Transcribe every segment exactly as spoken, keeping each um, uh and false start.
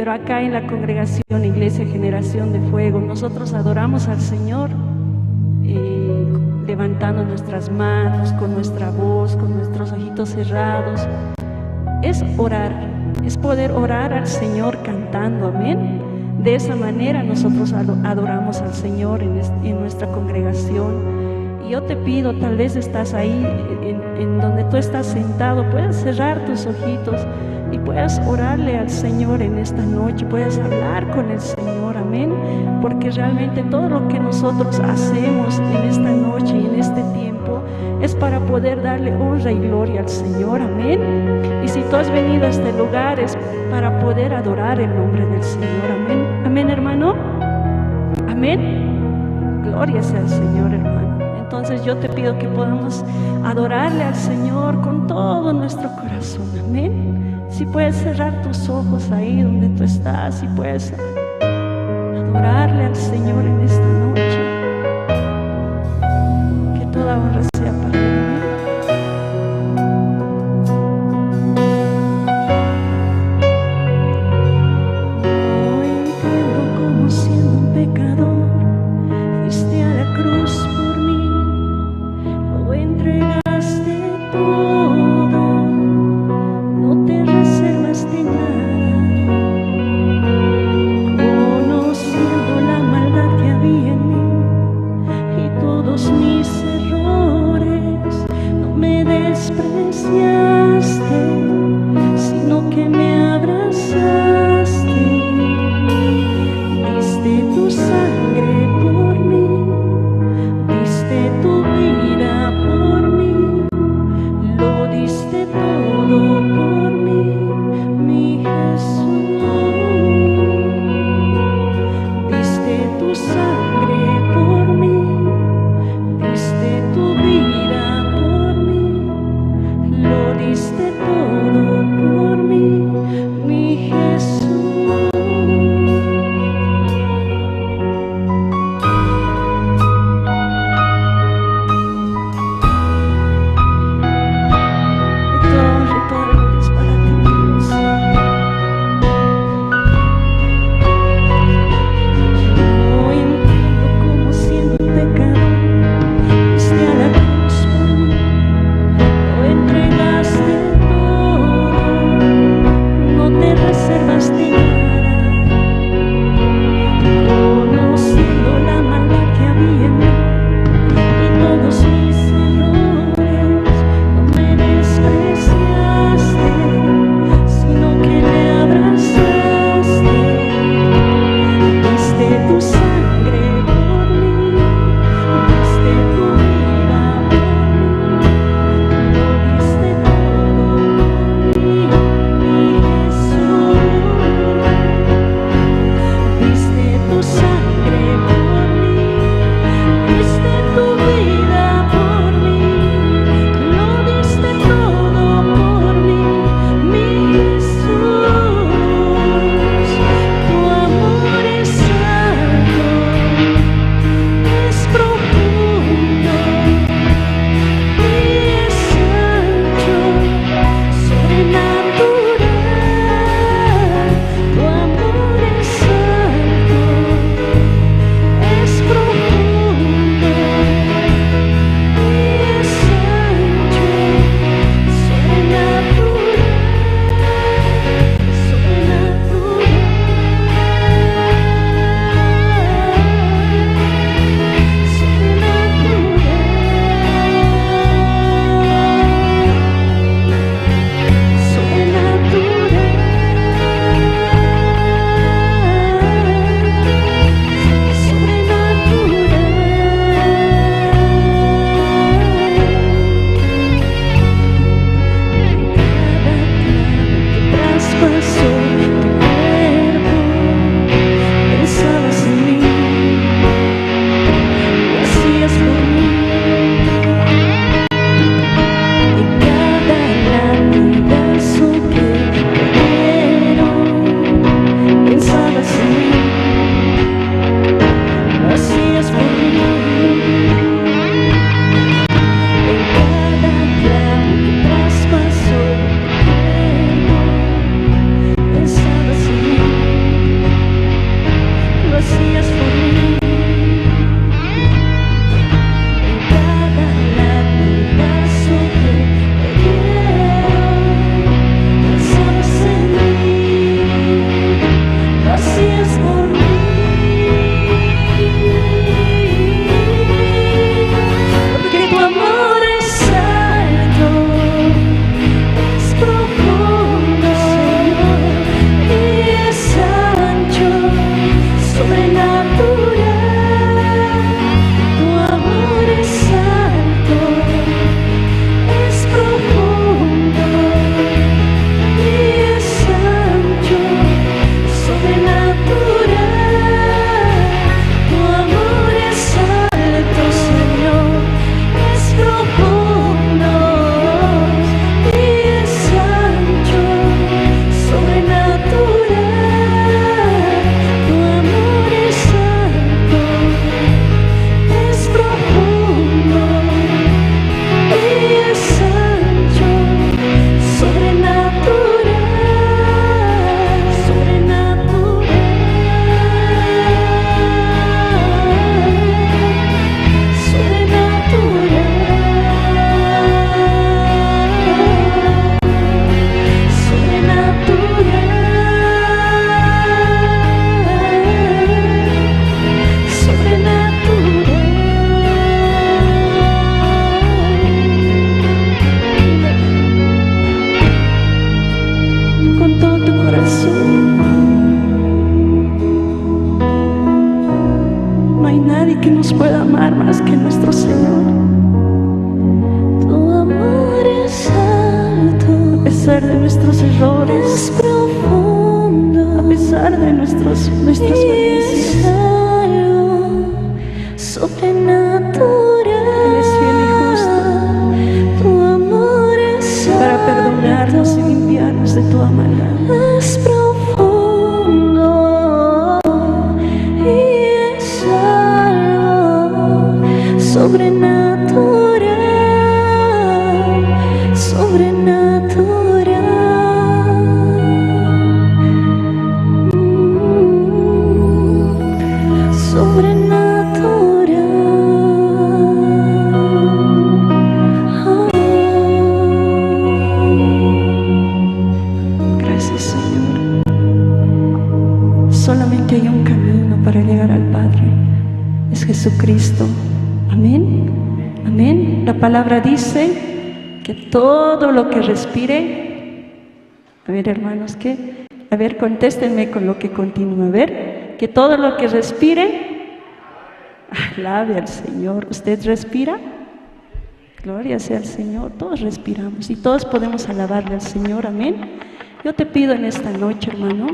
Pero acá en la congregación Iglesia Generación de Fuego, nosotros adoramos al Señor, eh, levantando nuestras manos, con nuestra voz, con nuestros ojitos cerrados. Es orar, es poder orar al Señor cantando, amén. De esa manera nosotros ado-, adoramos al Señor en es-, en nuestra congregación. Y yo te pido, tal vez estás ahí en, en donde tú estás sentado, puedes cerrar tus ojitos y puedes orarle al Señor en esta noche, puedes hablar con el Señor, amén. Porque realmente todo lo que nosotros hacemos en esta noche y en este tiempo es para poder darle honra y gloria al Señor, amén. Y si tú has venido a este lugar es para poder adorar el nombre del Señor, amén. Amén, hermano. Amén. Gloria sea al Señor, hermano. Entonces yo te pido que podamos adorarle al Señor con todo nuestro corazón, amén. Si puedes cerrar tus ojos ahí donde tú estás, si puedes adorarle al Señor en esta noche. Que toda honra sea para Él. Hoy entiendo cómo siendo un pecador fuiste a la cruz por mí, lo entregaste todo, no te reservaste nada. Conociendo la maldad que había en mí y todos mis errores, no me despreciaste, sino que me abrazaste. Diste tu sangre por mí, diste tu vida por mí, lo diste todo por mí, mi Jesús. Diste tu sangre por mí, diste tu vida por mí, lo amar más que nuestro Señor. Tu amor es alto, a pesar de nuestros errores, es profundo, a pesar de nuestros, nuestras y falencias, es algo sobrenatural. Él es fiel y justo. Tu amor es para perdonarnos y alto, limpiarnos de toda maldad. Es profundo y es algo sobrenatural, sobrenatural, mm, sobrenatural. Ah. Gracias, Señor. Solamente hay un camino para llegar al Padre. Es Jesucristo. Amén. Amén. La palabra dice que todo lo que respire, a ver, hermanos, ¿qué? A ver, contéstenme con lo que continúa. A ver, que todo lo que respire, alabe al Señor. ¿Usted respira? Gloria sea al Señor. Todos respiramos y todos podemos alabarle al Señor. Amén. Yo te pido en esta noche, hermano,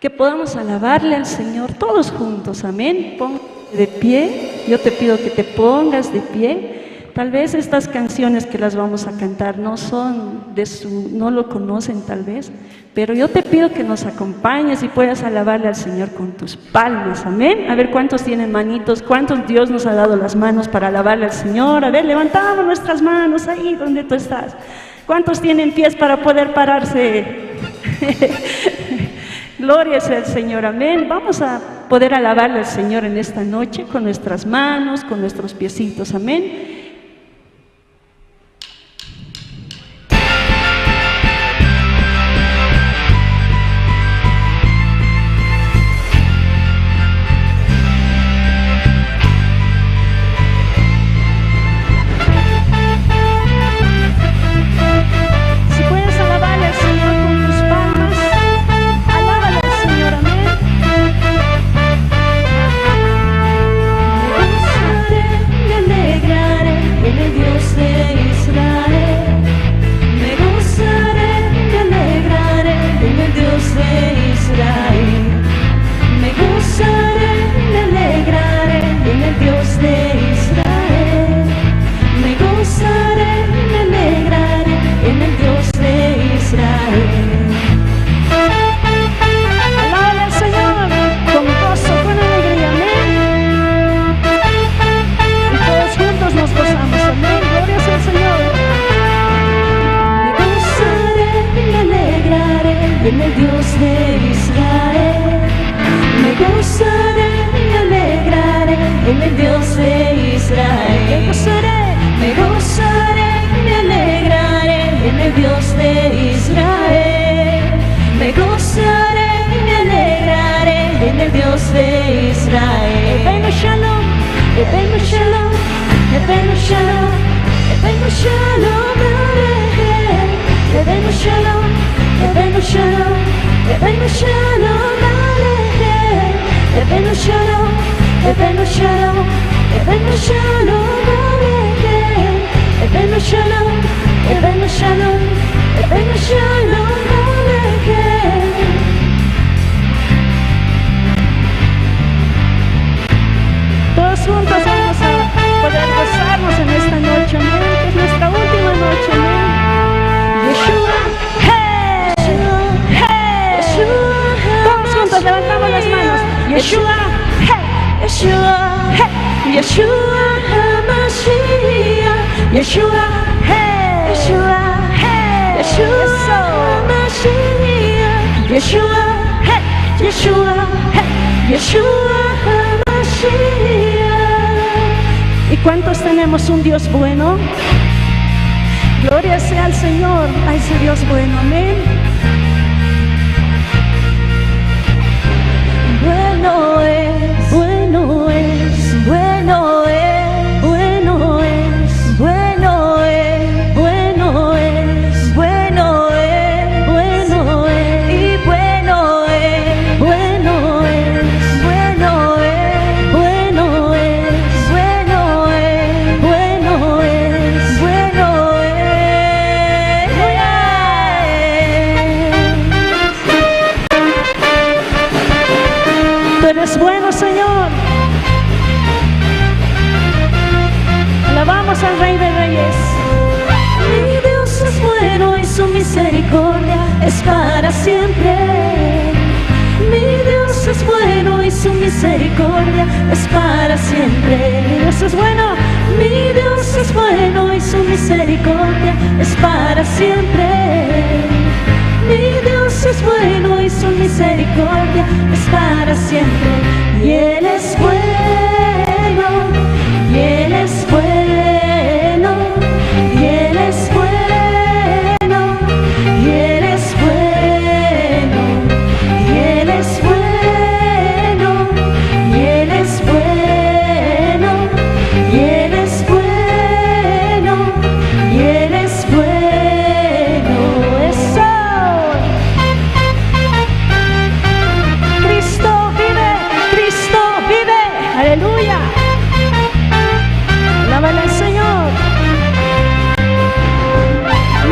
que podamos alabarle al Señor todos juntos. Amén. Póngase de pie. Yo te pido que te pongas de pie. Tal vez estas canciones que las vamos a cantar no son de su, no lo conocen tal vez, pero yo te pido que nos acompañes y puedas alabarle al Señor con tus palmas. Amén. A ver cuántos tienen manitos, cuántos Dios nos ha dado las manos para alabarle al Señor. A ver, levantamos nuestras manos ahí donde tú estás. ¿Cuántos tienen pies para poder pararse? Gloria sea al Señor, amén. Vamos a poder alabarle al Señor en esta noche con nuestras manos, con nuestros piecitos, amén. Si puedes alabarle al Señor con tus palmas, alábale al Señor, amén. Me gozaré, me alegraré en el Dios de Israel. Me gozaré, me alegraré en el Dios de Israel. Me gozaré, me alegraré en el Dios de Israel. Me gozaré, me alegraré en el Dios de Israel. Alaben al Señor con gozo, con alegría, amén. Y todos juntos nos gozamos, amén. Gloria sea al Señor. Me gozaré, me alegraré en el Dios de Israel. Me gozaré, me alegraré en el Dios de Israel. Me gozaré, me gozaré, me alegraré en el Dios de Israel. Me gozaré, me alegraré en el Dios de Israel. Ebenu shalom, ebenu shalom, ebenu shalom, ebenu shalom alejem. Ebenu shalom, ebenu shalom, ebenu shalom alejem. Ebenu shalom, ebenu shalom, ebenu shalom alejem. Ebenu shalom, ebenu shalom, ebenu shalom alejem. Todos juntos vamos a poder gozarnos en esta noche, amén. Es nuestra última noche, amén. Yeshua, hey, hey. Todos juntos levantamos las manos. Yeshua, hey. Yeshua, hey. Yeshua HaMashiach. Yeshua, hey. Yeshua, hey. Yeshua HaMashiach. Yeshua, hey. Yeshua, hey. Yeshua HaMashiach. ¿Y cuántos tenemos un Dios bueno? Gloria sea al Señor, a ese Dios bueno, amén. Bueno es, bueno es, bueno es, bueno es, bueno es, bueno es, bueno es, bueno es, y bueno es, bueno es, bueno es, bueno es. siempre. Mi Dios es bueno y su misericordia es para siempre. Mi Dios es bueno, mi Dios es bueno y su misericordia es para siempre. Mi Dios es bueno y su misericordia es para siempre. Y Él es bueno, y Él es bueno, y Él es bueno, y Él es bueno, y Él es bueno, y Él es bueno, y Él es bueno, y Él es bueno. Eso. Cristo vive, Cristo vive. Aleluya. Alaban al Señor.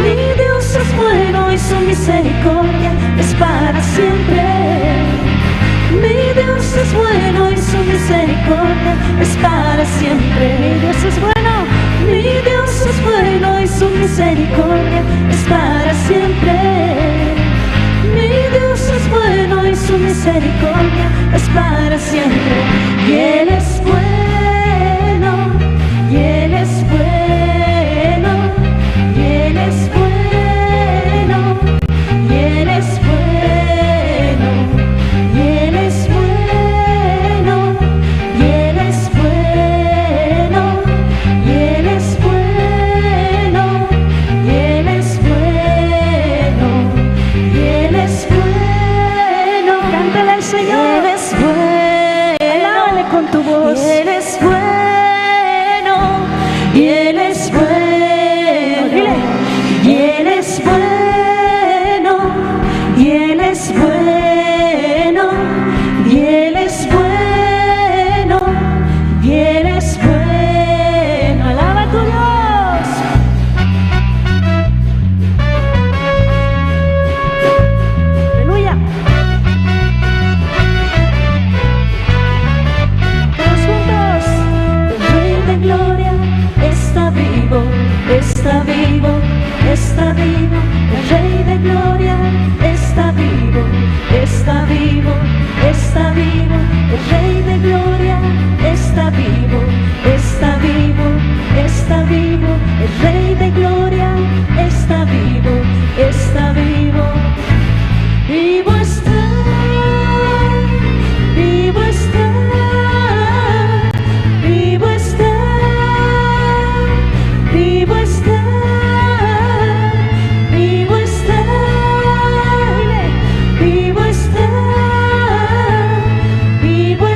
Mi Dios es bueno y su misericordia es para siempre. Mi Dios es bueno y su misericordia es para siempre. Mi Dios es bueno, mi Dios es bueno y su misericordia es para siempre. Mi Dios es bueno y su misericordia es para siempre. Y Él es bueno, y Él es bueno, y Él es bueno, y Él es bueno, y Él es bueno, y Él es bueno, y Él es bueno, y Él es bueno, y Él es bueno. Cántale al Señor. Él es bueno. Alábale con tu voz. Él es bueno, y Él es bueno. Dile. Y Él es bueno, y Él es bueno, y Él es bueno, y Él es bueno. Alaba a tu Dios. Aleluya. Todos juntos. El Rey de Gloria está vivo, está vivo, está vivo. El Rey de Gloria está vivo, está vivo, está vivo. El Rey de Gloria está vivo, está vivo, está vivo. El Rey de Gloria está vivo, está vivo. Vivo está, vivo está, vivo está, vivo está, vivo está, vivo está, vivo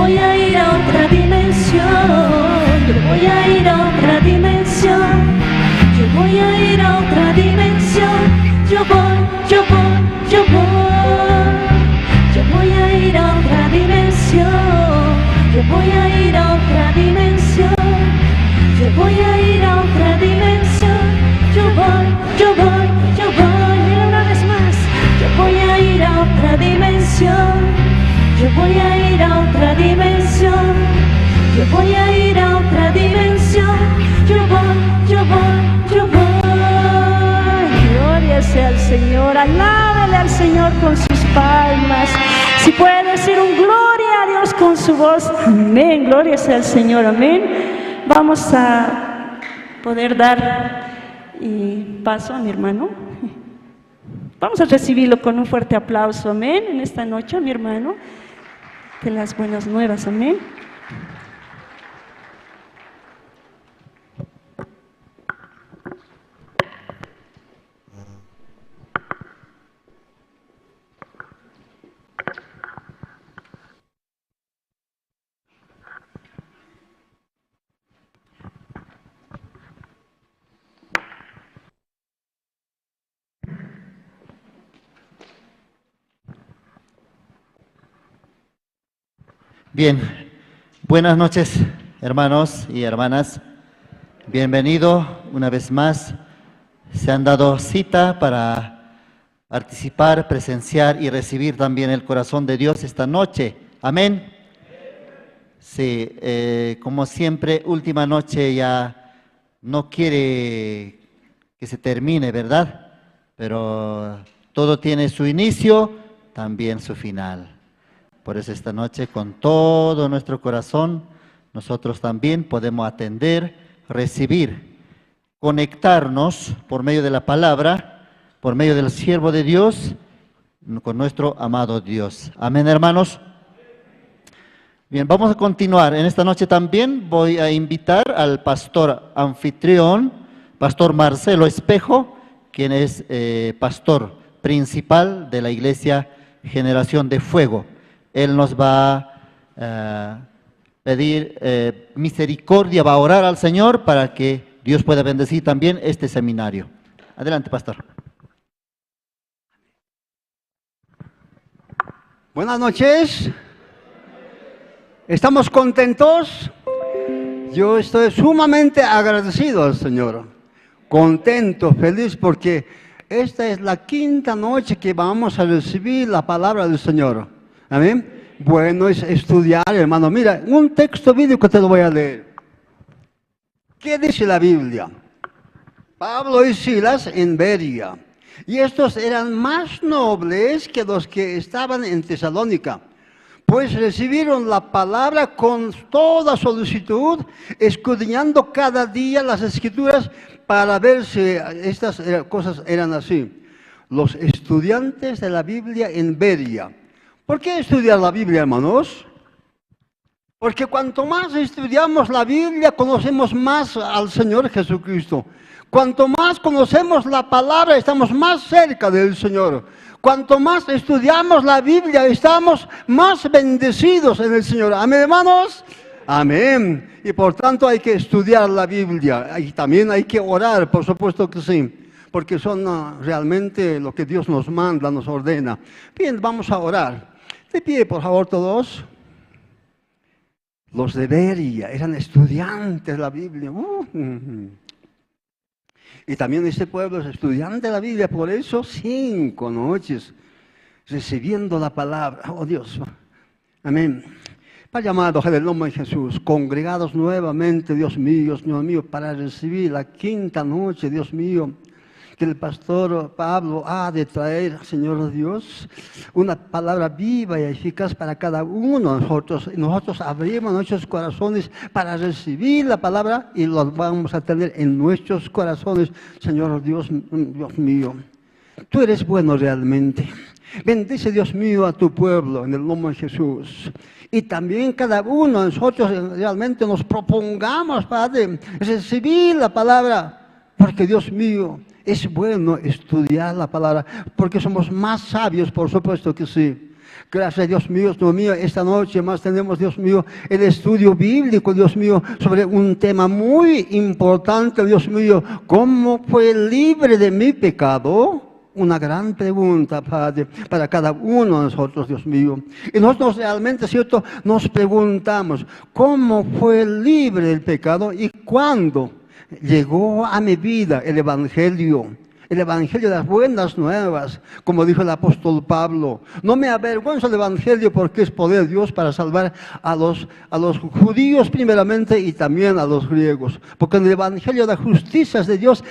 Voy a ir a otra dimensión, yo voy a ir a otra dimensión, yo voy a ir a otra dimensión, yo voy, yo voy, yo voy, yo voy a ir a otra dimensión, yo voy a ir a otra dimensión, yo voy a ir a otra dimensión, yo voy, yo voy, yo voy, una vez más. Yo voy a ir a otra dimensión. Yo voy a ir a otra dimensión. Yo voy a ir a otra dimensión. Yo voy, yo voy, yo voy. Gloria sea al Señor. Alábele al Señor con sus palmas. Si puede decir un gloria a Dios con su voz. Amén. Gloria sea al Señor. Amén. Vamos a poder dar y paso a mi hermano. Vamos a recibirlo con un fuerte aplauso, amén, en esta noche, mi hermano, de las buenas nuevas, amén. Bien, buenas noches, hermanos y hermanas. Bienvenido una vez más. Se han dado cita para participar, presenciar y recibir también el corazón de Dios esta noche. Amén. Sí, eh, como siempre, última noche ya no quiere que se termine, ¿verdad? Pero todo tiene su inicio, también su final. Por eso esta noche, con todo nuestro corazón, nosotros también podemos atender, recibir, conectarnos por medio de la palabra, por medio del siervo de Dios, con nuestro amado Dios. Amén, hermanos. Bien, vamos a continuar. En esta noche también voy a invitar al pastor anfitrión, pastor Marcelo Espejo, quien es, eh, pastor principal de la iglesia Generación de Fuego. Él nos va a, eh, pedir, eh, misericordia, va a orar al Señor para que Dios pueda bendecir también este seminario. Adelante, pastor. Buenas noches. ¿Estamos contentos? Yo estoy sumamente agradecido al Señor, contento, feliz, porque esta es la quinta noche que vamos a recibir la palabra del Señor. Amén. Bueno, es estudiar, hermano. Mira, un texto bíblico te lo voy a leer. ¿Qué dice la Biblia? Pablo y Silas en Berea. Y estos eran más nobles que los que estaban en Tesalónica, pues recibieron la palabra con toda solicitud, escudriñando cada día las Escrituras para ver si estas, eh, cosas eran así. Los estudiantes de la Biblia en Berea. ¿Por qué estudiar la Biblia, hermanos? Porque cuanto más estudiamos la Biblia, conocemos más al Señor Jesucristo. Cuanto más conocemos la palabra, estamos más cerca del Señor. Cuanto más estudiamos la Biblia, estamos más bendecidos en el Señor. Amén, hermanos. Amén. Y por tanto hay que estudiar la Biblia. Y también hay que orar, por supuesto que sí. Porque son, ah, realmente lo que Dios nos manda, nos ordena. Bien, vamos a orar. De pie, por favor, todos. Los de Beria eran estudiantes de la Biblia. Uh. Y también este pueblo es estudiante de la Biblia, por eso cinco noches recibiendo la palabra. Oh, Dios. Amén. Padre amado, en el nombre de Jesús, congregados nuevamente, Dios mío, Señor mío, para recibir la quinta noche, Dios mío, que el pastor Pablo ha de traer, Señor Dios, una palabra viva y eficaz para cada uno de nosotros. Y nosotros abrimos nuestros corazones para recibir la palabra y los vamos a tener en nuestros corazones, Señor Dios, Dios mío. Tú eres bueno realmente. Bendice, Dios mío, a tu pueblo en el nombre de Jesús. Y también cada uno de nosotros realmente nos propongamos, Padre, recibir la palabra. Porque, Dios mío, es bueno estudiar la palabra, porque somos más sabios, por supuesto que sí. Gracias, Dios mío, Dios mío. Esta noche más tenemos, Dios mío, el estudio bíblico, Dios mío, sobre un tema muy importante, Dios mío. ¿Cómo fue libre de mi pecado? Una gran pregunta, Padre, para cada uno de nosotros, Dios mío. Y nosotros realmente, ¿cierto? Nos preguntamos, ¿cómo fue libre del pecado y cuándo llegó a mi vida el Evangelio? El Evangelio de las buenas nuevas, como dijo el apóstol Pablo: "No me avergüenzo del Evangelio, porque es poder de Dios para salvar a los, a los judíos primeramente y también a los griegos". Porque en el Evangelio las justicias de Dios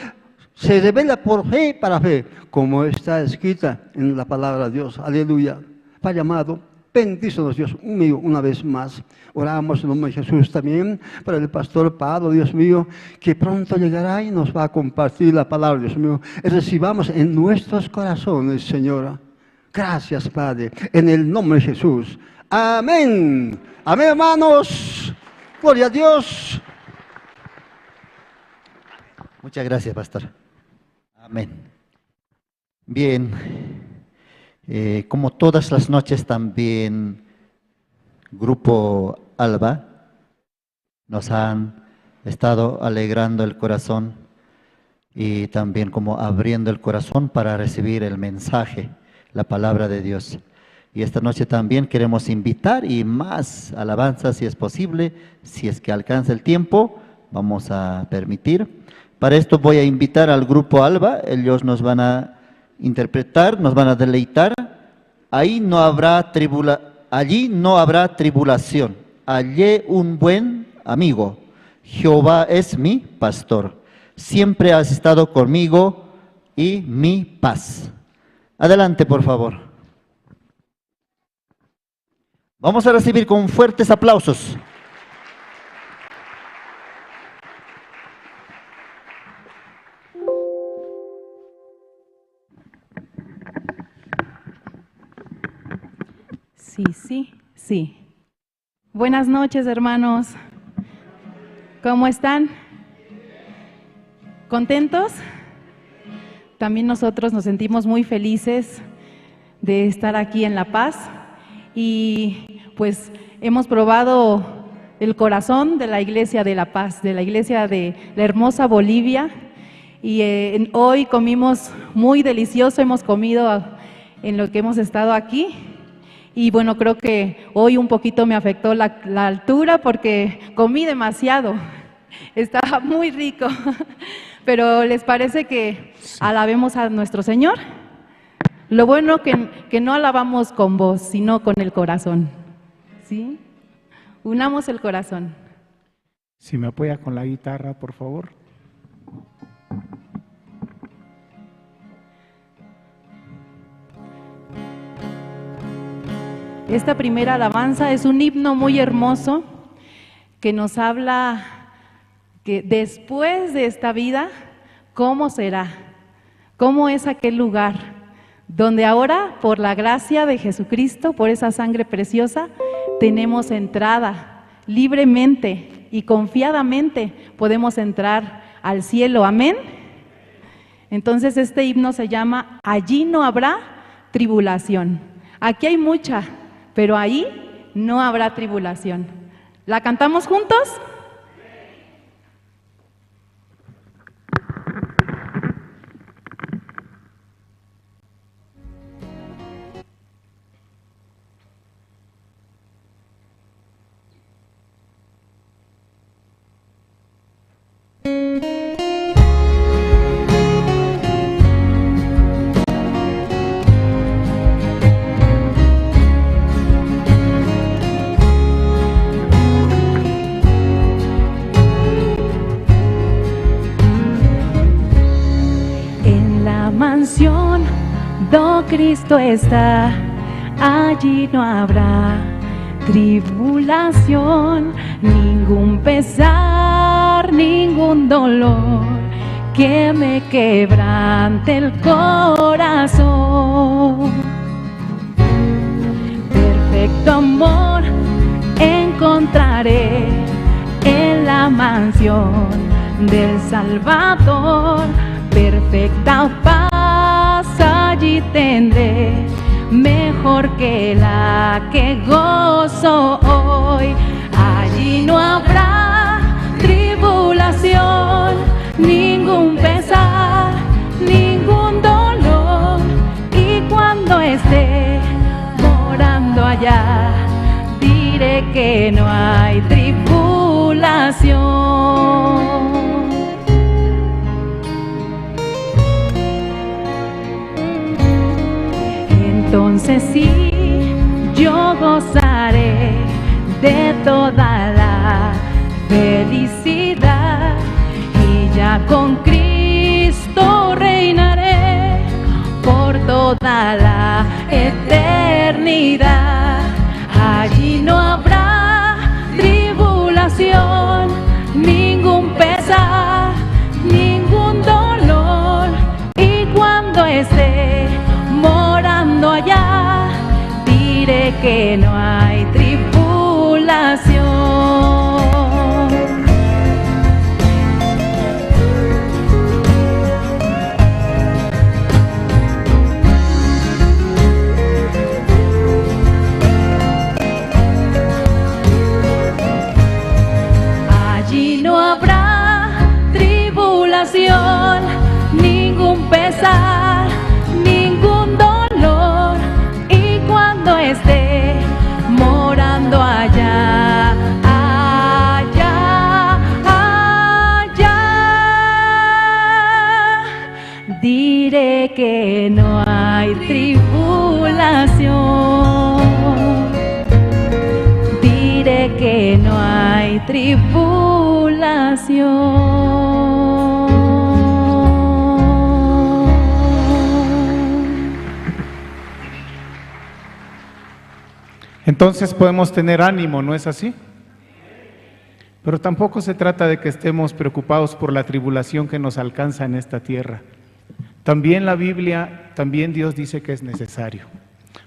se revela por fe para fe, como está escrita en la palabra de Dios. Aleluya. Padre amado, bendícenos, Dios mío, una vez más. Oramos en nombre de Jesús también para el pastor Pablo, Dios mío, que pronto llegará y nos va a compartir la palabra, Dios mío. Y recibamos en nuestros corazones, Señor. Gracias, Padre, en el nombre de Jesús. Amén. Amén, hermanos. Gloria a Dios. Muchas gracias, pastor. Amén. Bien. Eh, como todas las noches también, Grupo Alba nos han estado alegrando el corazón y también como abriendo el corazón para recibir el mensaje, la palabra de Dios. Y esta noche también queremos invitar y más alabanza, si es posible, si es que alcanza el tiempo, vamos a permitir. Para esto voy a invitar al grupo Alba, ellos nos van a interpretar, nos van a deleitar. Ahí no habrá tribula-, allí no habrá tribulación. Hallé un buen amigo. Jehová es mi pastor. Siempre has estado conmigo y mi paz. Adelante, por favor. Vamos a recibir con fuertes aplausos. Sí, sí, sí. Buenas noches, hermanos. ¿Cómo están? ¿Contentos? También nosotros nos sentimos muy felices de estar aquí en La Paz y, pues, hemos probado el corazón de la iglesia de La Paz, de la iglesia de la hermosa Bolivia. Y, eh, en, hoy comimos muy delicioso, hemos comido en lo que hemos estado aquí. Y bueno, creo que hoy un poquito me afectó la, la altura porque comí demasiado. Estaba muy rico. Pero ¿les parece que alabemos a nuestro Señor? Lo bueno que, que no alabamos con voz, sino con el corazón. ¿Sí? Unamos el corazón. Si me apoya con la guitarra, por favor. Esta primera alabanza es un himno muy hermoso que nos habla que después de esta vida, ¿cómo será? ¿Cómo es aquel lugar donde ahora, por la gracia de Jesucristo, por esa sangre preciosa, tenemos entrada libremente y confiadamente podemos entrar al cielo? Amén. Entonces este himno se llama Allí no habrá tribulación. Aquí hay mucha, pero ahí no habrá tribulación. ¿La cantamos juntos? En la mansión do Cristo está, allí no habrá tribulación, ningún pesar, ningún dolor que me quebrante el corazón. Perfecto amor encontraré en la mansión del Salvador. Perfecta paz allí tendré, mejor que la que gozo hoy. Allí no habrá tribulación, ningún pesar, ningún dolor. Y cuando esté morando allá, diré que no hay tribulación. Entonces sí, yo gozaré de toda la felicidad y ya con Cristo reinaré por toda la eternidad. Allí no habrá tribulación, ningún pesar, ningún dolor. Y cuando esté morando allá, diré que no hay tribulación. Allí no habrá tribulación, ningún pesar, ningún dolor. Y cuando esté morando allá, allá, allá, diré que no hay tribulación. Diré que no hay tribulación. Entonces podemos tener ánimo, ¿no es así? Pero tampoco se trata de que estemos preocupados por la tribulación que nos alcanza en esta tierra. También la Biblia, también Dios dice que es necesario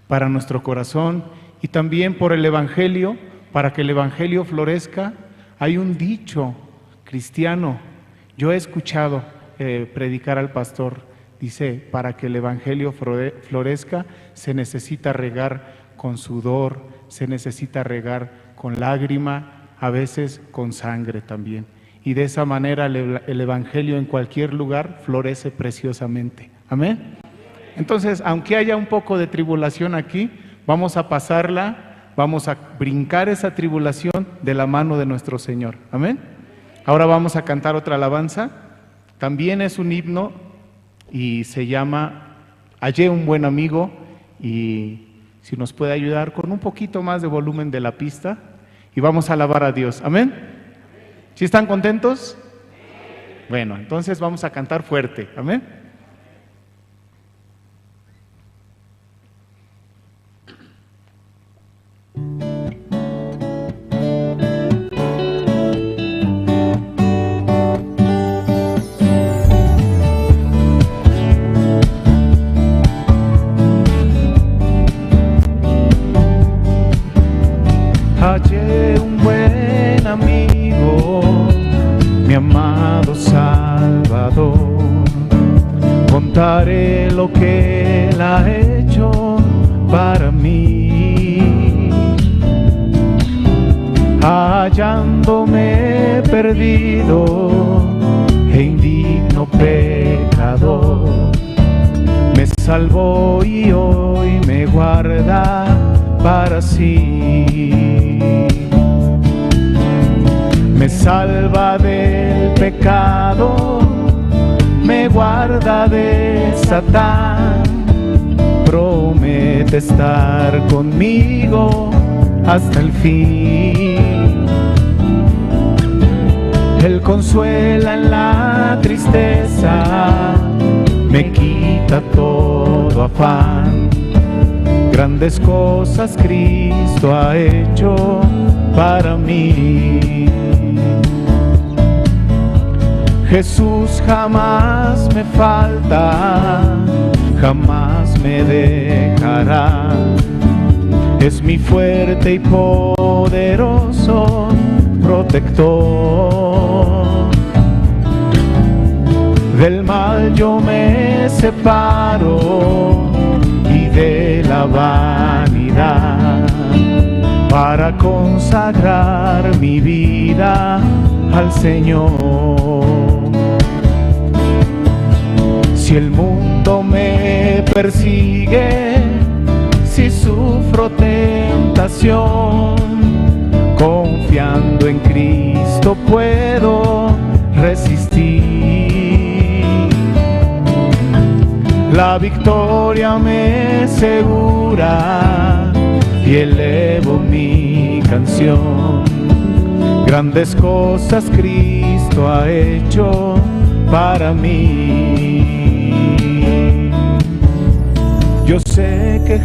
para nuestro corazón y también por el evangelio, para que el evangelio florezca. Hay un dicho cristiano, yo he escuchado, eh, predicar al pastor, dice, para que el evangelio flore-, florezca, se necesita regar con sudor, se necesita regar con lágrima, a veces con sangre también. Y de esa manera el, el evangelio en cualquier lugar florece preciosamente. Amén. Entonces, aunque haya un poco de tribulación aquí, vamos a pasarla, vamos a brincar esa tribulación de la mano de nuestro Señor. Amén. Ahora vamos a cantar otra alabanza. También es un himno y se llama Hallé un buen amigo. Y si nos puede ayudar con un poquito más de volumen de la pista, y vamos a alabar a Dios. Amén. ¿Sí están contentos? Bueno, entonces vamos a cantar fuerte. Amén. Hallé un buen amigo, mi amado Salvador. Contaré lo que él ha hecho para mí. Hallándome perdido e indigno pecador, me salvó y hoy me guarda para sí. Me salva del pecado, me guarda de Satán. Promete estar conmigo hasta el fin. Él consuela en la tristeza, me quita todo afán. Grandes cosas Cristo ha hecho para mí. Jesús jamás me falta, jamás me dejará. Es mi fuerte y poderoso protector. Del mal yo me separo y de la vanidad para consagrar mi vida al Señor. Si el mundo me persigue, si sufro tentación, confiando en Cristo puedo resistir. La victoria me segura y elevo mi canción. Grandes cosas Cristo ha hecho para mí. Yo sé que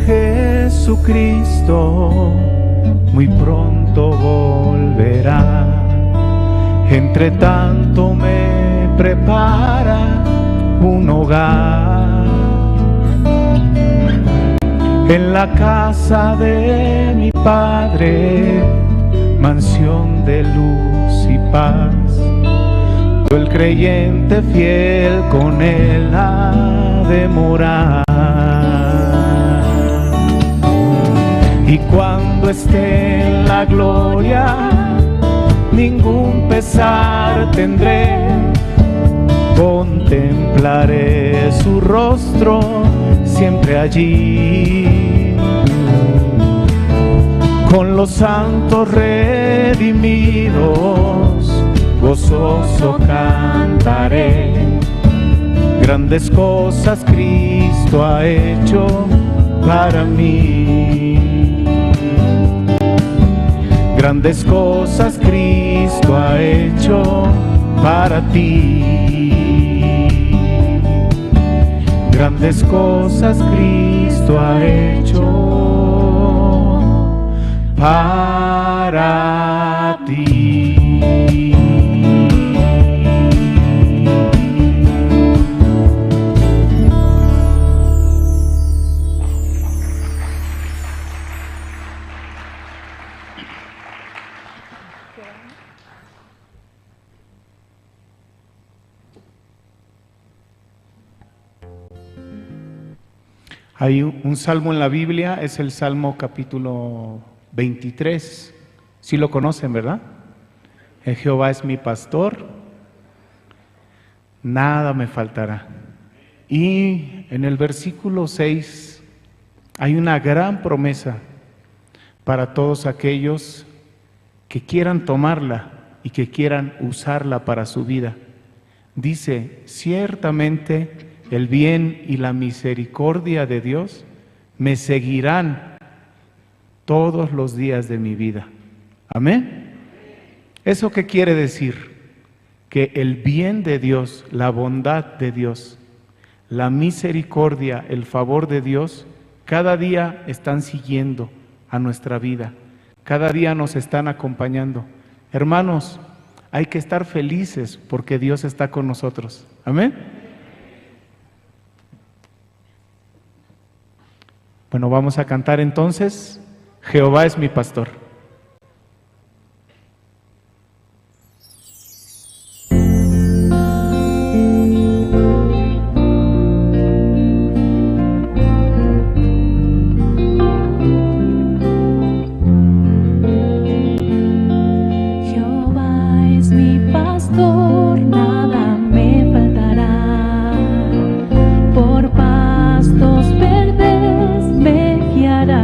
Jesucristo muy pronto volverá. Entre tanto me prepara un hogar. En la casa de mi Padre, mansión de luz y paz, el creyente fiel con él ha de morar. Y cuando esté en la gloria, ningún pesar tendré, contemplaré su rostro siempre allí. Con los santos redimidos, gozoso cantaré. Grandes cosas Cristo ha hecho para mí. Grandes cosas Cristo ha hecho para ti. Grandes cosas Cristo ha hecho para ti. Hay un, un salmo en la Biblia, es el Salmo capítulo veintitrés. Sí lo conocen, ¿verdad? "Eh, Jehová es mi pastor, nada me faltará". Y en el versículo seis hay una gran promesa para todos aquellos que quieran tomarla y que quieran usarla para su vida. Dice: "Ciertamente el bien y la misericordia de Dios me seguirán todos los días de mi vida". Amén. ¿Eso qué quiere decir? Que el bien de Dios, la bondad de Dios, la misericordia, el favor de Dios, cada día están siguiendo a nuestra vida, cada día nos están acompañando. Hermanos, hay que estar felices porque Dios está con nosotros. Amén. Bueno, vamos a cantar entonces: "Jehová es mi pastor". Jehová es mi pastor, nada me faltará. Por pastos verdes me guiará.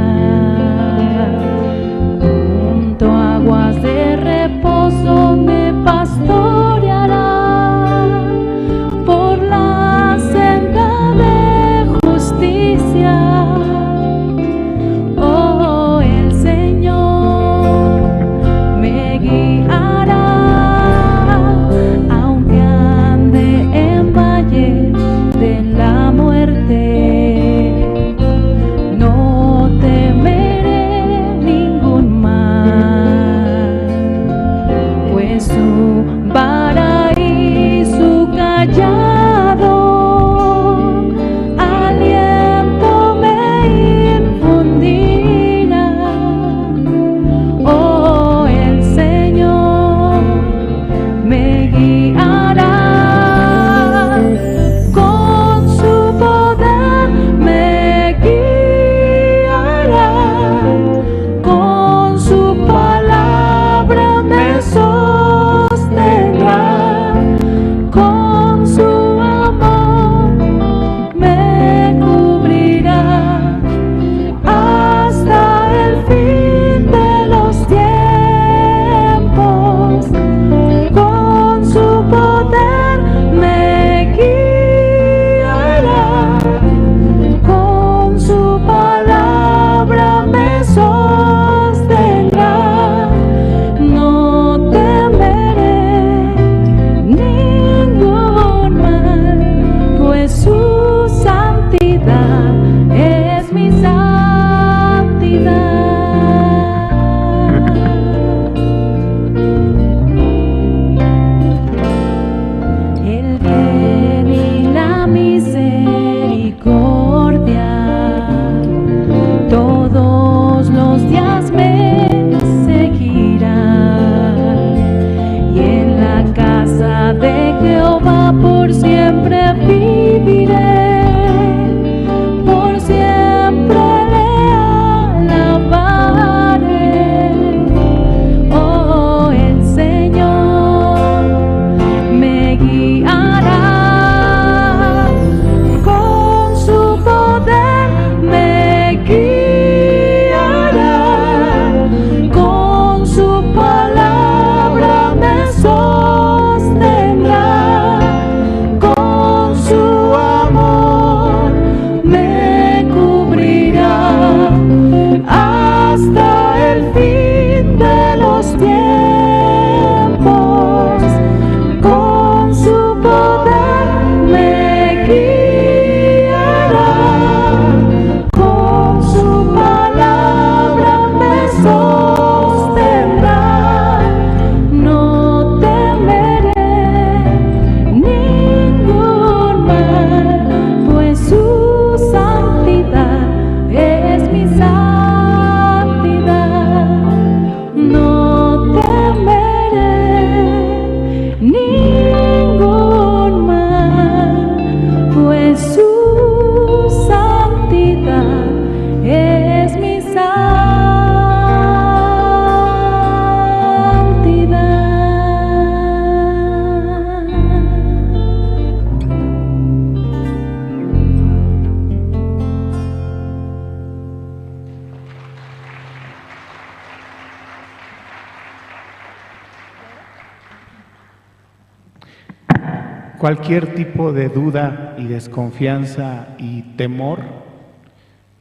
Cualquier tipo de duda y desconfianza y temor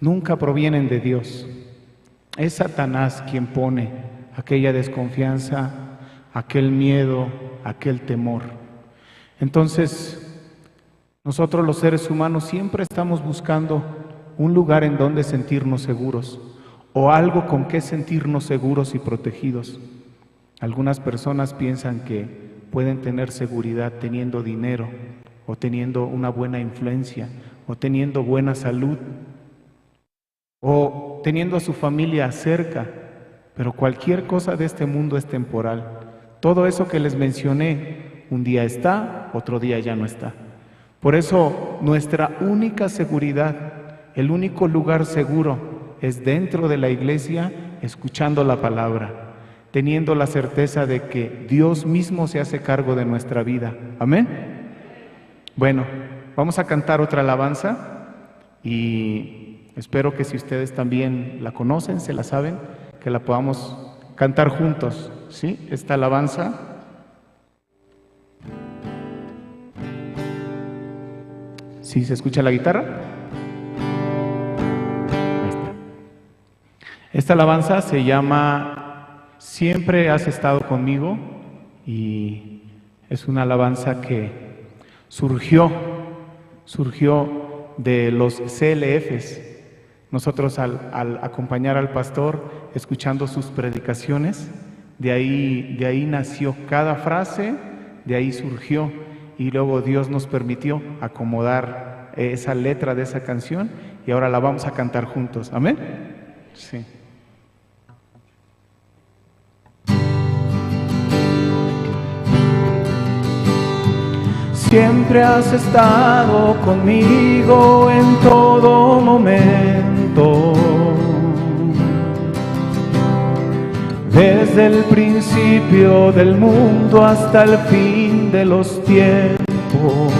nunca provienen de Dios. Es Satanás quien pone aquella desconfianza, aquel miedo, aquel temor. Entonces, nosotros los seres humanos siempre estamos buscando un lugar en donde sentirnos seguros o algo con que sentirnos seguros y protegidos. Algunas personas piensan que pueden tener seguridad teniendo dinero o teniendo una buena influencia o teniendo buena salud o teniendo a su familia cerca, pero cualquier cosa de este mundo es temporal. Todo eso que les mencioné, un día está, otro día ya no está. Por eso, nuestra única seguridad, el único lugar seguro es dentro de la iglesia, escuchando la palabra, teniendo la certeza de que Dios mismo se hace cargo de nuestra vida. Amén. Bueno, vamos a cantar otra alabanza y espero que si ustedes también la conocen, se la saben, que la podamos cantar juntos, ¿sí? Esta alabanza. ¿Sí se escucha la guitarra? Ahí está. Esta alabanza se llama Siempre has estado conmigo y es una alabanza que surgió, surgió de los C L Fs. Nosotros al, al acompañar al pastor, escuchando sus predicaciones, de ahí, de ahí nació cada frase, de ahí surgió, y luego Dios nos permitió acomodar esa letra de esa canción, y ahora la vamos a cantar juntos. Amén. Sí. Siempre has estado conmigo en todo momento. Desde el principio del mundo hasta el fin de los tiempos.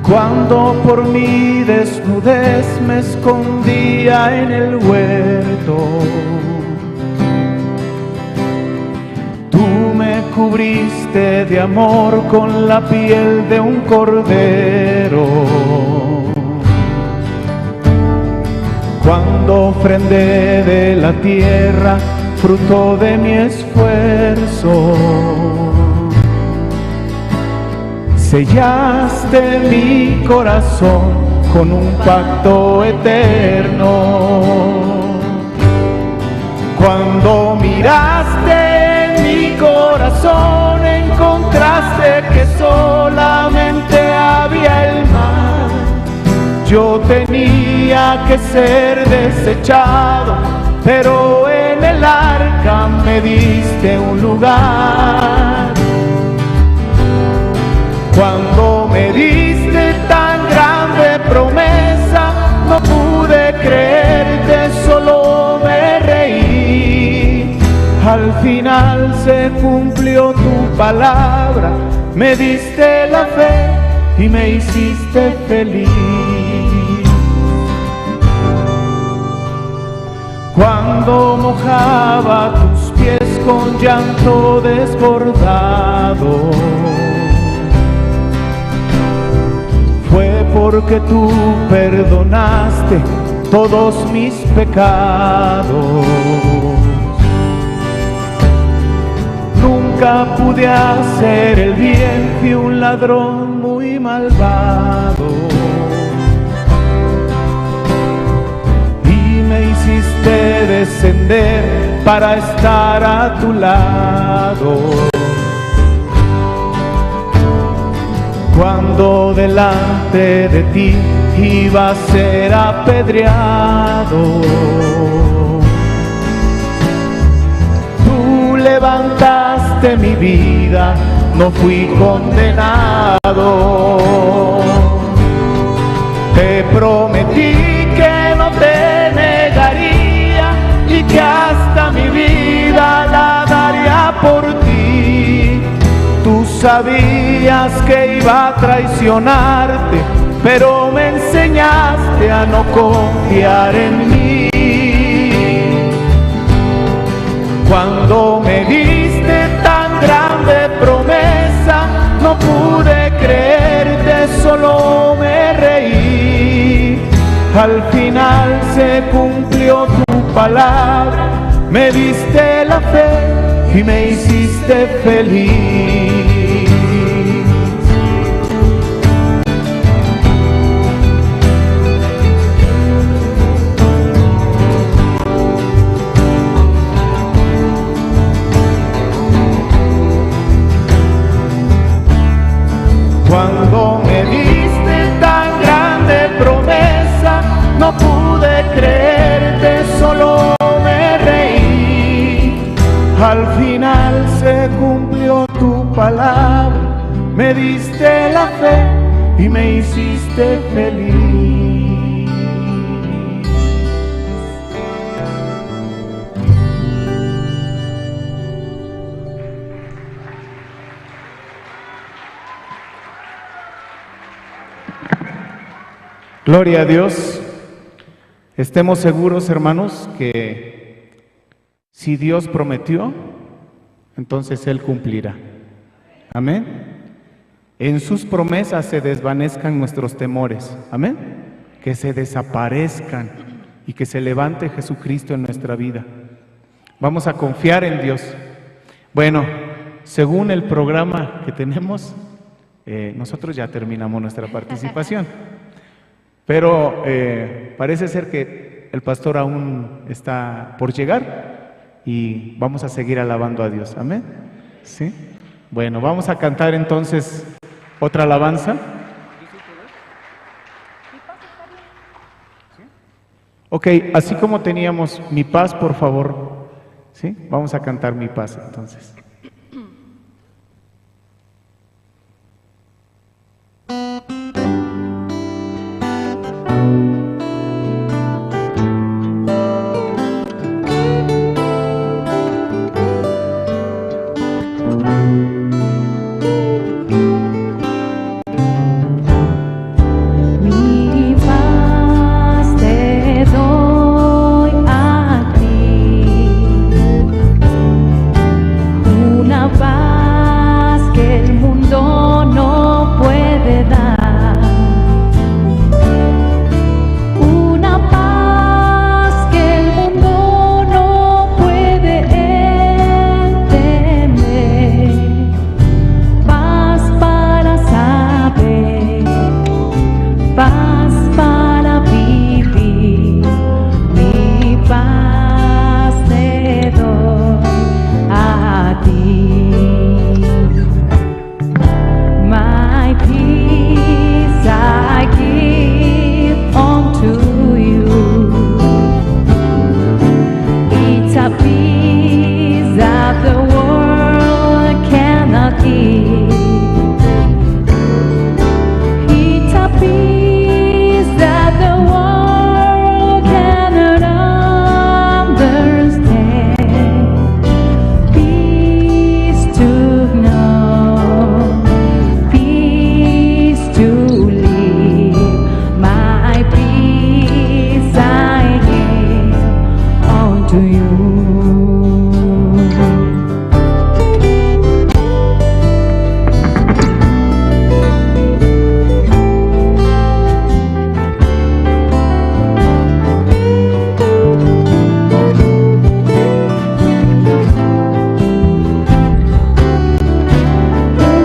Cuando por mi desnudez me escondía en el huerto, tú me cubriste de amor con la piel de un cordero. Cuando ofrendé de la tierra, fruto de mi esfuerzo, sellaste mi corazón con un pacto eterno. Cuando miraste en mi corazón, encontraste que solamente había el mal. Yo tenía que ser desechado, pero en el arca me diste un lugar. Cuando me diste tan grande promesa, no pude creerte, solo me reí. Al final se cumplió tu palabra, me diste la fe y me hiciste feliz. Cuando mojaba tus pies con llanto desbordado, fue porque tú perdonaste todos mis pecados. Nunca pude hacer el bien, fui un ladrón muy malvado. Y me hiciste descender para estar a tu lado. Cuando delante de ti iba a ser apedreado, tú levantaste mi vida, no fui condenado. Te prometí que no te negaría y que hasta mi vida la daría por ti. Tú sabías que iba a traicionarte, pero me enseñaste a no confiar en mí. Cuando me diste tan grande promesa, Solo me reí, al final se cumplió tu palabra, me diste la fe y me hiciste feliz. Cuando me diste tan grande promesa, no pude creerte, solo me reí. Al final se cumplió tu palabra, me diste la fe y me hiciste feliz. Gloria a Dios. Estemos seguros, hermanos, que si Dios prometió, entonces Él cumplirá. Amén. En sus promesas se desvanezcan nuestros temores. Amén. Que se desaparezcan y que se levante Jesucristo en nuestra vida. Vamos a confiar en Dios. Bueno, según el programa que tenemos, eh, nosotros ya terminamos nuestra participación. Pero, eh, parece ser que el pastor aún está por llegar y vamos a seguir alabando a Dios. Amén. ¿Sí? Bueno, vamos a cantar entonces otra alabanza. Ok, así como teníamos Mi Paz, por favor. ¿Sí? Vamos a cantar Mi Paz entonces. Mi paz te doy a ti, una paz que el mundo no puede dar, una paz que el mundo no puede entender. Paz para saber, paz para vivir, mi paz te doy a ti. My peace I give unto you. It's a peace that the world cannot give. It's a peace that the world cannot understand. Peace to know, peace to live, my peace I give unto you.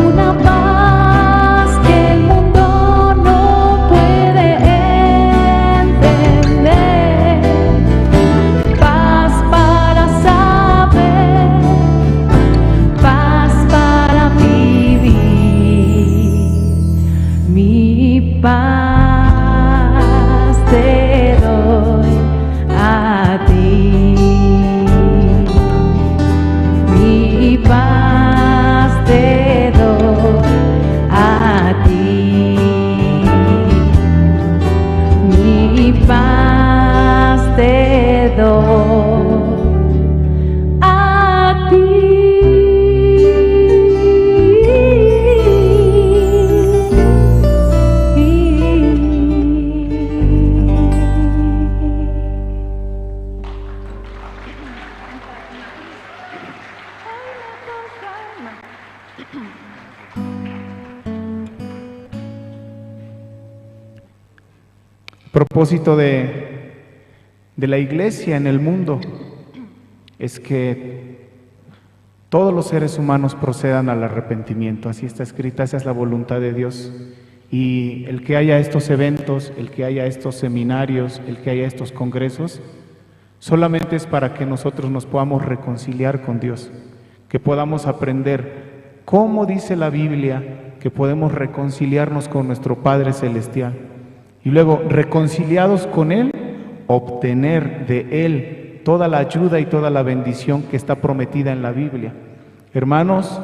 Una paz que el mundo no puede entender, paz para saber, paz para vivir. Mi paz te doy a ti, mi paz te doy a ti, mi paz te doy a ti. propósito de, de la iglesia en el mundo es que todos los seres humanos procedan al arrepentimiento. Así está escrita, esa es la voluntad de Dios. Y el que haya estos eventos, el que haya estos seminarios, el que haya estos congresos, solamente es para que nosotros nos podamos reconciliar con Dios, que podamos aprender cómo dice la Biblia que podemos reconciliarnos con nuestro Padre Celestial. Y luego, reconciliados con Él, obtener de Él toda la ayuda y toda la bendición que está prometida en la Biblia. Hermanos,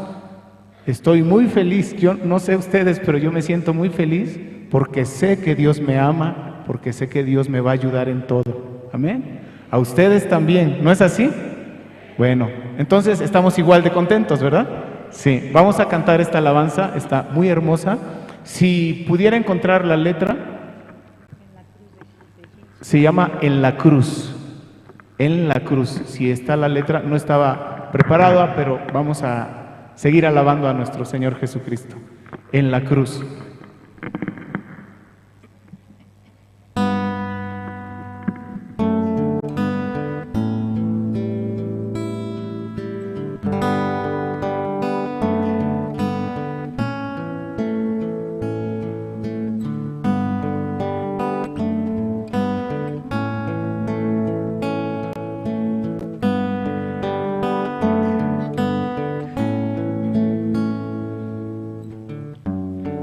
estoy muy feliz. Yo no sé ustedes, pero yo me siento muy feliz porque sé que Dios me ama, porque sé que Dios me va a ayudar en todo. Amén. A ustedes también, ¿no es así? Bueno, entonces estamos igual de contentos, ¿verdad? Sí, vamos a cantar esta alabanza, está muy hermosa. Si pudiera encontrar la letra, se llama En la cruz. En la cruz. Si está la letra, no estaba preparada, pero vamos a seguir alabando a nuestro Señor Jesucristo. En la cruz.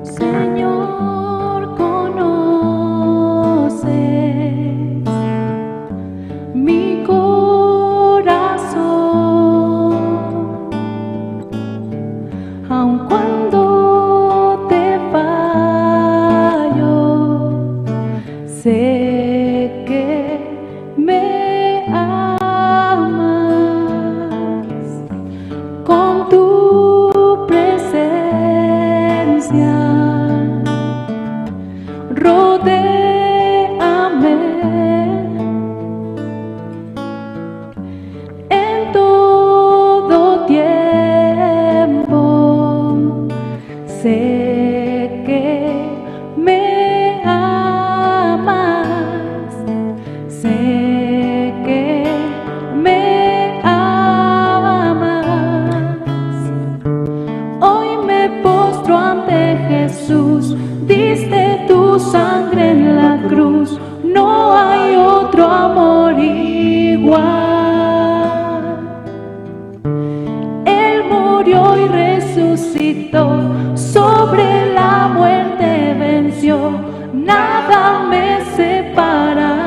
Señor, conoces mi corazón, aun cuando te fallo, sé que me amas. Con tu presencia, rodéame en todo tiempo. Sé que me amas, sé que me amas. Hoy me postro ante Jesús, diste tu sangre en la cruz, no hay otro amor igual. Él murió y resucitó, sobre la muerte venció, nada me separará.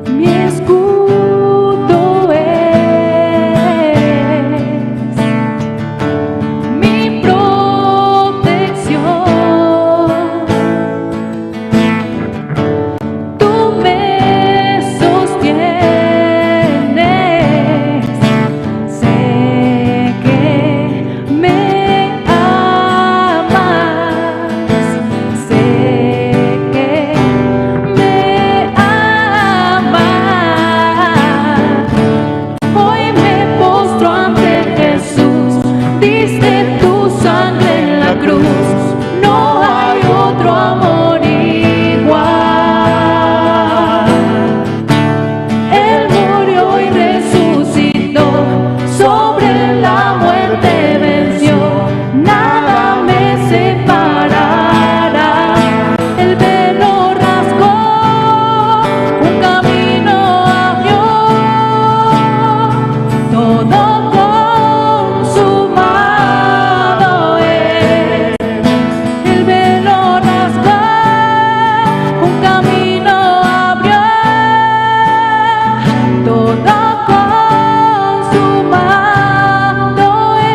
Mi escudo es, mi protección. Tú me sostienes, sé que me amas, sé que me amas. Hoy me postro ante Jesús, diste tu sangre en la cruz, no hay otro amor igual. Él murió y resucitó, sobre la muerte venció, nada me separará. El velo rasgó, un camino abrió, todo consumado es. El velo rasgó, un camino abrió, todo consumado es.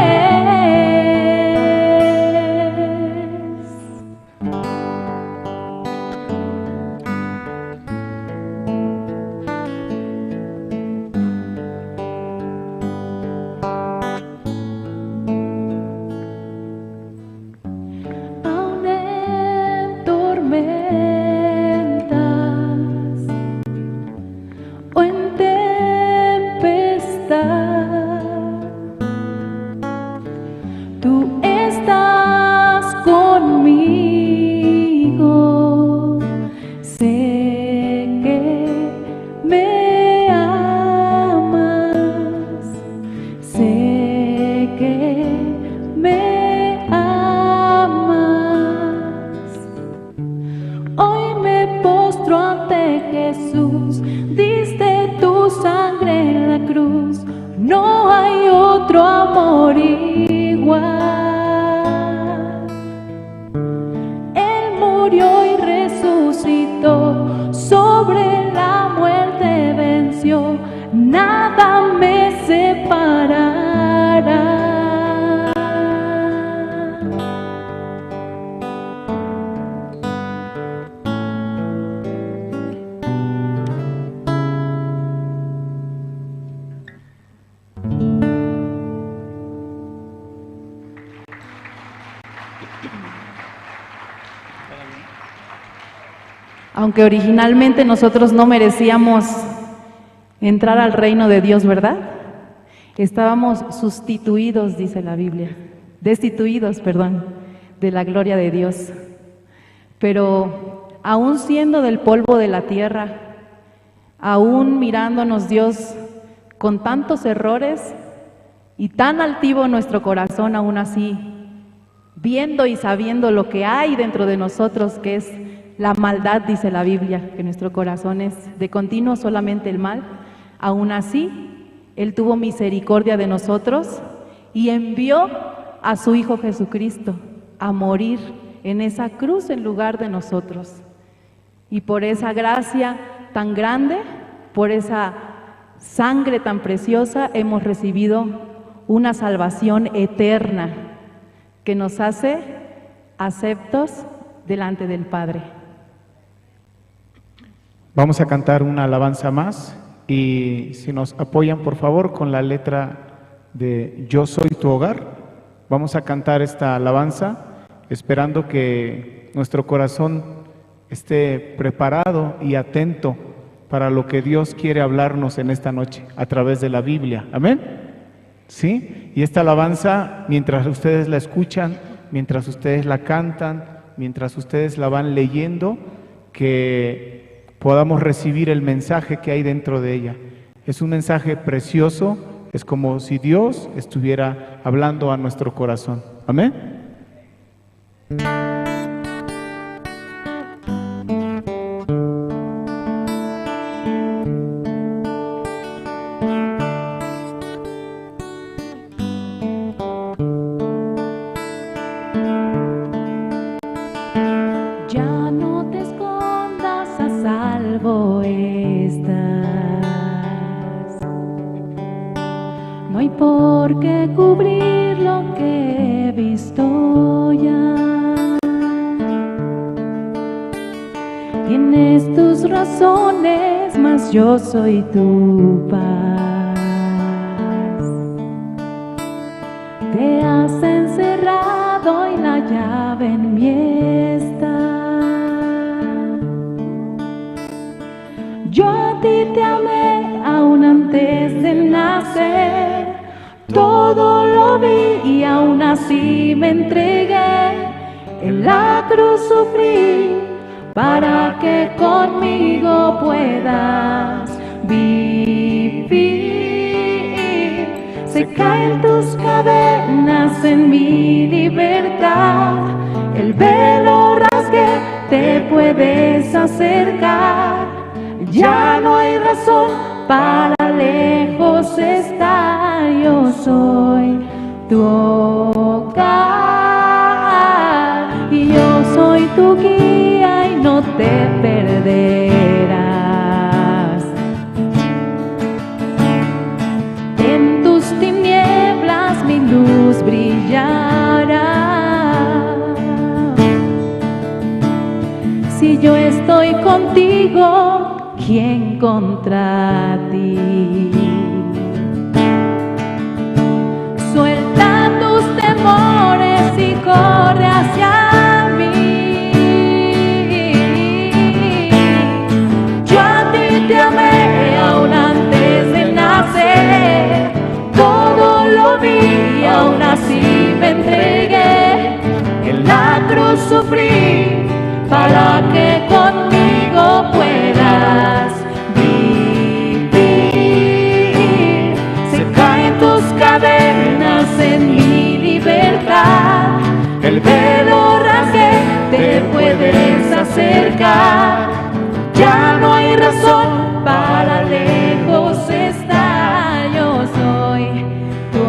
otro amor igual. Él murió y resucitó, sobre la muerte venció, nada me separará. Aunque originalmente nosotros no merecíamos entrar al reino de Dios, ¿verdad? Estábamos sustituidos, dice la Biblia, destituidos, perdón, de la gloria de Dios. Pero aún siendo del polvo de la tierra, aún mirándonos Dios con tantos errores y tan altivo nuestro corazón, aún así, viendo y sabiendo lo que hay dentro de nosotros, que es la maldad, dice la Biblia, que nuestro corazón es de continuo solamente el mal, aún así, Él tuvo misericordia de nosotros y envió a su Hijo Jesucristo a morir en esa cruz en lugar de nosotros. Y por esa gracia tan grande, por esa sangre tan preciosa, hemos recibido una salvación eterna que nos hace aceptos delante del Padre. Vamos a cantar una alabanza más y si nos apoyan, por favor, con la letra de Yo soy tu hogar. Vamos a cantar esta alabanza esperando que nuestro corazón esté preparado y atento para lo que Dios quiere hablarnos en esta noche a través de la Biblia. Amén. ¿Sí? Y esta alabanza, mientras ustedes la escuchan, mientras ustedes la cantan, mientras ustedes la van leyendo, que podamos recibir el mensaje que hay dentro de ella. Es un mensaje precioso, es como si Dios estuviera hablando a nuestro corazón. Amén. Ya no te escondas, a salvo estás. No hay por qué cubrir lo que he visto ya. Tienes tus razones, mas yo soy tu paz. Te has encerrado y la llave en mí está. Yo a ti te amé aún antes de nacer. Todo lo vi y aún así me entregué. En la cruz sufrí para que conmigo puedas vivir. Se caen tus cadenas en mi libertad. El velo rasgué, te puedes acercar. Ya no hay razón para lejos estar. Yo soy tu hogar. Y yo soy tu guía y no te perderás. En tus tinieblas mi luz brillará. Si yo estoy contigo, ¿quién contra ti? Suelta tus temores y corre hacia mí. Yo a ti te amé aún antes de nacer. Todo lo vi y aún así me entregué. En la cruz sufrí para que conmigo puedas vivir. Se caen tus cadenas en mi libertad. El velo rasgué, te puedes acercar. Ya no hay razón para lejos estar. Yo soy tu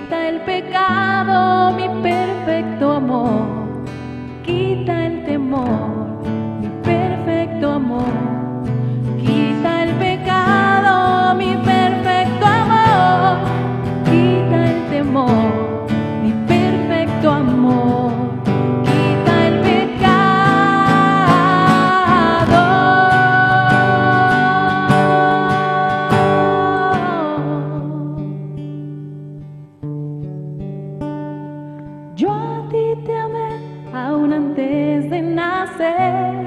Quita el pecado, mi perfecto amor. Quita el temor, mi perfecto amor. Quita el pecado, mi perfecto amor. Quita el temor, mi perfecto amor. Quita el pecado. Yo a ti te amé aún antes de nacer.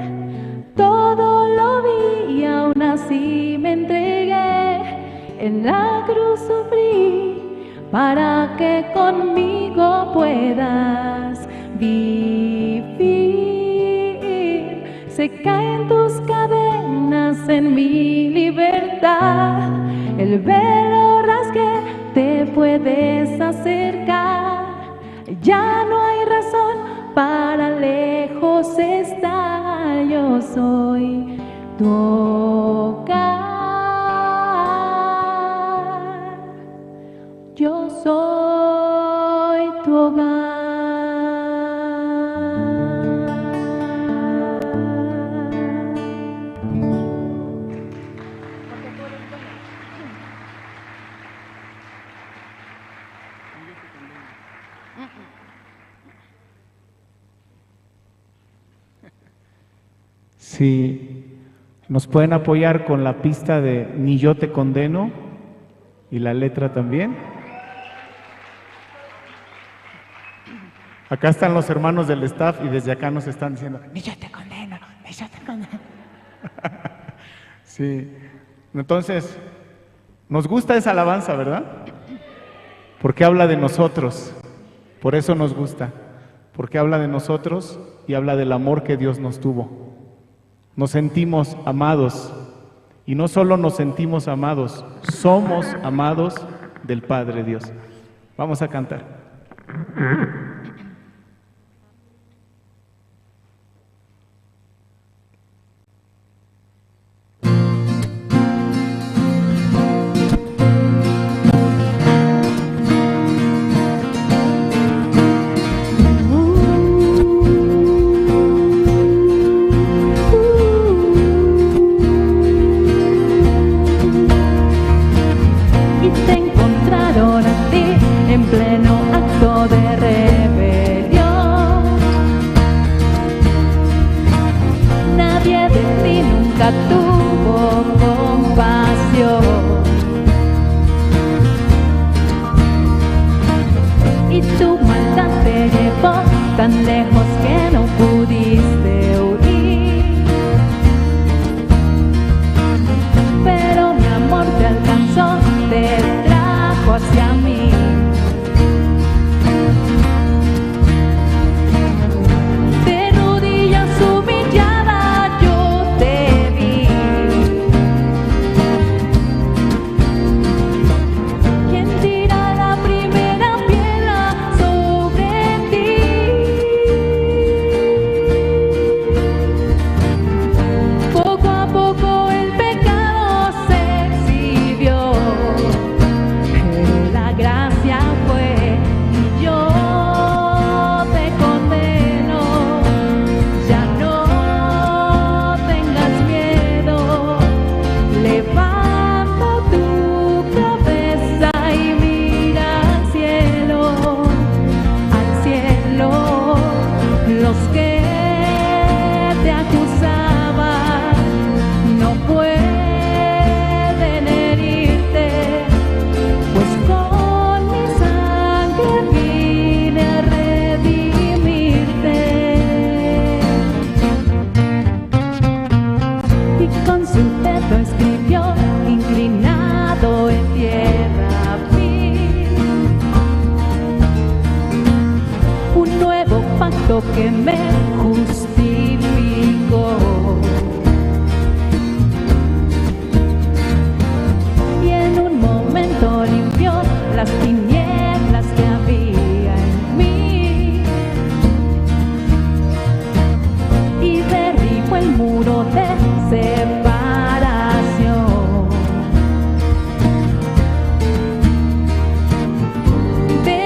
Todo lo vi y aún así me entregué. En la cruz sufrí para que conmigo puedas vivir. Se caen tus cadenas en mi libertad. El velo rasgué, te puedes acercar. Ya no hay razón para lejos estar. Yo soy tu hogar. Yo soy tu hogar. Si nos pueden apoyar con la pista de Ni yo te condeno y la letra también. Acá están los hermanos del staff y desde acá nos están diciendo: "Ni yo te condeno, ni yo te condeno". Sí. Entonces, nos gusta esa alabanza, ¿verdad? Porque habla de nosotros. Por eso nos gusta. Porque habla de nosotros y habla del amor que Dios nos tuvo. Nos sentimos amados. Y no solo nos sentimos amados, somos amados del Padre Dios. Vamos a cantar. Y te encontraron a ti en pleno acto de rebelión. Nadie de ti nunca tuvo compasión. Y tu maldad te llevó tan lejos que no pudiste huir. Pero mi amor te alcanzó, te trajo hacia mí. De rodillas humillada yo te vi. ¿Quién tira la primera piedra sobre ti? Poco a poco el pecado se exhibió, pero la gracia fue: "Ni yo te condeno, ya no tengas miedo, levanta tu cabeza y mira al cielo, al cielo". Los que te acusaban no pueden herirte, pues con mi sangre vine a redimirte. Y con su dedo escribió, inclinado en tierra firme, un nuevo pacto que me justificó. Y en un momento limpió las tinieblas que había en mí y derribó el muro de separación. De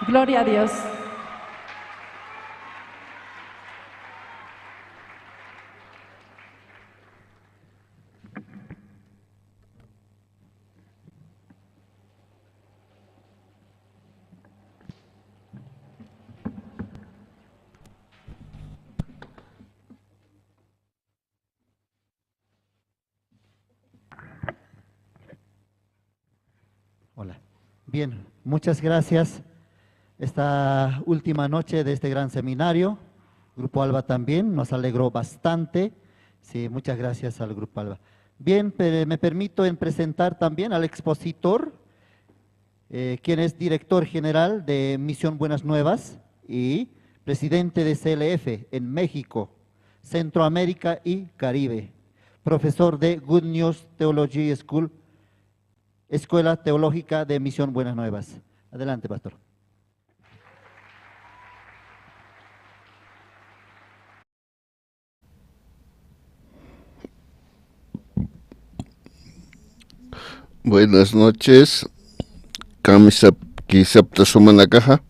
Gloria a Dios. Hola. Bien, muchas gracias. Esta última noche de este gran seminario, Grupo Alba también nos alegró bastante. Sí, muchas gracias al Grupo Alba. Bien, pe-, me permito en presentar también al expositor, eh, quien es director general de Misión Buenas Nuevas y presidente de C L F en México, Centroamérica y Caribe, profesor de Good News Theology School, Escuela Teológica de Misión Buenas Nuevas. Adelante, pastor. Buenas noches. Kamisap-, kisapta sumanakaxa.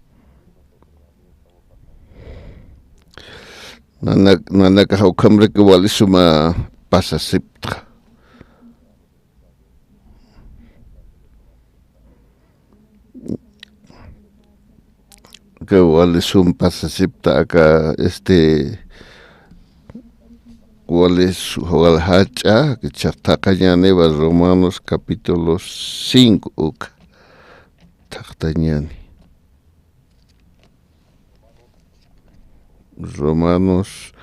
Nana-, nanakaxa ukhamraki wali suma pasasipta. Aka wali sum pasasipta aka, este, wali su-, wal jach'a, kichaq thaqañäniwa Romanos capítulo cinco uka. Thaqtañäni. Romanos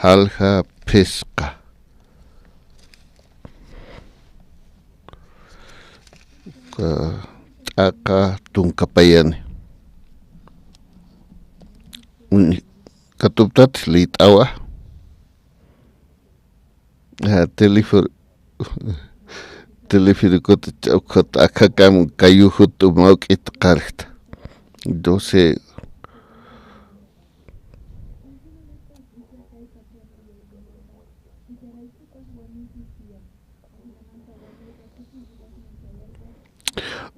jalja phisqa. Ka-, t'aqa tunka payani. Un-, katuptat lït'awa. Ah, telefon-, teleférico ta chawkhat akakam kayuhut mawk'it qarjta. Doce.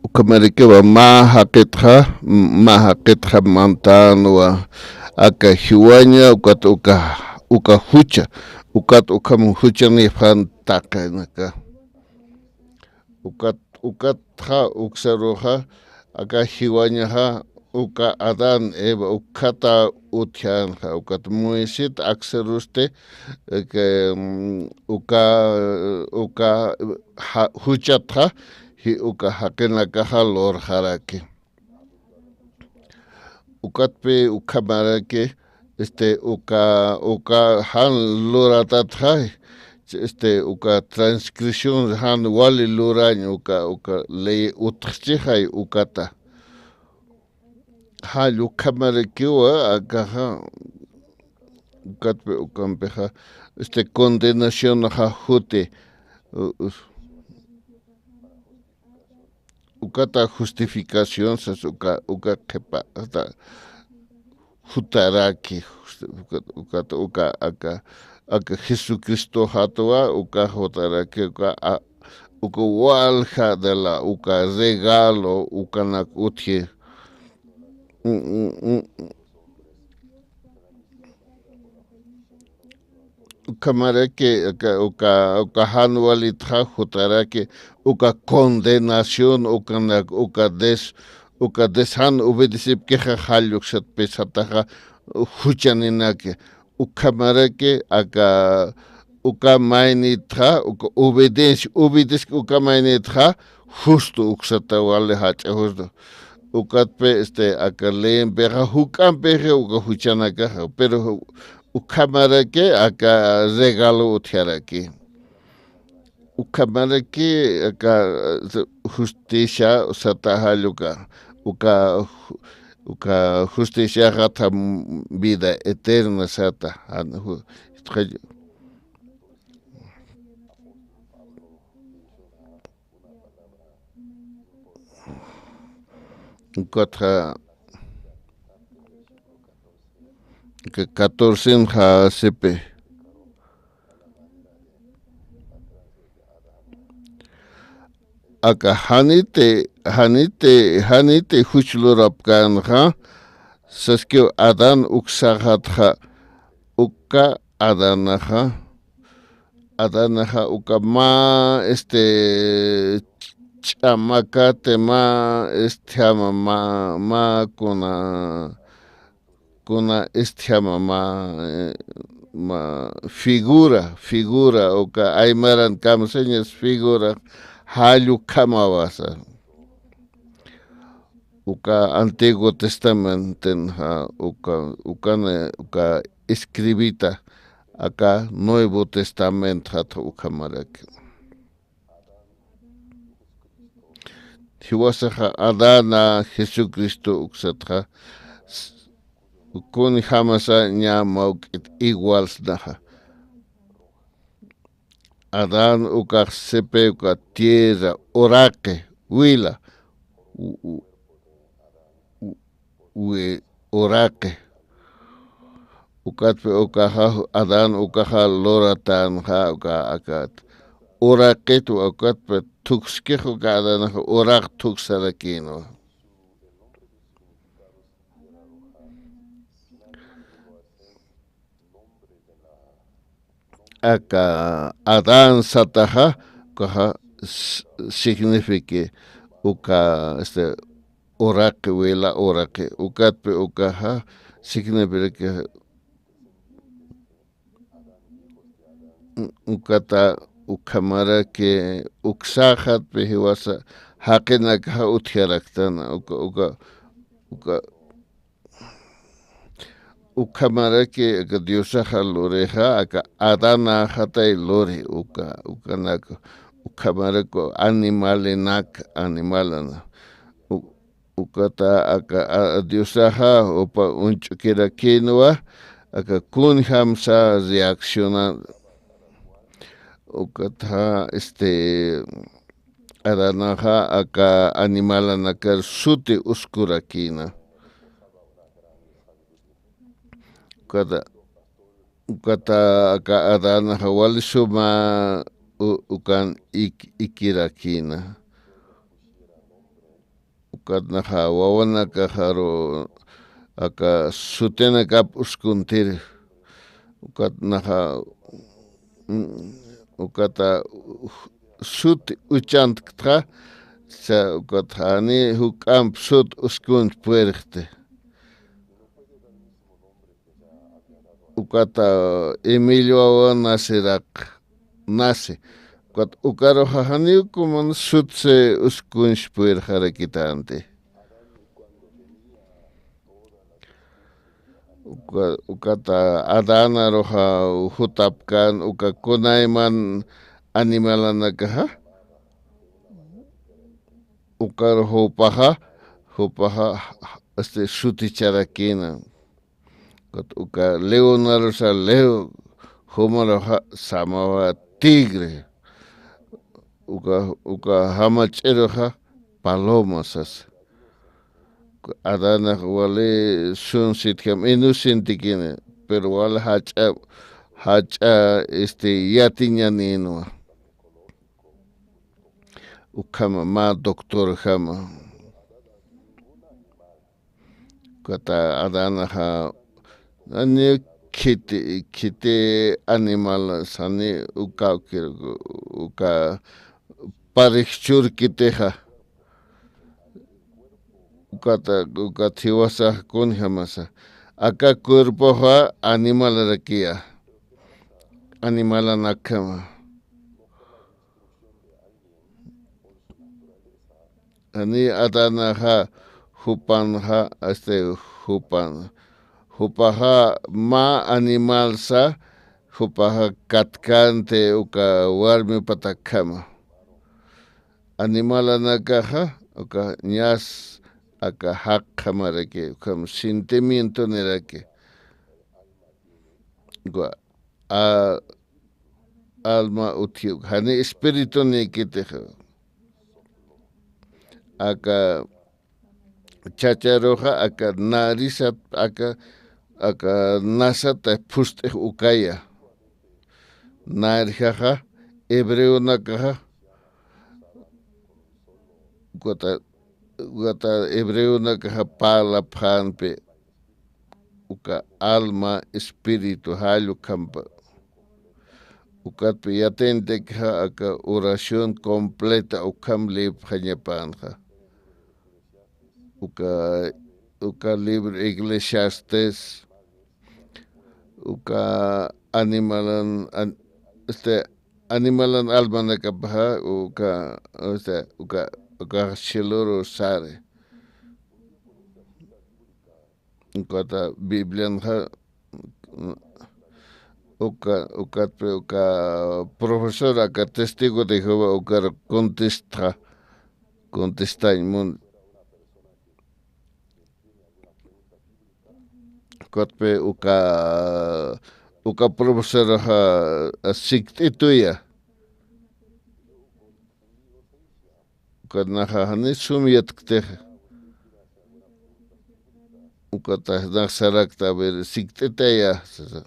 Ukhamarakiwa mä jaqitxa, mä jaqitxa mantänwa aka jiwaña, ukat uka, uka jucha, ukat ukham juchanipxän taqinaka. Ukat, ukatxa uksaruxa, aka jiwañaxa, uka Adán, Eva, ukkhat utjänxa, ukat Moiset aksarusti, aka, mm, uka, uka ja-, juchatxa, ji-, uka jaqinakaxa lurxaraki. Ukatpï ukhamaraki, este, uka, uka jan luratatxa, este, uka transgresión jan wali lurañ, uka, uka ley utjchixay ukata. Jall ukhamarakiwa, akaxa, ukatpï ukampixa, este, condenación ja juti, u-, u-, ukata justificación sas uka, uka qhipa, ata jutaraki, uka, uka, uka, aka, aka Jesucristo jatuwa, uka jutaraki, uka, a, uka walja de la, uka regalo, ukanak utji. Mm, mm, mm. Ukhamaraki, uka, uka, uka jan walitxa jutaraki, uka condenación, ukanak, uka des-, uka des-, jan obedecipkixa jall uksatpï sataxa juchaninaki. Ukhamaraki, aka, uka maynitxa, uka obedencia, obedezc uka maynitxa, justo uksata wali jach'a justo. Ukatpï, este, aka leyimpixa, juk'ampixi, uka juchanakaxa, pero ukhamaraki, aka regalo utjaraki. Ukhamaraki, aka, eh, justicia sata jall uka, uka, uka justiciaxa tham vida eterna sata, jan ju-, ukatxa, ka-, catorcenxa sipi. aka janiti, janiti, janiti juch lurapkänxa, saskiw Adán uksaxatxa, uka Adanaxa, Adanaxa uka mä, este, ch'amakati mä, este, jama mä, mä kuna, kuna istjama mä, eh, mä figura, figura, uka aymaran kamsañas figura, jall ukhamawasa. Uka Antiguo Testamentenxa, uka, ukana, uka escribita, aka Nuevo Testamentxatxa ukhamaraki. Jiwasaxa Adana Jesucristo uksatxa, s-, kunjamasa ña mawk'it igualsnaxa. Adán ukax sipi uka tierra, uraqi, wila, u-, u-, u-, wi-, uraqi. Ukatpi ukaxa, Adán ukaxa luratänxa, uka akat. Uraqit ukatpi thukskix uka Adanaxa uraq thuksarakinwa. Aka Adán sataxa, ukaxa s-, signifique uka, este, uraqi, wila uraqi, ukatpi ukaxa signifique ukata ukhamaraki uksaxatpi jiwasa jaqinakaxa utjaraktana, uka, uka, uka, ukhamaraki aka Diosaxa lurixa, aka Adanaxatay luri, uka, ukanaka, ukhamaraki animalinak, animalana. U-, ukata aka, a, Diosaxa jupa uñch'ukirakinwa, aka kunjamsa reacciona, ukata, este, Adanaxa aka animalanakar suti uskurakina. Ukata, ukata aka Adanaxa wali suma u-, ukan ik-, ikirakina. Ukatnaxa wawanakaxaru aka sutinakap uskuntiri. Ukatnaxa, mm, ukata suti uchantktxa, sa ukatxa jani juk'amp sut uskunch puerxti. Ukata Emilio wawa naceraq, nace. Ukat ukaruxa janiw kuman sutsi uskunch puerxarakitänti. Uka, ukata Adanaruxa jutapkän uka kunayman animalanakaxa. Ukaru jupaxa, jupaxa, este, suticharakina. Ukat uka leonarusa leo, jumaruxa samawa tigre. Uka, uka jamach'iruxa paloma sasa. Adanax wali sunsitjam inocentekina, pero wali jach'a, jach'a, este, yatiñaninwa. Ukhama, mä doctorjama. Ukata Adanaxa, ani khiti, khiti animal sani uka, uka parixchurkitixa. Ukata, ukat jiwasax kunjamasa. Aka cuerpoxa animalarakiya. Animalanakjama. Ani Adanaxa jupanxa, este, jupan, jupaxa mä animalsa, jupaxa katkänti uka warmipatakjama. Animalanakaxa, uka ñas aka jaqjamaraki, ukham sentimientoniraki. Uka, a, alma utji, uka jani espiritunïkitixa. Aka chacharuxa, aka narisat, aka, aka nasat phust'ix ukaya. Narjaxa, hebreonakaxa, Ukata, ukata hebreonakaxa parlapxänpi uka alma, espíritu, jall ukhampa. Ukatpi yatintix aka oración completa ukham lïpxañapänxa. Uka, uka libro Eclesiastes, uka animalan, an-, este, animalan almanakapaxa, uka, este, uka, uka cieloro sari. Ukata Biblianxa, uka, ukatpi uka profesor aka testigo de Jehová ukar contesta, contestañ mun. Ukatpi uka, uka profesorxa sikt'ituya. Ukat naxa jani sum yatktixa. Ukat nax sarakta, a ver, sikt'itaya, sasa.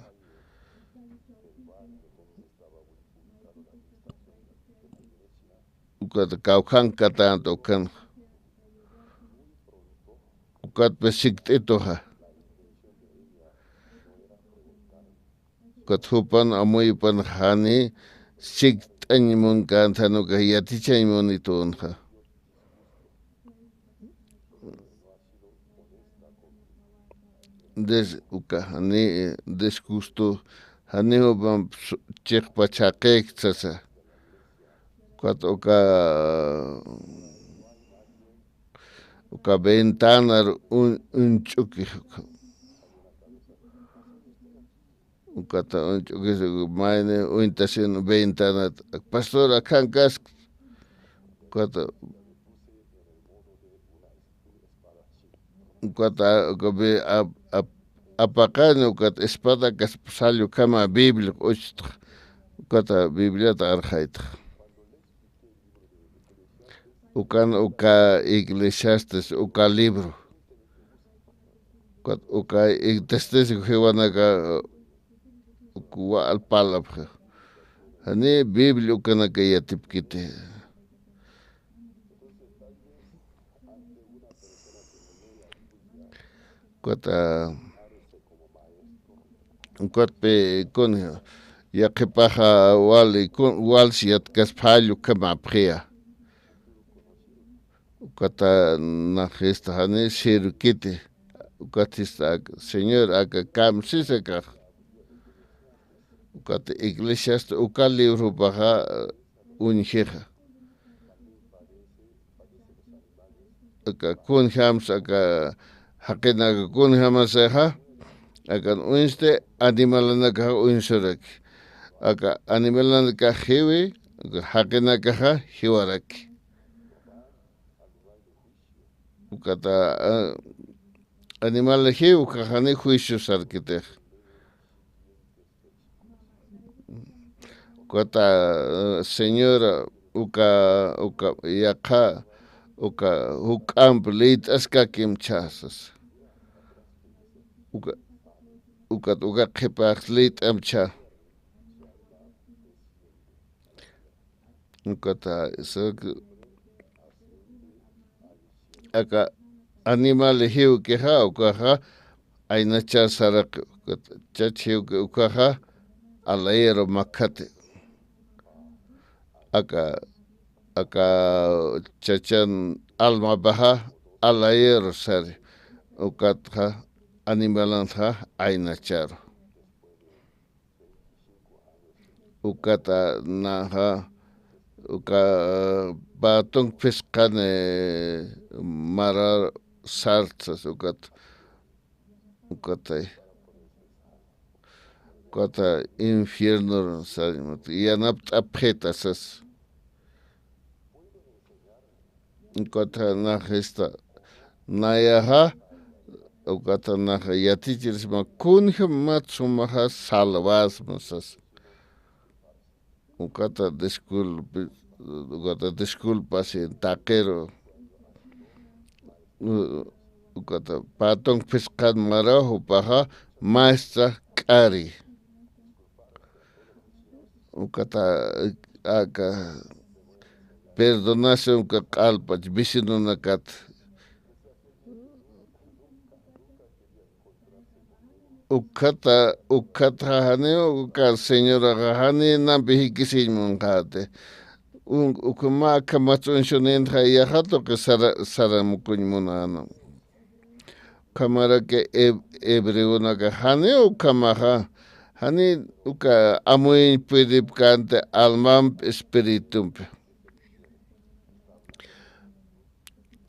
Ukat kawkhankatänti ukan. Ukatpi sikt'ituxa. Ukat jupan amuypan jani sikt'añ munkänti, jan ukax yatichañ munitünxa. Des, uka jani, eh, disgusto, jani jupan su-, chiqpa chhaqïk sasa. Ukat uka, uka ventanar un-, uñch'ukix uka. Ukata uñch'ukis mayni uñtasin ventanat, pastor, akhankask. Ukata, ukata, uka bi-, ap-, ap-, apaqañ ukat espadakas sall ukhama Biblia uchtx. Ukata Bibliata arxaytx. Ukan uka Eclesiastes uka libro. Ukat uka testigo Jehoanaka, uk wal parlapxi. Jani Biblia ukanaka yatipkiti. Ukata, ukatpi kun yaqhipaxa wali, kun, walsi yatkaspxalla ukhamapxiya. Ukata naxista jani sirvikiti. Ukatista ak-, Señor, aka kamsisa kax. Ukata Eclesiastes uka libropaxa, eh, uñjixa. Aka kunjams, aka jaqinaka kunjamasixa, akan uñsti animalanakaxa uñsuraki. Aka animalanakax jiwi, aka jaqinakaxa jiwaraki. Ukata, ah, animal jiw ukax jani juicio sarkitix. Ukata, eh, Señora, uka, uka yaqha, uka juk'amp liyt'askakim chhasas. Uka, ukat uka qhipax liyt'am chha. Ukata, aka animal jiwkixa, ukaxa aynachar saraki, ukat chach jiwki ukaxa alayaru makhati. Aka, aka chachan almapaxa alayaru sari, ukatxa animalanxa aynacharu. Ukata naxa, uka pä tunk phisqan mara sartsas ukat, ukatay, ukata infierno sas, yanapt'apxita sas. Ukata naxista nayaxa, ukata naxa yatichirisma kunjämat sumaxa salvasma sas. Ukata disculpi, ukata disculpasin taqiru. U-, ukata pä tunk phisqan mara jupaxa maestra k'ari. Ukata aka perdonasiw uka q'alpach vecinonakat. Ukhata, ukhata janiw uka señoraxa jani nampi jikisiñ munxäti. Un-, ukhama akhamatsuñsuninxa yaxa tuqi sara-, saramukuñ munäna. Ukhamaraki heb-, hebreonaka janiw ukhamaxa, jani uka amuyuñ puedipkänti almampi espiritumpi.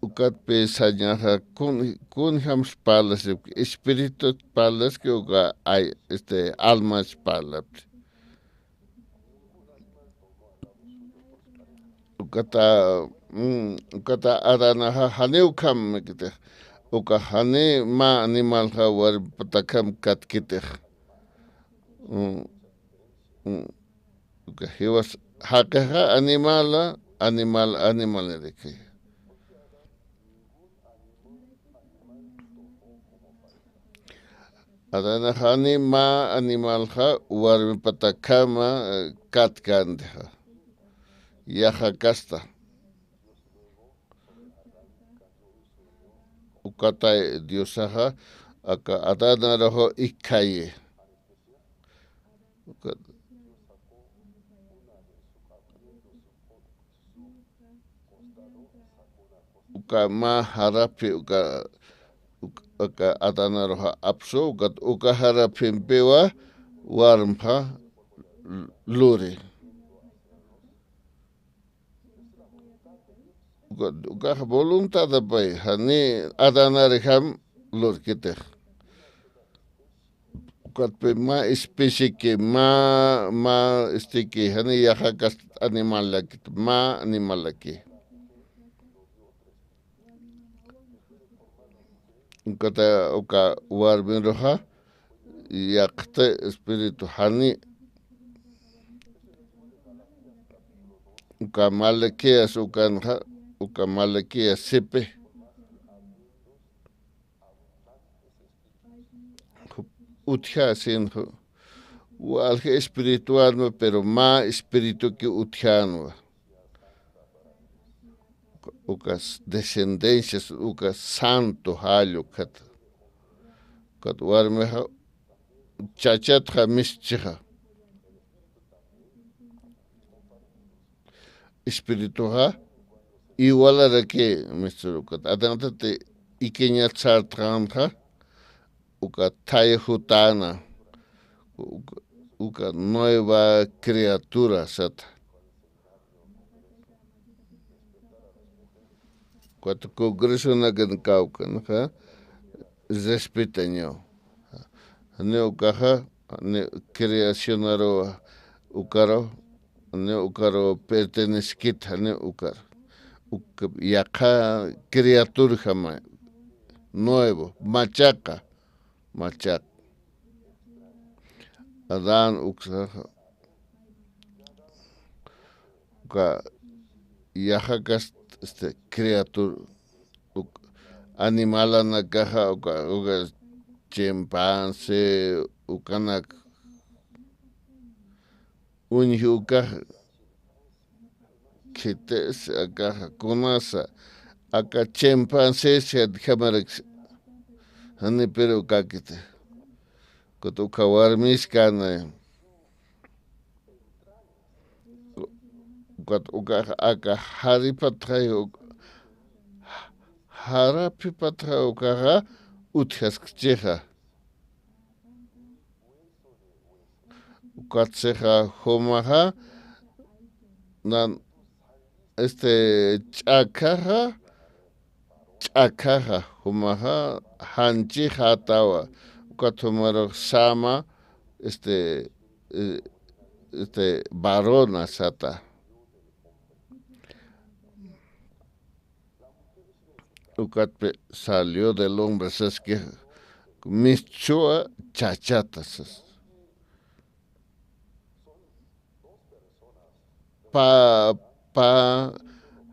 Ukatpi sañaxa kun, kunjams parlasipki, espiritu parlaski uka ay, este, almas parlapti. Ukata, mm, ukata Adanaxa janiw ukhamkitix, uka jani mä animalxa warmi patakham katkitix. Mm, mm. Uka jiwas jaqixa animala, animal, animaliraki. Adanax jani mä animalxa warmi patakhama, eh, katkäntixa. Yaxa kasta. Ukatay Diosaxa aka Adanaruxa ikhayi. Uka, uka mä jaraphi uka, uka, uka Adanaruxa apsu, ukat uka jaraphimpiwa warmxa luri. Uka, ukax voluntadapay, jani Adanarjam lurkitix. Ukatpi mä especieki, mä, mä esteki, jani yaxa kast animalakit, mä animalaki. Ukata uka warmiruxa yaqti espiritu jani uka Malaquías ukanxa, uka Malaquías sipi utjasin, walja espirituanwa, pero mä espirituki utjanwa. Uka descendencias, uka santo jall ukat. Ukat warmixa chachatxa mischixa. Espirituxa igualaraki, mister, ukat Adantati ikiñat sartxänxa, uka thaya jutana, uka, uka nueva criatura sata. Ukat congresonakan kawkhanxa respetañaw. Jani ukaxa, jani creacionaruwa ukaru, jani ukaru perteneskit, jani ukar. Uka yaqha criaturjama, nuevo, machaqa, machaq. Adán uksaxa, uka yaxa kast, este, criatur, uk-, animalanakaxa, uka, uka chimpancé, ukanak uñji ukax khitis, akaxa kunasa, aka chimpancés jamarak, jani pero ukakiti. Ukat uka warmiskanay. Ukat ukax aka jaripatxay uk-, jaraphipatxay ukaxa utjaskchixa. Ukatsixa jumaxa, nan, este, ch'akhaxa, ch'akhaxa, jumaxa janchixätawa, ukat jumarux sama, este, eh, este, varona sata. Ukatpi salió del hombre, saski, mischuwa chachata, sas. Pä, pä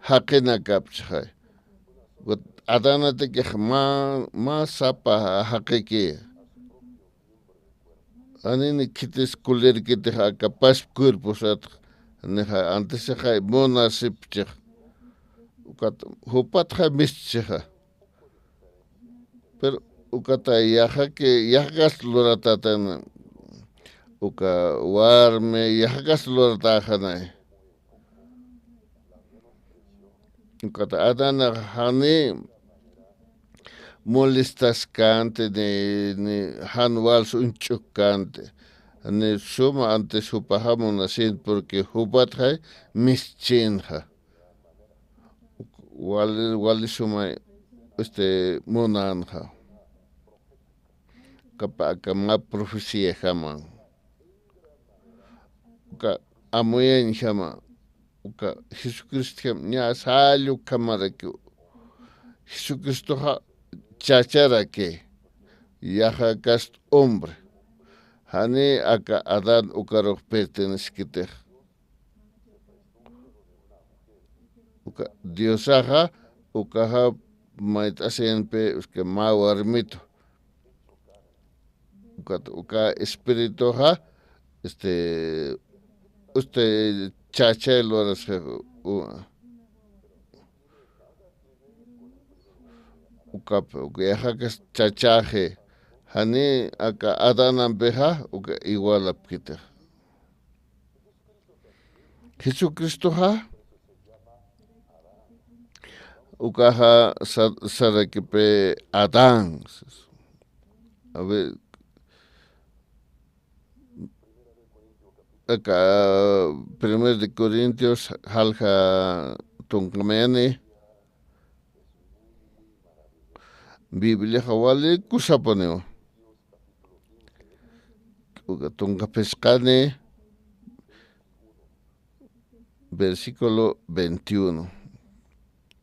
jaqinakapchixay. Adanatakix mä, mä sapa jaqiki. Janini khitis kulirkitix aka pasp cuerpo sat, nixa, antes sixay munasipchix. Ukat jupatxa mistchixa. Pero ukata yaqhaki, yaqhakasti luratätana. Uka warmi yaqhakasti luratäxanay. Ukata Adanax jani molestaskanti, ni, ni jan wals uñch'ukkanti. Ni suma antes jupaxa munasin, porque jupatxay mistchinxa. Wali, wali sumay, este, munanxa. Uka pä aka mä profeciajaman. Uka amuyañjama, uka Jesucristjam ñä sall ukhamarakiw. Jesucristoxa chacharaki, yaqhakasti hombre. Jani aka Adán ukarux pertenecekitix. Uka Diosaxa, ukaxa mayt'asinpi, es que mä warmitu. Ukat uka espirituxa, este, este, chachay lurasxa, u-, ukap, uka yaqhakas chachaxi, jani aka Adanampixa, uka igualapkitix. Jesucristoxa, ukaxa sa-, sarakipï Adán. A ver, aka Primer de Corintios jalja tunka mayani. Bibliaxa wali kusapuniwa. Uka tunka phisqani, versículo veintiuno.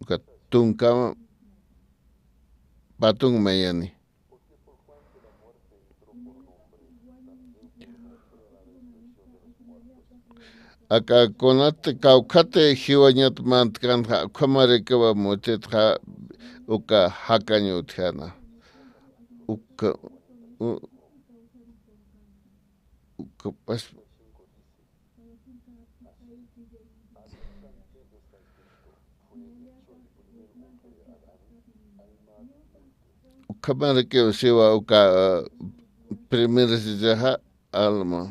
Uka tunka pä tunka mayani. Aka kunat kawkhati jiwañat mantkanxa, ukhamarakiwa muchitxa uka jakañ utjana. Uka, u-, uka pas-, Ukhamarakiw siwa uka, ah, primera sisaxa alma,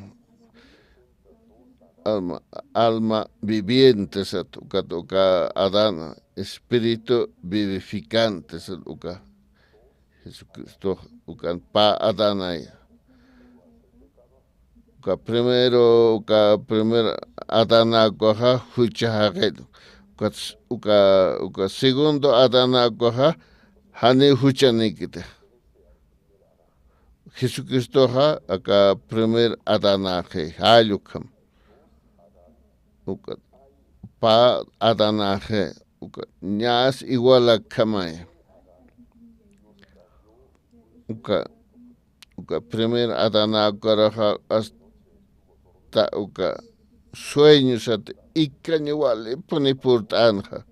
alma, alma viviente sat, ukat uka Adán, espíritu vivificante sat uka. Jesucristo ukan pä Adán aya. Uka primero, uka primer Adán ukaxa jucha jaqit. Uka, uka, uka segundo Adán ukaxa jani juchanikiti. Jesucristoxa aka primer Adanaxi, jall ukham. Uka pä Adanaxi, uka ñas igualakhamay. Uka, uka primer Adanax ukaruxa hasta uka sueño sat ikkañ walipuni purt'anxa.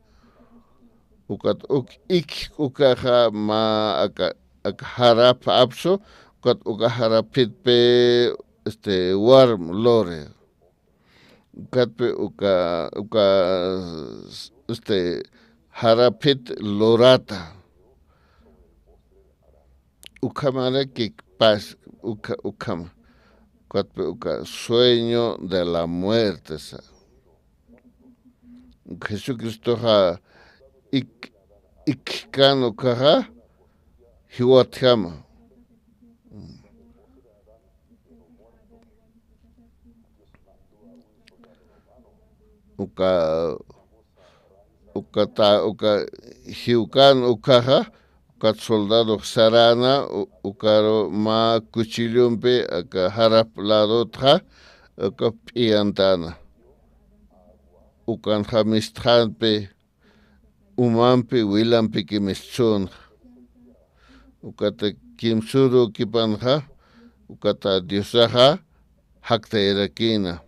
Ukat uk ikik ukaxa mä aka, aka jarap apsu, ukat uka jarapitpi, este, warm luri. Ukatpi uka, uka, este, jarapit lurata. Ukhamaraki pas, ukha, ukhama. Ukatpi uka sueño de la muerte sa. Jesucristoxa ik, ikkan ukaxa jiwatjama. Uka, uka ta, uka jiwkan ukaxa, ukat soldadox sarana, u-, ukaru mä cuchillompi, aka jarap ladotxa, uka p'iyantana. Ukanxa mistxampi, umampi, wilampiki mistsunxa. Ukata kimsürukipanxa, ukata Diosaxa jaktayrakïna.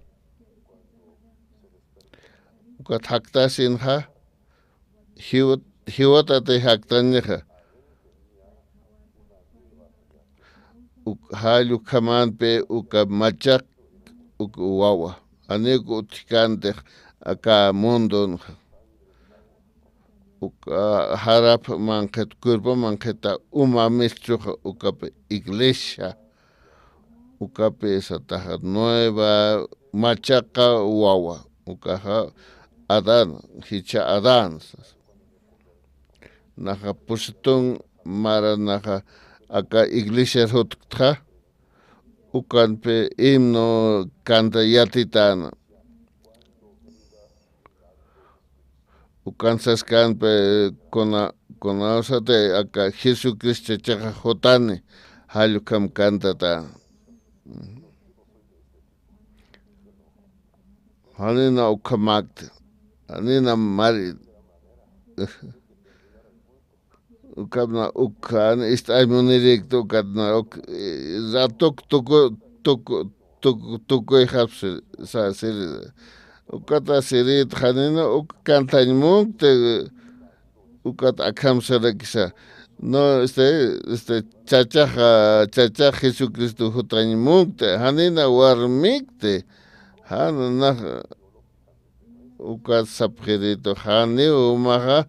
Ukat jaktasinxa, jiwat, jiwatatay jaktañaxa. Uk, jall ukhamampi uka machaq, uk wawa. Janiw utjkantix aka mundonxa. uka jarap manqhit, cuerpo manqhita uma mistsuxa, ukapi iglesia, ukapi sataxa nueva machaqa wawa, ukaxa Adán, jichha Adán. Naxa pusitun mara naxa aka iglesiar jutktxa, ukanpi himno canta yatitäna. Ukan saskanpi kuna, kunawsati aka Jesucristo chachaxa jutani, jall ukham cantata. Janina ukhamakti, janina mari. Ukapna ukhan ist'añ munirikti, ukatna uk, eh, ratuk tuku, tuku, tuku, tukuyxapsi, sa, siri. Ukata sirit janina uk cantañ munkti, ukat akham sarakisa. No, este, este, chachaxa, chachax Jesucristo jutañ munkti, janina warmikti, jana nax, ukat sapxiritu, janiw umaxa,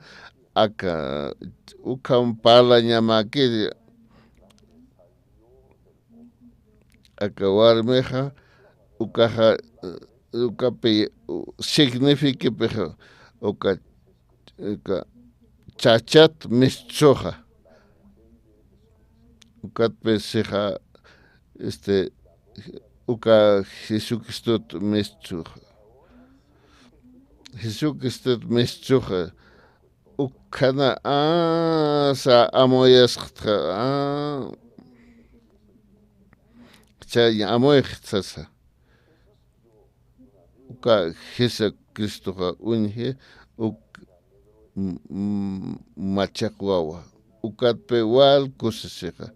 aka, ukham parlañamäki, aka warmixa, ukaxa, ukapi, u, signifikipixa, uka, uka chachat mistsuxa. Ukatpi sixa, este, uka Jesucristot mistsuxa. Jesucristot mistsuxa. Ukhana, a, sa amuyasxtxa, a, chay amuyxtxa sasa. Uka Jesucristoxa uñji, uk, m, m, machaq wawa. Ukatpi wal kusisixa.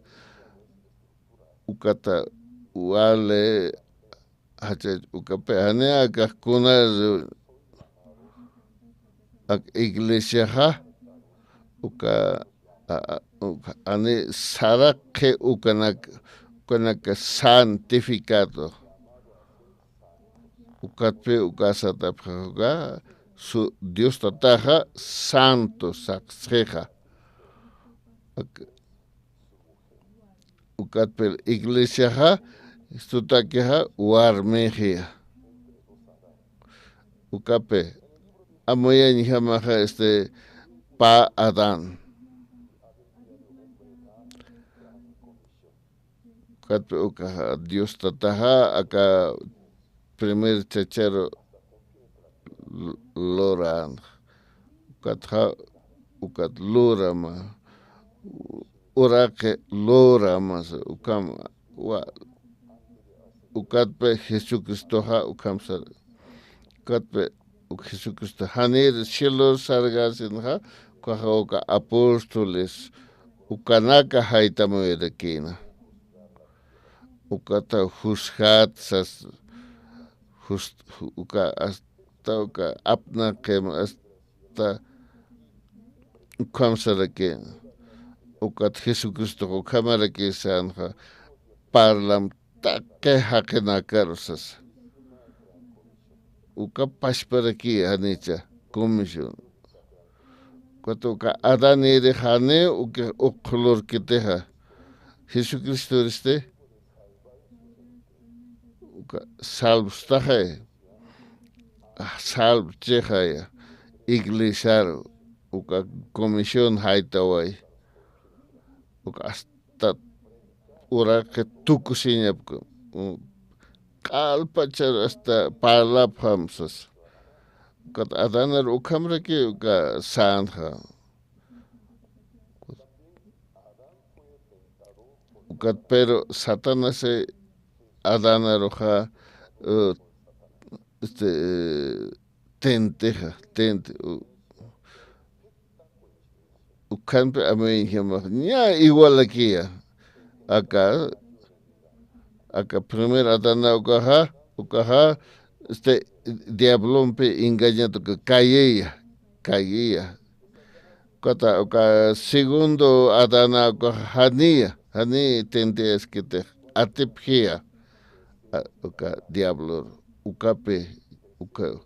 Ukata wali, jach'a ukapi, jani akax kuna, ak iglesiaxa, uka, a, a, uka, jani saraqi ukanak, ukanaka santificado. Ukatpi uka satapxax uka, su, Dios Tataxa santo saksxixa. Ak, ukatpir iglesiaxa, istutakixa, warmixiya. Ukapi, amuyañjamaxa, este, pa Adán. Ukatpi ukaxa Dios Tataxa, aka primer chacharu l, luränxa. Ukatxa, ukat lurama, uraqi lurama, ukham, wa, ukatpi Jesucristoxa, ukham sar, ukatpi, uk Jesucristo janir cielor sargasinxa, ukaxa uka apóstoles, ukanaka jaytamuyarakïna. Ukata juzgat sas, jus, uka hasta uka apnaqim hasta ukham saraki. Ukat Jesucristox ukhamaraki sänxa, parlam taqi jaqinakaru sasa. Uka pachparaki janicha, comisión. Ukat uka Adán irix jani, uka uk lurkitixa. Jesucristo iristi, uka salvstaxay, salvchixaya, iglesiaru, uka comisión jaytaway, uka hasta uraqi tukusiñapku, u, q'alpacharu hasta parlapxam sasa. Ukat Adanaru ukhamraki uka sänxa. Ukat pero Satanasi Adanaruxa, eh, este, eh, tentixa, tenti, u, ukhampi amuyinjamax, ña igualakiya. Aka, aka primer Adana ukaxa, ukaxa, este, diablompi engañado uka Caínxa, Caínxa. Ukata, uka segundo Adana ukaxa janiya, jani tentiyaskitix, atipxiya. A, uka diablo, ukapi, uka,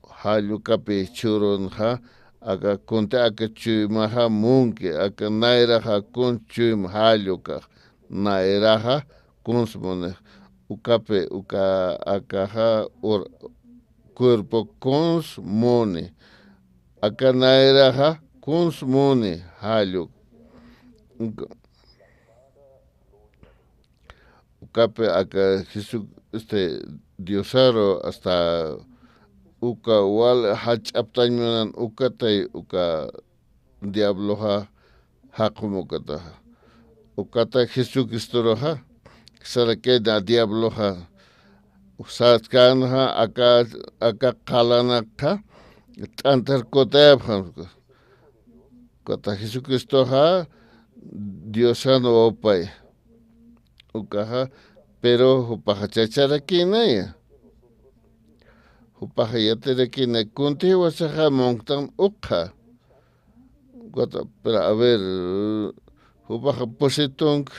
jall ukapi churunxa, Aka kunti aka chuymaxa munki, aka nayraxa kuns chuyma, jall ukax nayraxa kuns munix. Ukapi, uka, akaxa ur-, cuerpo kuns muni. Aka nayraxa kuns muni, jall uk-, ukapi aka Jesu-, este, Diosaru hasta uka wal jach'aptañ munan ukatay uka diabloxa jaqum ukataxa. Ukata Jesucristoruxa, sarakina diabloxa, saskanxa aka, aka qalanakxa t'antar kutayapxam. Ukata Jesucristoxa Diosan wawpay. Ukaxa, pero jupaxa chacharakinaya. Jupaxa yatirakina kunti jiwasaxa munktan ukxa. Ukata, pero a ver, jupaxa pusitunk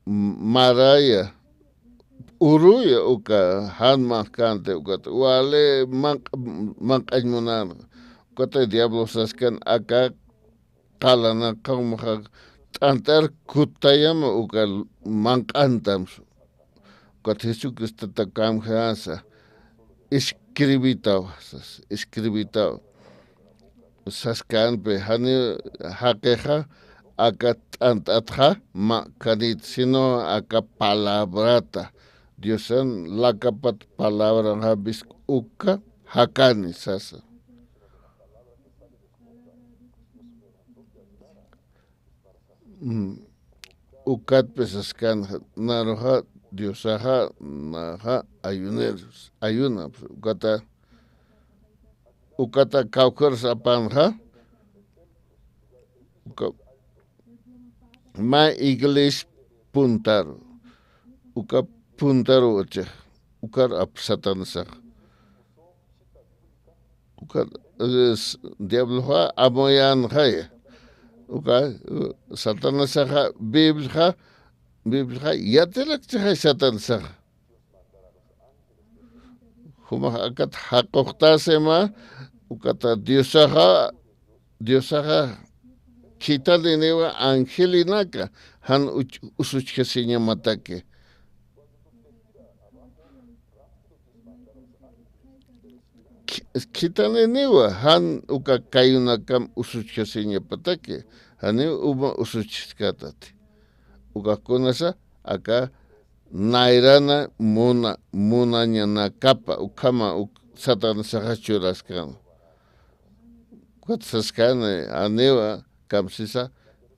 maraya, uruya uka, jan manqkanti ukata, wali manq-, manq'añ munan. Ukata diablo saskan aka qalanakxa jumaxa t'antar kutayama uka manq'antam. Ukat Jesucristota kamjasa, escribitaw, sas, escribitaw. Saskanpi, jani jaqixa aka t'ant'atxa mä kanit, sino aka palabrata, Diosan lakapat palabranxa bis uka jakani sasa. Mm, ukatpis saskan naruxa Diosaxa naxa ayuneros, ayuna, ukata, ukata kawkharus apanxa, uka, mä iglesia puntaru, uka puntaru uchi, ukar ap Satanasaxa. Uka, eh, s-, diabloxa amuyanxaya. Uka, eh, Satanasaxa, Bibliaxa, Bibliaxa yatirakchixay Satanasaxa. Jumax akat jaquxtasima, ukata Diosaxa, Diosaxa khitaniniwa angelinaka, jan uch-, usuchjasiñamataki. Khi-, khitaniniwa, jan uka kayunakam usuchjasiñapataki, janiw uma usuchjaskätati. Uka kunasa, aka nayrana muna-, munañanakapa, ukhama uk-, Satanasaxa churaskan. Ukat saskan, janiwa, kamsisa,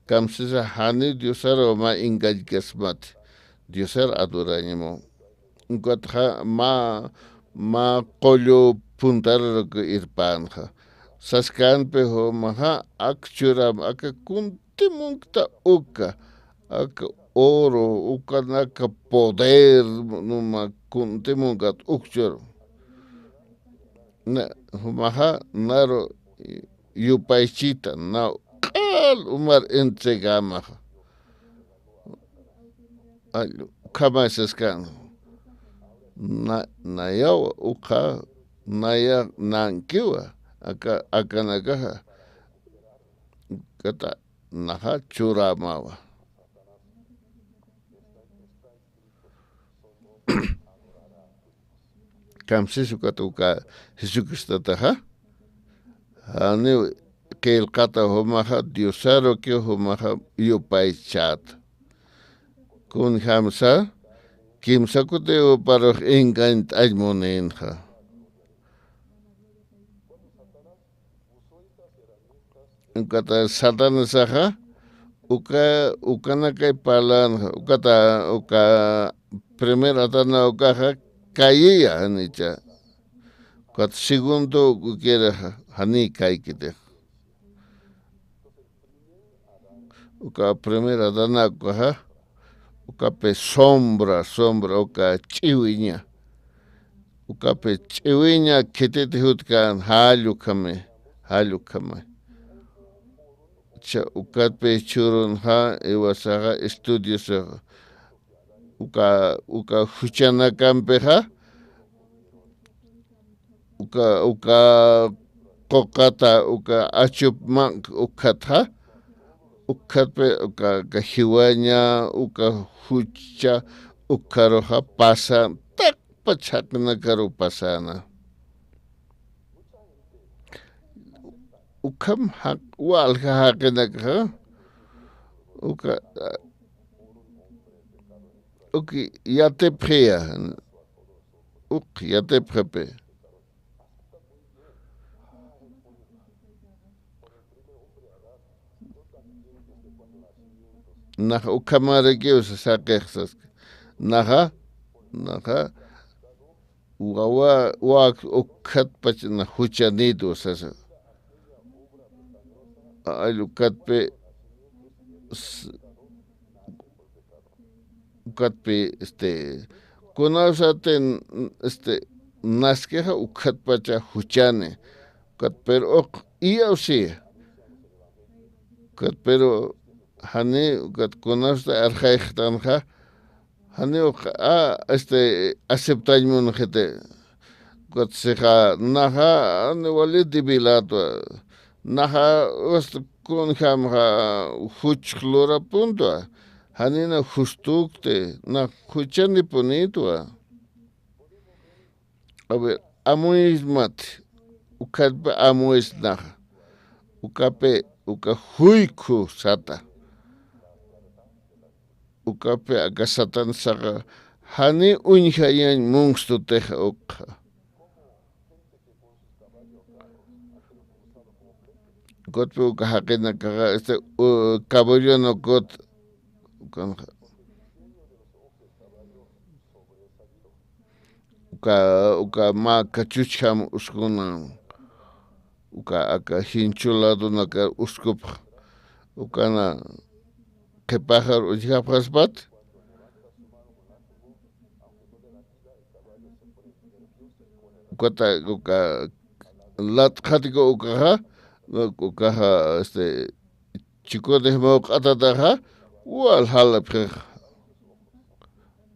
kamsisa jani Diosaru mä engañkasmati. Diosar adorañamu. Ukatxa mä, mä qullu puntaruk irpanxa. Saskanpi jumaxa ak churam, aka kunti munkta uka, aka oro, ukanaka poder, numa kunti munkat uk churam. Na, jumaxa naru yupaychita, na q'al umar entregamaxa. Ay, ukhamay saskan. Na, nayawa, ukxa, naya nankiwa, aka, akanakaxa. Kata, naxa churamawa. Kamsis ukat uka Jesucristotaxa, janiw qillqata jumaxa, Diosarukiw jumaxa yupaychäta. Kunjamsa, kimsa kuti juparux engañt'añ muninxa. Ukata Satanasaxa, uka, ukanakay parlanxa, ukata, uka primer Adana ukaxa kayiya janicha. Ukat segundo ukiraxa, jani kaykitix. Uka primer Adana ukaxa, ukapi sombra, sombra, uka ch'iwiña. Ukapi ch'iwiña khititi jutkan, jall ukhami, jall ukhami. Cha, ukapi churunxa, iwasaxa, estudiosaxa. Uka, uka juchanakampixa, uka, uka quqata uka achup mank ukkhatxa, ukkhatpi uka, uka jiwaña, uka jucha, ukharuxa pasan, takpach jaqinakaru pasana. Ukham jaq-, walja jaqinakaxa, uka, uki yatipxiya, uk yatipxipi. Naxa ukhamarakiw sasaqix saski. Naxa, naxa, wawa, wak ukkhatpach na juchanïtwa sasa. Ay ukatpi, s-, ukatpi, este, kunawsati, este, naskixa ukkhatpacha juchani. Ukat, pero uq iyawsi. Ukat, pero jani, ukat kunawsati arxayxtanxa, jani uq, a, este, aceptañ munxiti. Ukat sixa, naxa, ani wali debilätwa. Naxa, este, kunjamxa, juchx lurapuntwa. Janina justukti, na juchanipunïtwa. A ver, amuysmat, ukatpi amuysnaxa. Ukapi, uka juykhu sata. Ukapi aka Satansaxa, jani uñjayañ munstutixa ukxa. Ukatpi uka jaqinakaxa, este, u-, caballonukut, ukanxa. Uka, uka mä kachuchjam uskuna, uka aka jinchu ladunaka uskupx, ukana qhipaxar uñjapxaspat, ukata, uka lat'xatika ukaxa, ukaxa, este, chikutix mawq'atataxa, wal jalapxixa.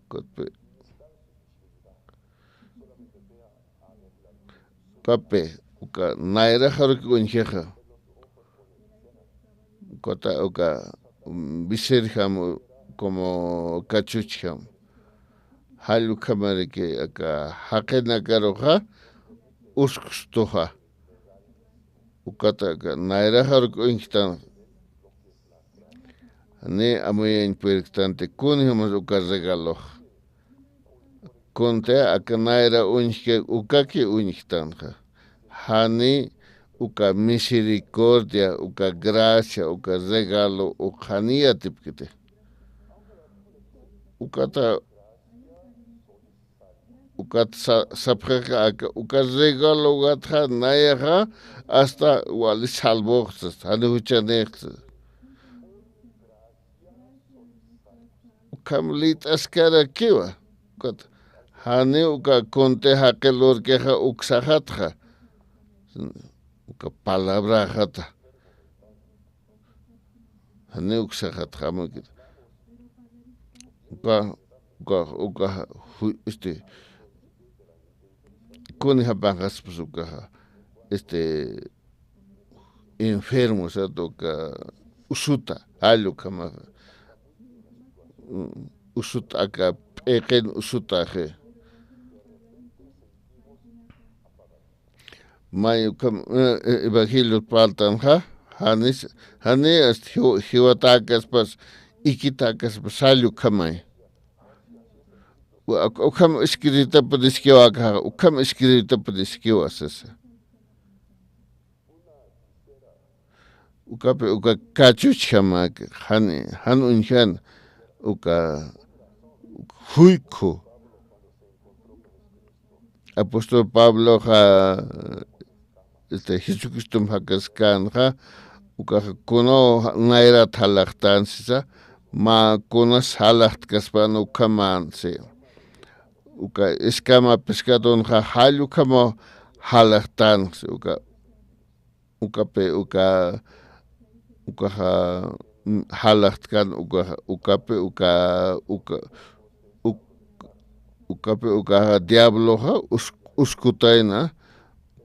Ukatpi, ukapi, uka nayraxaruki uñjixa. Ukata, uka, mm, visirjam, como cachuchjam. Jall ukhamaraki aka jaqinakaruxa uskstuxa. Ukata aka nayraxaruk uñjtan. Jani amuyañ purirktanti kunjamas uka regalox. Kunti aka nayra uñjki ukaki uñjtanxa. Jani uka misericordia, uka gracia, uka regalo, uk jani yatipkiti. Ukata Ukat sa-, sapxixa aka, uka regalowatxa nayaxa hasta wali salvoxsa, jani juchanïxsa. Ukham lït'askarakiwa. Ukat jani uka kunti jaqi lurkixa uksaxatxa. Uka palabraxata. Jani uksaxatxa, amuyki. Uka, uka, uka, ju-, este, kunjapaxaspas ukaxa, este, enfermo, o sea, uka usuta, jall ukhamaxa. Mm, usuta aka, p'iqin usutaxi. May ukham, eh, eh, evangelio parltanxa, janis, jani, este, jiw-, jiwatäkaspas, ikitäkaspas, sall ukhamay. Wa-, uk-, ukham escribitapuniskiwa akaxa, ukham escribitapuniskiwa sasa. Ukapi, uka kachuchjama, jan, jan uñjan, uka juykhu. Apóstol Pabloxa, este, Jesucristom jakaskänxa, ukaxa kunaw nayrat jalaxtän sisa, mä kunas jalaxtkaspan ukhaman si. Uka escama pescadonxa jall ukhamaw jalaxtän si, uka ukapi uka, ukaxa, mm, jalaxtkan ukaxa, ukapi uka, uka, uk-, ukapi ukaxa diabloxa us-, uskutayna,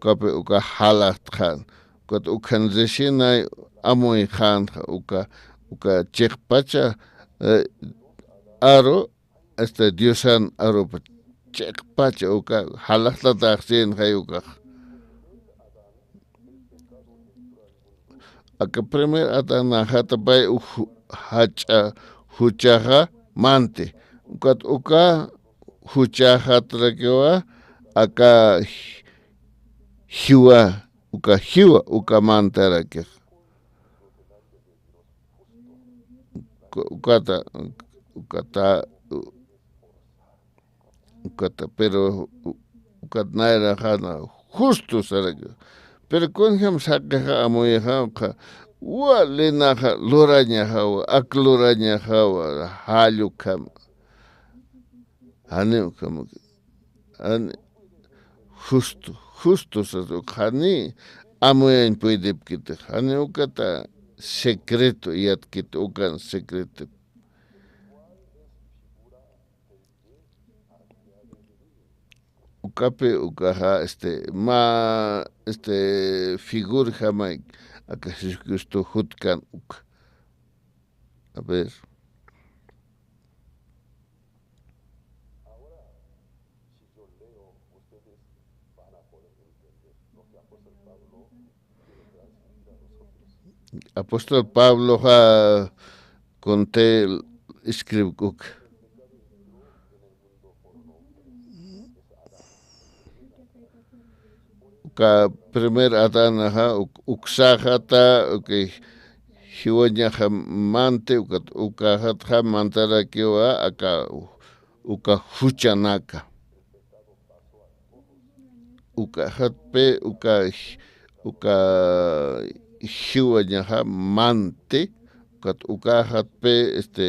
ukapi uka jalaxtxan. Ukat ukhan risinay amuyxanxa, uka, uka chiqpacha, eh, aru, este, Diosan arupa chiqpacha uka jalaxtataxsinxay ukax. Aka primer Adanaxatapay uj jach'a juchaxa manti. Ukat uka juchaxatrakiwa aka ji-, jiwa, uka jiwa, uka mantarakix. Uka-, ukata, ukata, ukata, pero u-, ukat nayraxana justo saraki. Pero kunjam saqixa amuyxa, uka, walinaxa lurañaxawa, ak lurañaxawa, jall ukham. Jani ukham, jani justo, justo sas, uka jani amuyañ puydipkitix, jani ukata secreto yatkit, ukan secreto. Ukapi ukaxa, este, mä, este, figurjamay aka Jesucristo jutkan uka. A ver. Apóstol Pabloxa kunti escribk'uk. Uka primer Adanaxa, uk-, uksaxata, uka jiwañaxa manti, ukat ukaxatxa mantarakiwa aka uka juchanaka. Ukaxatpi, uka, uka jiwañaxa manti, ukat ukaxatpi, este,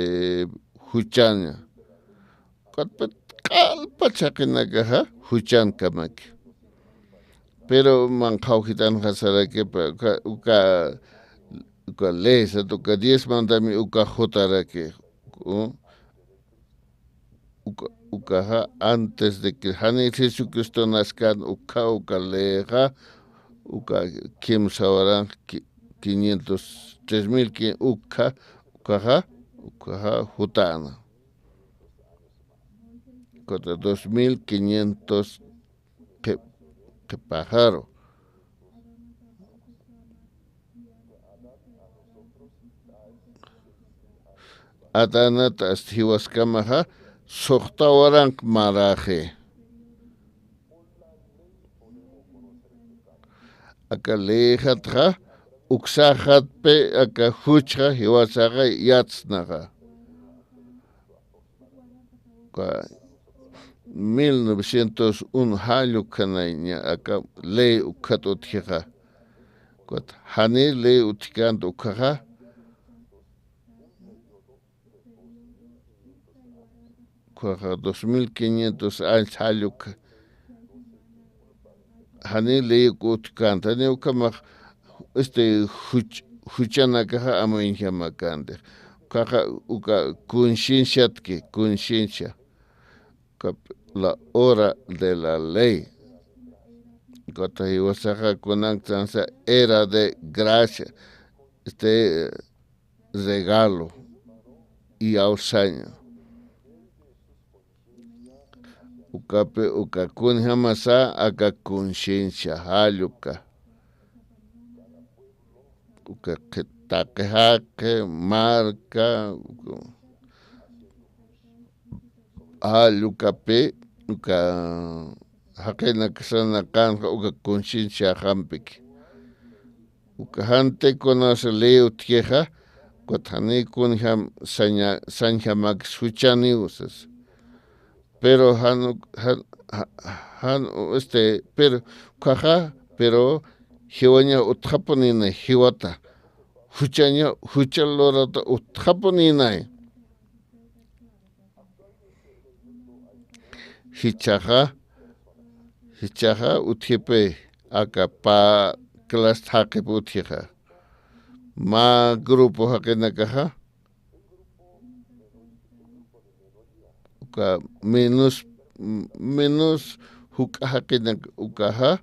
juchaña. Ukatpi q'alpa chhaqinakaxa juchankamaki. Pero manqhaw jitanxa sarakipa, uka, uka, uka ley sat, uka diez mandami uka jutaraki. U-, uka, ukaxa antes de que jani Jesucristo naskan ukha, uka leyxa, uka kimsa waranx qui-, quinientos, tres mil quin-, ukha, ukaxa, ukaxa jutana. Ukat dos mil quinientos qhi-, qhipaxaru. Adanat hasta jiwaskamaxa suxta waranq maraxi. Aka leyxatxa uksaxatpi aka juchxa jiwasaxa yatsnaxa. Uka mil novecientos uno jall ukhanayña aka ley ukhat utjixa. Ukat jani ley utjkänti ukhaxa, ukhaxa dos mil quinientos años jall ukha. Jani ley uk utjkänti, jani ukhamax, este, juch-, juchanakaxa amuyinjamakäntix. Ukhaxa, uka concienciatki, conciencia. Uka la hora de la ley. Ukat jiwasaxa kunanktansa era de gracia. Este, regalo, iyawsaña. Ukapi, uka kunjamasa aka conciencia jall uka. Uka qhi-, taqi jaqi, marka, uka jall ukapi, uka jaqinaksanaqanxa uka concienciaxampiki. Uka janti kunasa ley utjixa, ukat jani kunjam saña-, sañjamakis juchaniw sas. Pero jan, jan, ja-, jan, este, pero ukhaxa, pero jiwaña utjapunïnay, jiwata. Juchaña, jucha lurata utjapunïnay. Jichhaxa, jichhaxa utjipi, aka pä clase jaqip utjixa. Mä grupo jaqinakaxa, uka menos, menos juk'a jaqinak ukaxa,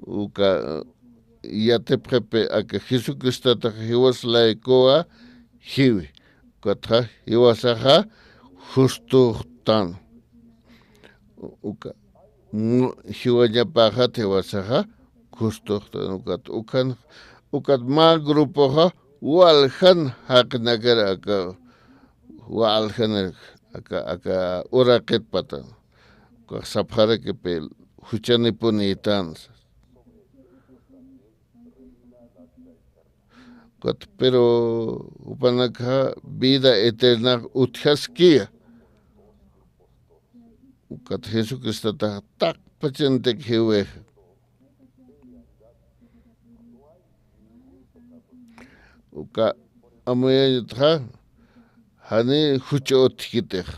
uka yatipxipi aka Jesucristotax jiwas laykuwa jiwi. Ukatxa jiwasaxa justuxtan. Uka mu-, jiwañapaxat jiwasaxa justuxtan. Ukat ukhan, ukat mä grupoxa waljan jaqinakar aka, waljan aka, aka uraqit patan. Ukax sapxarakipi juchanipunïtan. Ukat, pero jupanakxa vida eterna utjaskiya. Ukat Jesucristotax taqpachantik jiwixa. Uka amuyañatxa jani jucha utjkitix.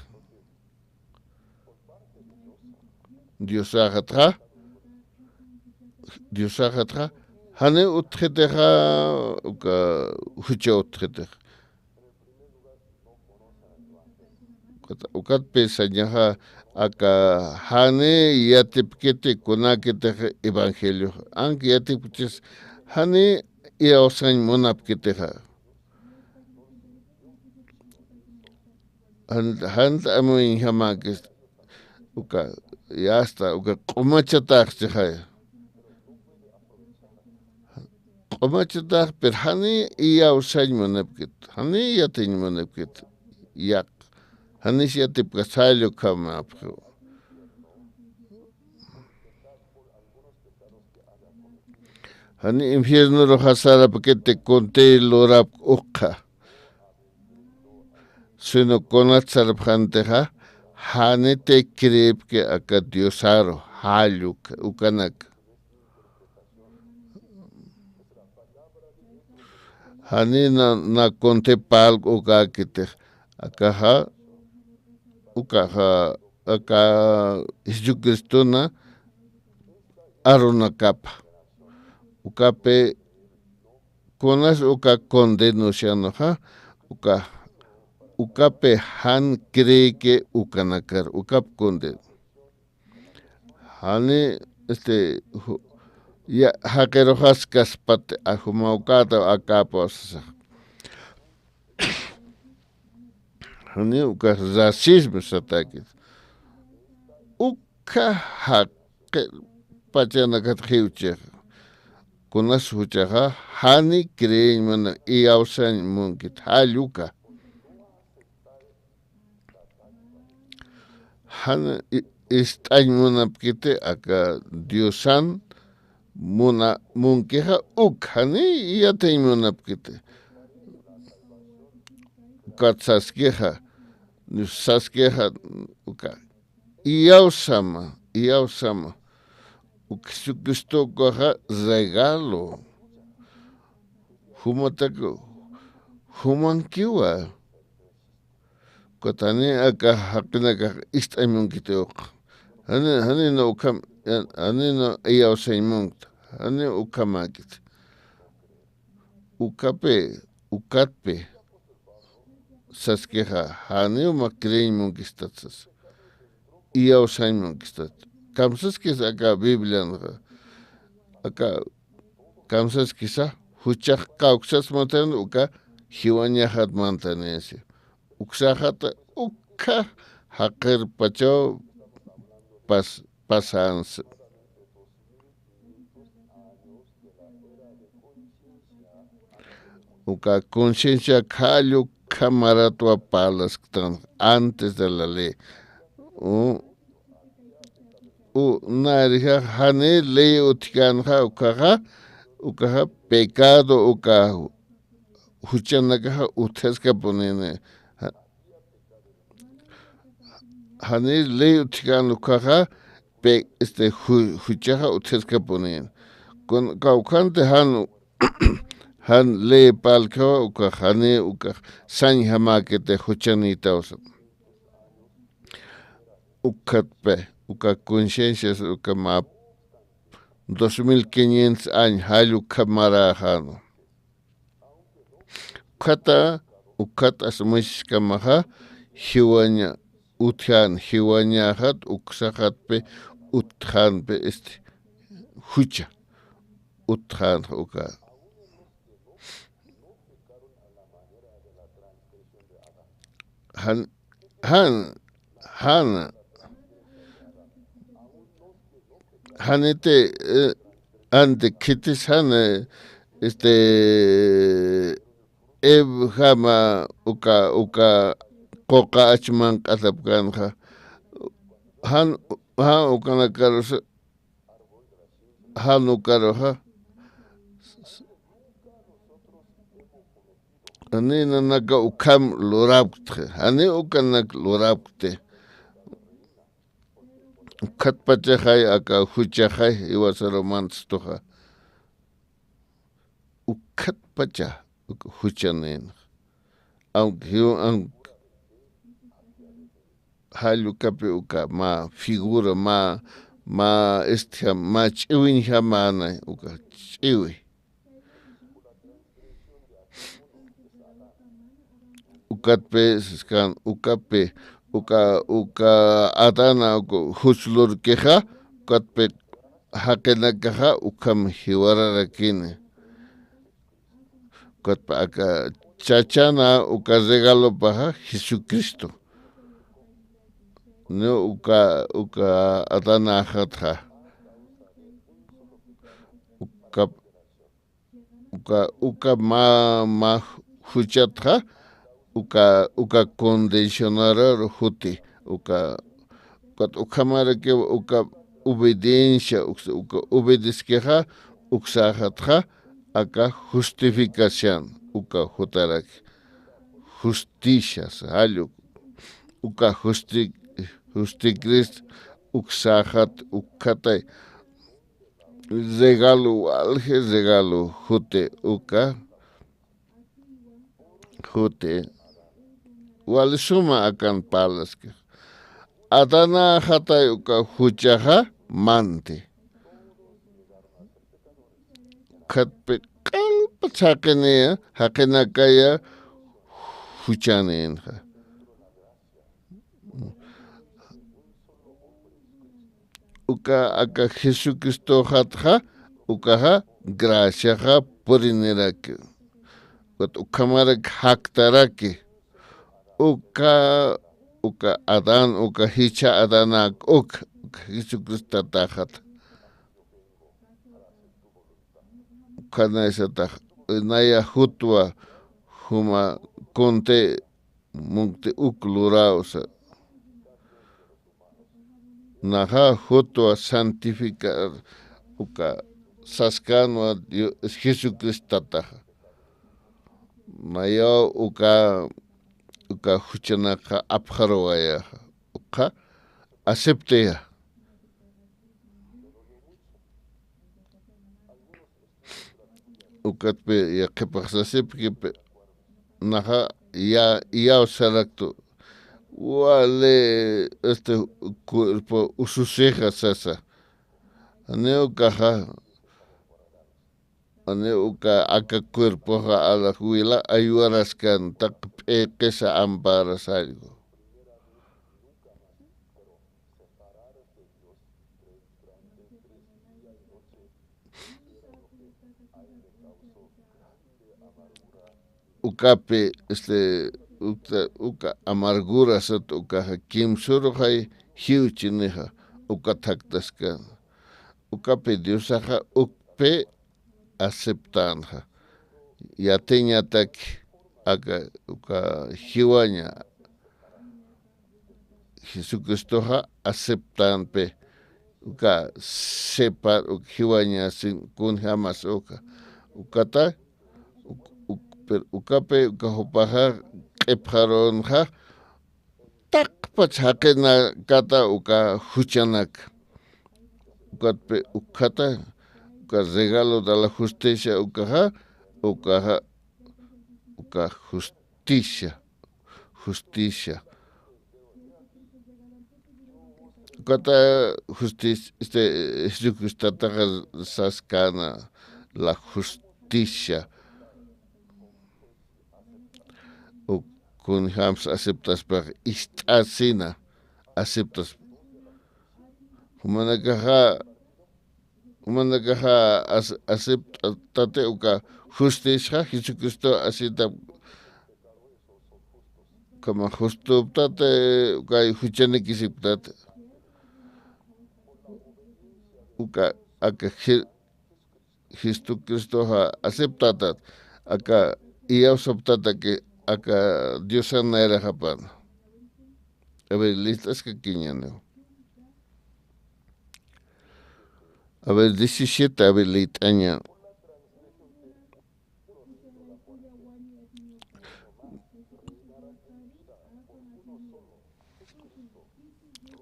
Diosaxatxa, Diosaxatxa, jani utjkitixa, uka jucha utjkitix. Ukat, ukatpï sañaxa, aka jani yatipkiti kunakitix evangelio. Anki yatipkichis jani iyawsañ munapkitixa. Jan-, janta amuñjamäkis, uka, ya está, uka q'umachatax chixaya. Q'umachatax, pero jani iyawsañ munapkit, jani yatiñ munapkit, yaq, janis yatipka salla ukhamäpxiw. Jani infiernoruxa sarapkiti kuntï lurapk ukxa. Sino kunat sarapxantixa, janiti creepki aka Diosaru, jall uka, ukanak. Jani na, na kuntï parlk ukäkitix, akaxa, ukaxa, aka Jesucristona arunakapa. Ukapï kunas uka condenacionxa, uka, ukapï jan creeki ukanakar, ukap condena. Jani, este, ju-, ya, jaqiruxas kaspati, ajumawkäta akäpaw sasax. Jani uka racismo satäkit. Ukha jaqi pachanakat jiwchixa. Kunas juchaxa, jani creeñ muna, iyawsañ munkit, jall uka. Jan i-, ist'añ munapkiti aka Diosan muna-, munkixa uk, jani yatiñ munapkiti. Ukat saskixa, saskixa, uka, iyawsama, iyawsama. Uk Jesucristo ukaxa regalo. Jumatak jumankiwa. Ukat jani aka jaqinakax ist'añ munkiti uk. Jani, janina ukham, janina iyawsañ munkta. Jani ukhamäkit. Ukapï, ukatpï saskixa, janiw mä creeñ munkistat sas. Iyawsañ munkistat. Kamsaskis aka Biblianxa. Aka kamsaskisa, juchax kawksas mantan uka jiwañaxat mantanisi. Uksaxat ukha jaqirpachaw pas-, pasansa. Uka conciencia jall ukha maratwa parlasktan antes de la ley. U, u, nayrixa jani ley utjkänxa ukaxa, ukaxa pecado uka juchanakaxa utjaskapunini. Ja-, jani ley utjkän ukaxa, pe-, este, ju-, juchaxa utjaskapunini. Kun-, kawkhanti jan, jan ley parlkxa ukax jani ukax sañjamäkiti juchanïtawsa. Ukhatpï, uka conciencias uka mä dos mil quinientos año jall ukha maräxäna. Ukhata, ukhat asa Moiseskamaxa, jiwaña utjän, jiwañaxat uksaxatpï utjänpï, este, jucha. utxänxa uka. Jan, jan, jan, janiti, eh, anti khitis jan, eh, este, Eva jama uka, uka quqa achmanq'athapkänxa. Jan, jan ukanakarusa, jan ukaruxa. Jani nanaka ukham lurapktxa, jani ukanak lurapkti. Ukhatpachaxay aka juchaxay jiwasaru mantastuxa. Ukhatpacha uka juchanïnxa. Aunque jiw-, aunque jall ukapi uka mä figura, mä, mä, este, mä ch'iwiñjamänay, uka ch'iwi. Ukatpi siskan, ukapi, uka, uka Adana, uka juch lurkixa, ukatpi jaqinakaxa ukham jiwararakini. Ukatpa aka chachana uka regalopaxa Jesucristo. Ni uka, uka Adanaxatxa. Uka, uka, uka mä, mä juchatxa, uka, uka condicionarar juti, uka, ukat ukhamaraki uka obediencia, uks-, uka obedeskixa, uksaxatxa, aka justificación, uka jutaraki. Justicia, sa, jall uk-, uka justi-, justicrist, uksaxat, ukkhatay, regalo, walji regalo, juti, uka, juti, wali suma akan parlaski. Adanaxatay uka juchaxa manti. Ukatpi q'alpa jaqiniya, jaqinakaya juchanïnxa. Uka aka Jesucristoxatxa, ukaxa graciaxa puriniraki. Ukat ukhamarak jaktaraki. Uka, uka Adán, uka jichha Adanak uk, uka Jesucristo tataxat. Ukanaysatax, naya jutwa juma kunti munkti uk lurawsa. Naxa jutwa santificar, uka saskanwa Dios, Jesucristo tataxa. Nayaw uka, uka juchanakxa apxaruwayaxa. Ukxa aceptaya. Ukatpi yaqhipax sasipki, naxa ya, iyaw saraktu. Wali, este, cuerpo ususixa sasa. Jani ukaxa, jani uka aka cuerpoxa alax wila aywaraskan taq p'iqisa amparas jallku. Ukapi, este, uka, uka amargura sat ukaxa kimsuruxay jiwchinixa, ukat jaktaskan. Ukapi Diosaxa ukpi aceptänxa. Yatiñatak aka, uka jiwaña Jesucristoxa aceptänpi, uka separ, uka jiwañasin kunjamas uka. Ukata, uk-, uk-, pero ukapi, uka jupaxa q'ipxarunxa, taqpach jaqinakata uka juchanak. Ukatpi, ukkata, uka regalo de la justicia ukaxa, ukaxa, uka justicia, justicia. Ukata justicia, este, Jesucristataxa saskana la justicia. Uk kunjams aceptaspax ist'asina, aceptas. Jumanakaxa Jumanakaxa as-, acept'tati uka justisxa Jesucristo asitap, ukhama justuptati, uka juchanikisiptati. Uka aka Je-, Jesucristoxa aceptatat, aka iyawsaptataki aka Diosan nayraxapana. A ver, list'askakiñäniwa. A ver, diecisiete, a ver, lït'aña.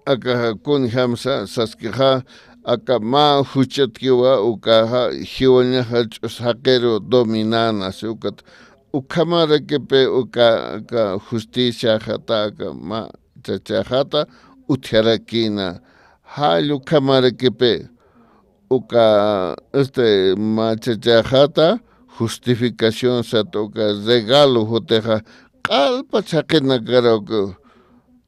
Aka kunjamsa saskixa, aka mä juchatkiwa ukaxa, jiwañaxa ch'us jaqiru dominäna, si ukat ukhamarakipi uka, aka justiciaxata, aka mä chachaxata utjarakïna. Jall ukhamarakipi uka, este, mä chachaxata justificación sat uka regalo jutixa q'alpa chhaqinakaru,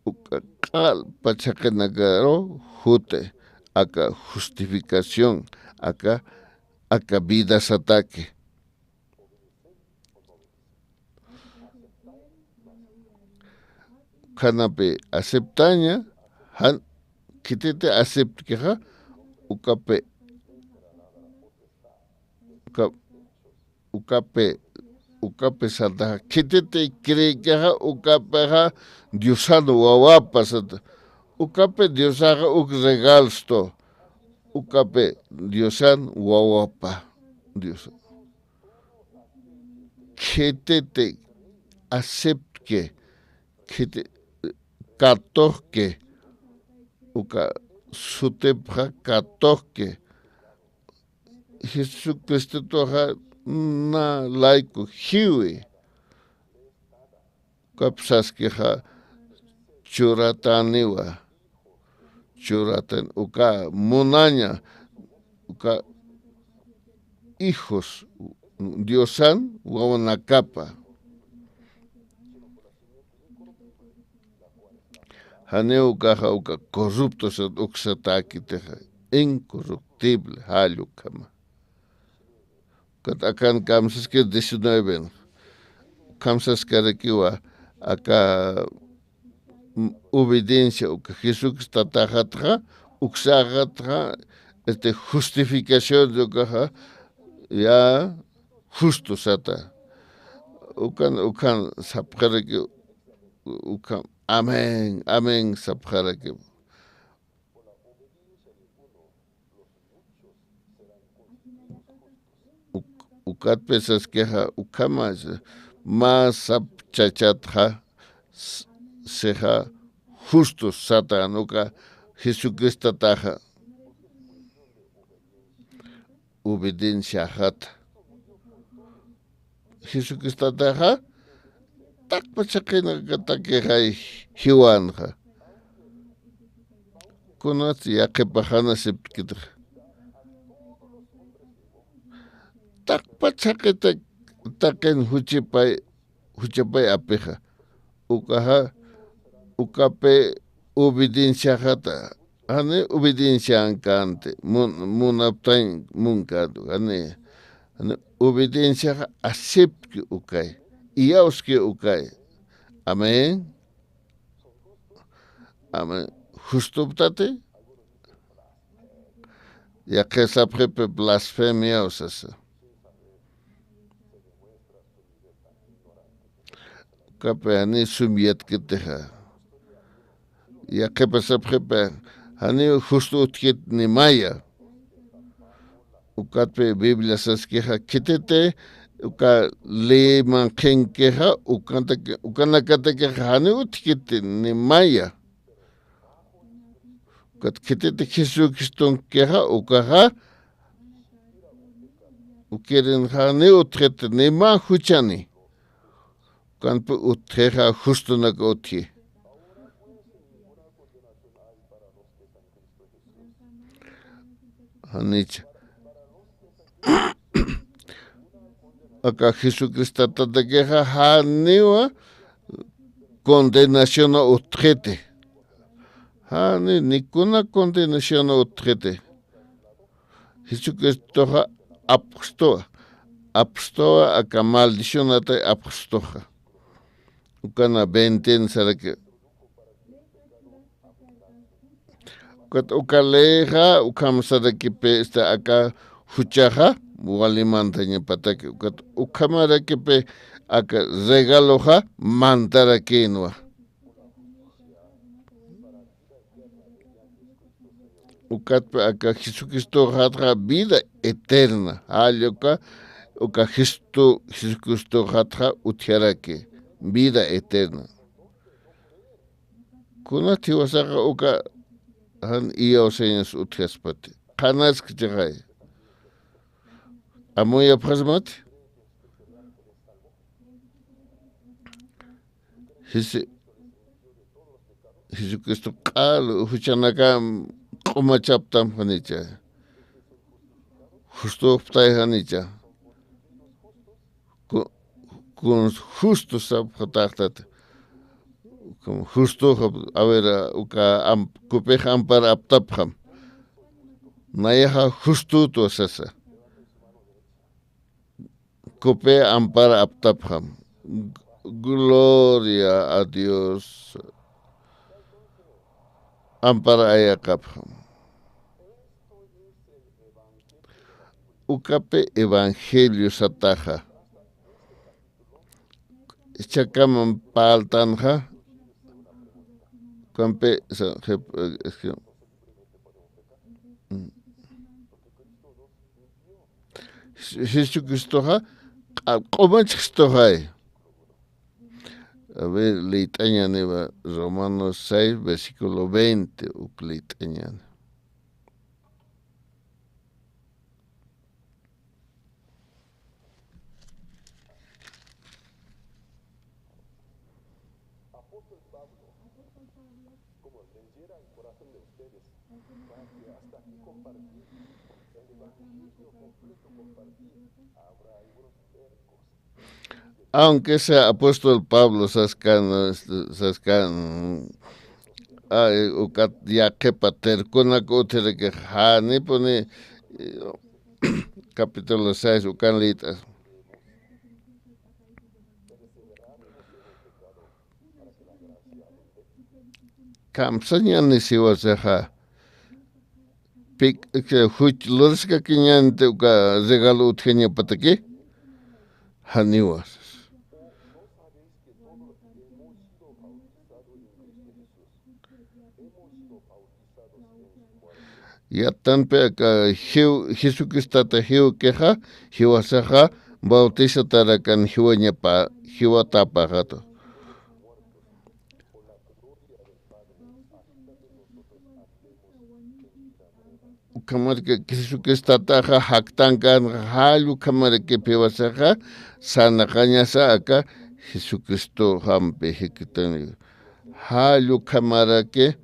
uka q'alpa chhaqinakaru juti, aka justificación, aka, aka vida sataki. Ukhanapi aceptaña, jan, khititi aceptkixa, ukapi, uka-, ukapi, ukapi sataxa, khititi creekixa, ukapixa Diosan wawapa sata. Ukapi Diosaxa uk regalsto, ukapi Diosan wawapa, Dios. Khititi aceptki, khiti katuqki, uka sutipxa katuqki. Jesucristotuxa na layku jiwi. Ukap saskixa churatäniwa. Churatan uka munaña, uka hijos, Diosan wawanakapa. Janiw ukaxa uka corrupto sat uksatäkitixa, incorruptible, jall ukhama. Ukat akan kamsaskir diecinueve, kamsaskarakiwa, aka, mm, obediencia, uka Jesucristo tataxatxa, uksaxatxa, este, justificación de ukaxa, ya justo sata. Ukan, ukan sapxaraki, ukan, amén, amén sapxaraki. Uk-, ukatpi saskixa, ukhama, mä sap chachatxa, s-, sixa justo satan, uka Jesucristotaxa obedienciaxata. Jesucristotaxa, taqpa chhaqinakatakixay jiwanxa. Kunats yaqhipax jan aceptkitixa. Taqpa chhaqita taqin juchipay, juchapay apixa. Ukaxa, ukapi obedienciaxata. Jani obedienciankänti, mun-, munaptañ munkänti, jani, jani obedienciaxa aceptki ukay, iyawski ukay. Amén. Amén. Justuptati, yaqhi sapxipi blasfemiaw sasa. Ukapi jani sum yatkitixa. Yaqhipa sapxipi jani justo utjkit ni maya. Ukatpi Biblia saskixa, khititi uka ley manqhinkixa, ukantak-, ukanakatakixa jani utjkit ni maya. Ukat khititi Jesucristonkixa, ukaxa, ukirinxa jani utjkit ni mä juchani. Ukanpi utjixa justonaka utji. Janicha. Aka Jesucristotatakixa janiwa condenaciona utjiti. Jani, ni kuna condenaciona utjiti. Jesucristoxa apxstuwa, apxstuwa aka maldicionata apxstuxa. Ukana veinten saraki. Ukat uka leyxa, ukham sarakipi esta aka juchaxa wali mantañapataki. Ukat ukhamarakipi aka regaloxa mantarakïnwa. Ukatpi aka Jesucristoxatxa vida eterna. Jall uka, uka Jesucristoxatxa utjaraki vida eterna. Kunat jiwasaxa uka jan iyawsañas utjaspati. Qhanaskchixay. Amuyapxasmati. Jesu-, Jesucristo q'al juchanaka q'umachaptam janicha. Justuptay janicha. Ku-, kun justo sapxataxtat. Como justo, a ver, uka am-, kupix ampar aptapxam. Nayaxa justo tu sasa. Kupi ampar aptapxam. Gloria a Dios. Ampar ayaqapxam. Ukapi evangelio sataxa. Ichhakamam parltanxa. Ukampi sa-, jep-, es que, mm. Jesucristoxa q'a-, q'umachxstuxay. A ver, liyt'añäniwa Romanos seis, versículo veinte, uk liyt'añäni. Aunque sea apóstol Pablo saskan, saskan, ay, ukat yaqhipa terconak utjiraki janipuni, eh, capítulo seis, ukan liyt'as. Kamsañäni siwa saxa. Pik-, juch luraskakiñäniti uka regalo utjañapataki. Janiwa. Yattanpi aka jiw-, Jesucristota jiwkixa, jiwasaxa, bautizatarakan jiwañapa-, jiwatapaxatu. Ukhamaraki Jesucristotaxa jaktankanxa, jall ukhamaraki jiwasaxa, sarnaqañasa aka Jesucristo jampi jikitani. Jall ukhamaraki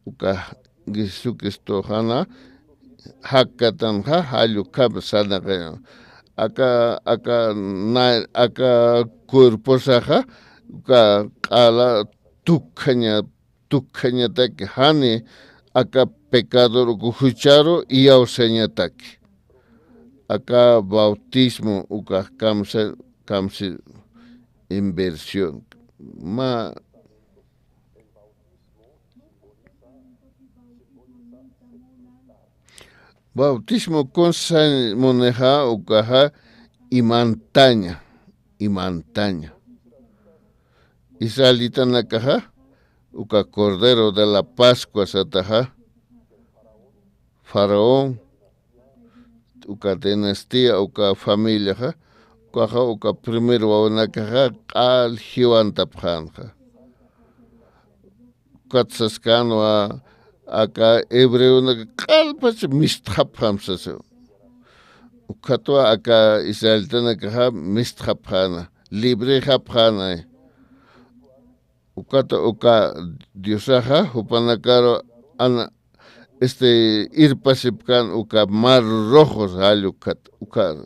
uka Jesucristoxana jakkatanxa, jall ukham sarnaqaña. Aka, aka na-, aka cuerposaxa, uka q'ala tukjaña, tukjañataki, jani aka pecador uka jucharu iyawsañataki. Aka bautismo uka kamsa, kamsi inversión. Ma Bautismo kunsa munixa ukaxa imantaña, imantaña. Israelitanakaxa uka Cordero de la Pascua sataxa, faraón, uka dinastía, uka familiaxa, ukaxa uka primer wawanakaxa q'al jiwantapxänxa. Ukat saskänwa, aka hebreonaka q'alpach mistxapxam sasa. Ukatwa aka israelitanakaxa mistxapxäna, librexapxäna. Ukat uka Diosaxa jupanakaru ana, este, irpasipkän uka mar rojo, jall ukat, uka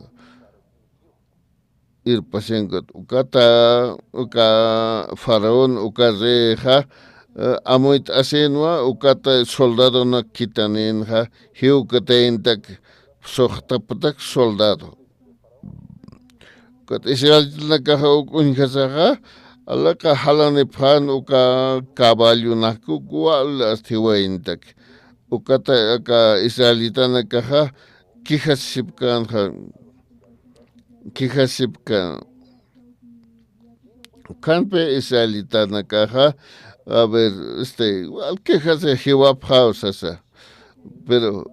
irpasinkat, ukata, uka faraón, uka reyxa, eh, amuyt'asinwa, ukata soldadonak khithaninxa, jiwkatayintak, suxtapatak soldado. Ukat israelitanakaxa uk uñjasaxa, alaqa jalanipxän uka caballonak uk wal ast jiwayntak. Ukata aka israelitanakaxa quejasipkänxa, quejasipkän. Ukhampi israelitanakaxa, a ver, este, wal quejasi jiwapxaw sasa. Pero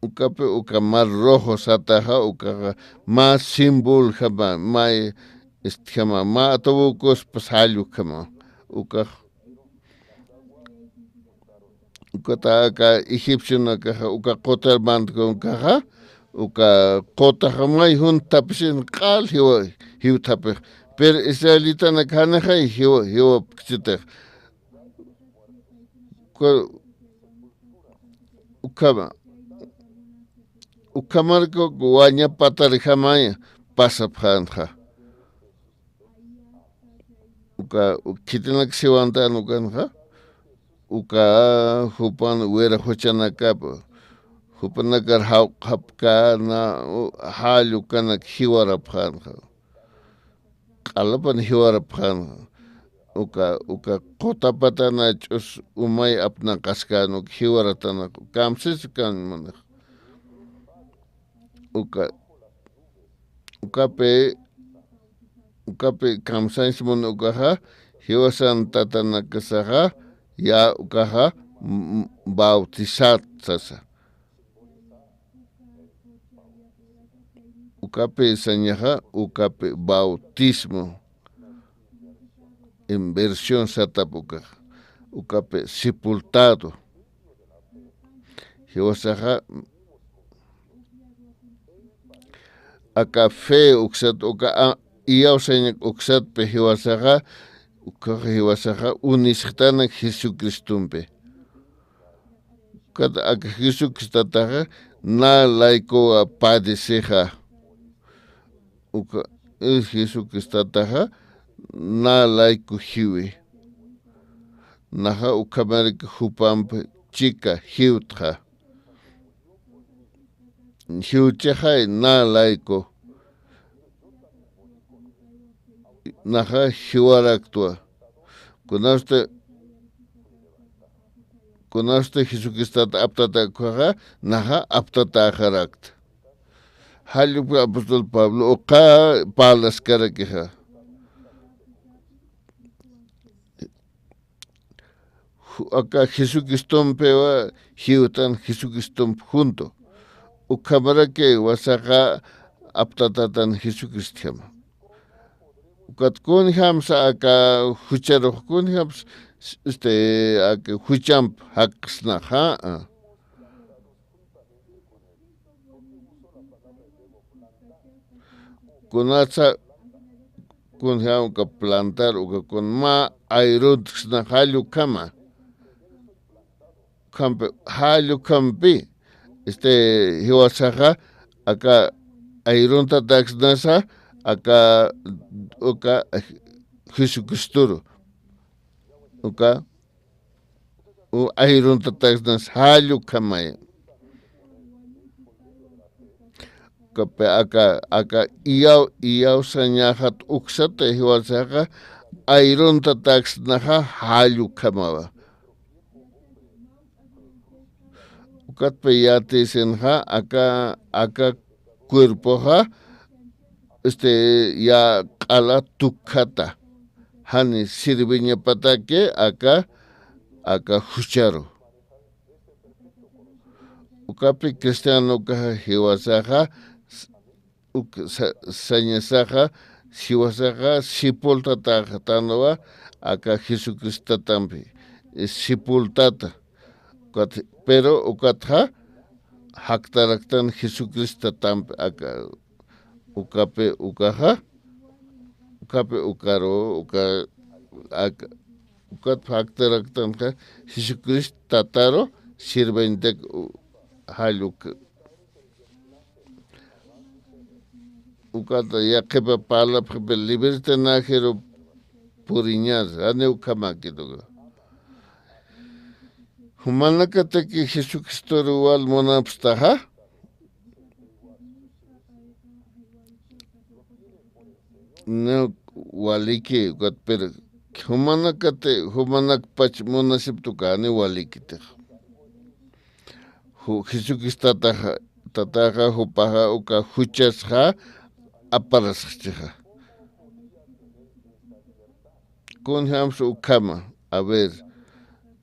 ukapi uka mar rojo sataxa, ukaxa mä simboljama, mä, este, jama, mä atawakuspas jall ukhama. Ukax Ukata aka egipcionakaxa, uka qutar mandakunkaxa, uka qutaxa may juntapis q'al jiwa-, jiwthapix. Pero israelitanakax janixay jiwa-, jiwapkchitix. Ku-, ukhama, ukhamarka waña patarjamay pasapxänxa. Uka, uk khitinak siwantän ukanxa, uka jupan wira juchanakap, jupanakar jawq'apkana, u-, jall ukanak jiwarapxänxa. Q'alapan jiwarapxänxa. Uka, uka quta patana ch'us umay apnaqaskän uk jiwaratanak, kamsiskan munix. Uka, ukapi, ukapi kamsañs mun ukaxa, jiwasan tatanakasaxa, ya ukaxa, m-, m-, bautizat sasa. Ukapi sañaxa, ukapi bautismo. Inversión satap ukaxa, ukapi sepultado. Jiwasaxa, aka fe uksat, uka a-, iyawsañak uksatpi jiwasaxa, ukaxa jiwasaxa unisxtanak Jesucristompi. Ukat aka Jesucristataxa na laykuwa padecexa. Uka, eh, Jesucristataxa na layku jiwi. Naxa ukhamarak jupamp chika jiwtxa. Jiwchixay na layku. Naxa jiwaraktwa. Kunasti, kunasti Jesucristata aptatäkxaxa, naxa aptatäxarakta. Jall uka apóstol Pablo uka parlaskarakixa. Ju-, aka Jesucristompiwa jiwtan Jesucristomp junto. Ukhamaraki jiwasaxa aptatatan Jesucristjama. Ukat kunjamsa aka jucharux, kunjamsa, este, aka juchamp jaksnaxa. Kunatsa, kunjam uka plantar, uka kun mä ayruntksna jall ukhama. Ukhampi, jall ukhampi, este, jiwasaxa, aka ayruntataksnasa, aka, uka Jesucristoru. Uka, u-, ayruntataksnas jall ukhamay. Ukapi aka, aka iyaw, iyawsañaxat uksata jiwasaxa, ayruntataksnaxa jall ukhamawa. Ukatpi yatisinxa aka, aka cuerpoxa, este, ya q'ala tukjata, jani sirviñapataki aka, aka jucharu. Ukapi cristiano ukaxa jiwasaxa, s-, uk sa-, sañasaxa, jiwasaxa sepultataxtanwa aka Jesucristotampi, eh, sepultata. Ukat, pero ukatxa jaktaraktan Jesucristotampi aka, ukapi ukaxa, ukapi ukaru, uka, aka, ukat jaktaraktanxa Jesucristo tataru sirviñtak u-, jall uk-, ukata yaqhipa parlapxipi libertinajeru puriñar, jani ukhamakituka. Jumanakataki Jesucristoru wal munapstaxa, No, waliki, ukat, pero jumanakati, jumanakpach munasipta uka jani walikitix. Ju-, Jesucristo tataxa, tataxa jupaxa uka juchasxa aparasxchixa. Kunjamsa ukhama, a ver,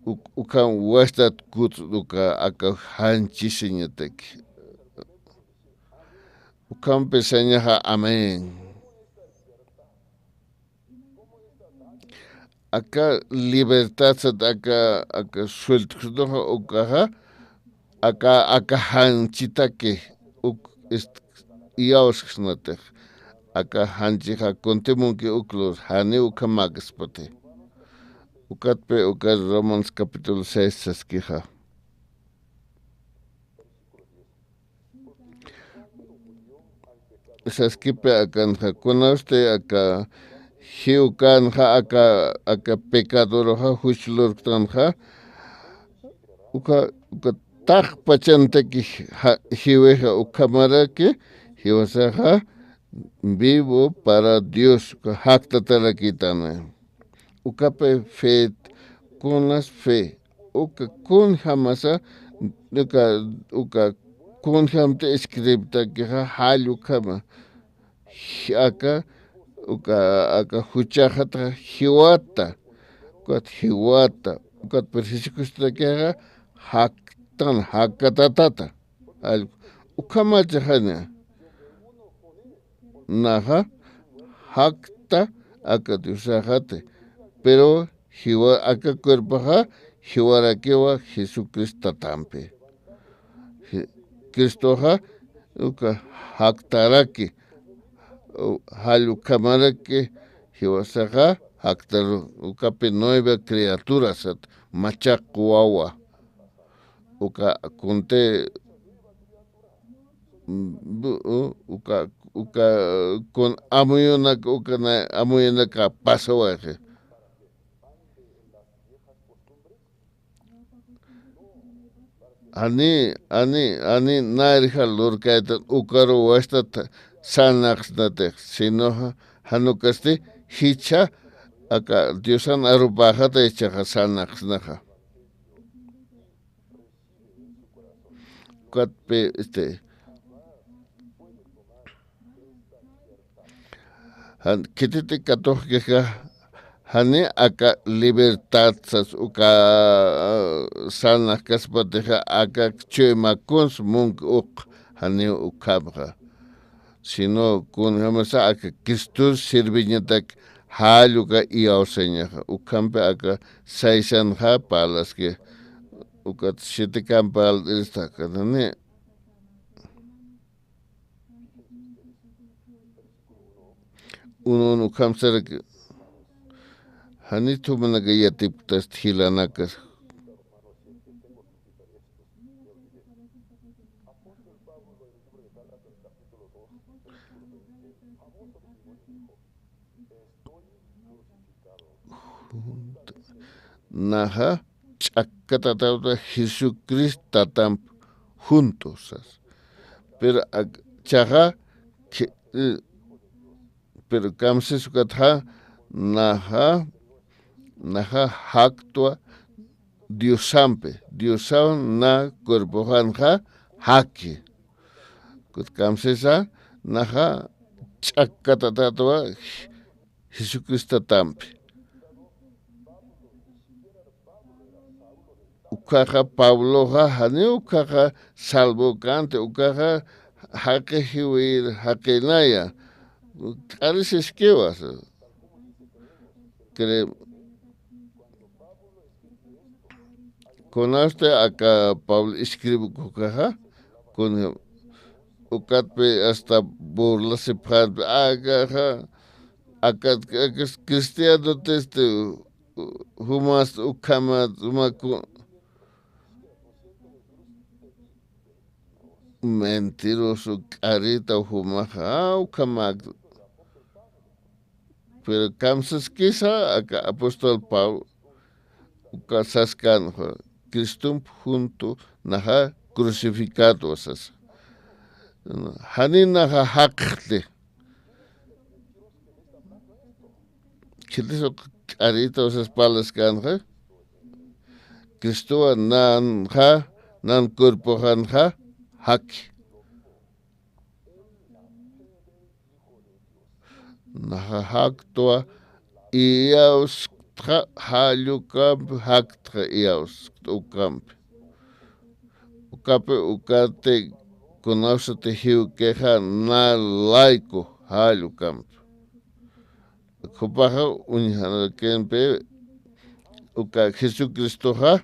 uk-, ukham wastat kut uka aka janchisiñataki. Ukhampi sañaxa, amén. Aka libertad sat aka, aka sueltkusnuxa ukaxa, aka, aka janchitaki uk ist-, iyawsksnatix. Aka janchixa kuntimunki uk lur, jani ukhamäkaspati. Ukatpi uka Romanos capítulo seis saskixa. Saskipi akanxa, kunasti aka jiw kanxa, aka, aka pecadoruxa juch lurktanxa, uka, uka taqpachantaki ja-, jiwixa ukhamaraki, jiwasaxa vivo para Dios, uka jaktatarakitani. Ukapi fe, kunas fe, uka kunjamasa, uka, uka kunjamti escribitakixa jall ukhama. Aka, uka, aka juchaxatxa jiwata, ukat jiwata, ukat pero Jesucristotakixa jaktan, jakatatata. Jall, ukhamachixaña. Naxa jakta aka Diosaxati, pero jiwa-, aka cuerpoxa jiwarakiwa Jesucristo tatampi. Je-, Cristoxa uka jaktaraki, u-, jall ukhamaraki, jiwasaxa jaktaru, ukapi nueva criatura sat, machaq wawa. Uka kunti, mm, bu-, u-, uka, uka kun amuyunak, uka na amuyunaka pasawayxi. Jani, jani, jani nayraxa lurkaytan ukaru wastat sarnaqsnatix, sino jan ukasti jichha aka Diosan arupäxata jichhaxa sarnaqsnaxa. Ukatpi, este, jan-, khititi katuqkixa, jani aka libertad sas uka, ah, sarnaqkaspatixa, aka chuyma kuns munk uk, jani ukhamxa. Sino kunjamasa aka Cristor sirviñatak jall uka iyawsañaxa. Ukhampi aka saysanxa parlaski, ukat siete kampa aldiristaka, jani. Uno, uno, ukham saraki. Jani thumanaka yatipktasti jilanakas. Naxa ch'akkatatawta Jesucristo tatamp junto sas. Pero ak-, chaxa, que, eh, pero kamsis ukatxa, naxa, naxa jaktwa Diosampi, Diosaw na cuerpoxanxa jaki. Kut kamsisa, naxa ch'akkatatatwa Jesucristo tatampi. Ukaxa Pabloxa, jani ukaxa salvo kanti, ukaxa jaqi jiwir, jaqinaya. K'arisiskiwa. Cre-, kunasti aka Pablo escribe ukaxa, kun-, ukatpi hasta burlasipxanti, akaxa, akat, akat cristiano testi, jumas ukhamat, jumaku-, mentiroso k'arita jumaxa, ukhamak. Pero kamsaskisa aka apóstol Pablo, uka saskan, Cristomp junto naxa crucificado sasa. Jani naxa jaqxti. Khitis uka k'arita usas parlaskänxa, Cristowa nanxa, nan cuerpoxanxa jaki. Naxa jaktwa, iyawsktxa, jall ukampi jaktxa, iyawskt ukampi. Ukapi ukati kunawsati jiwkixa na layku jall ukampi. Jupaxa uñjanakimpi uka Jesucristoxa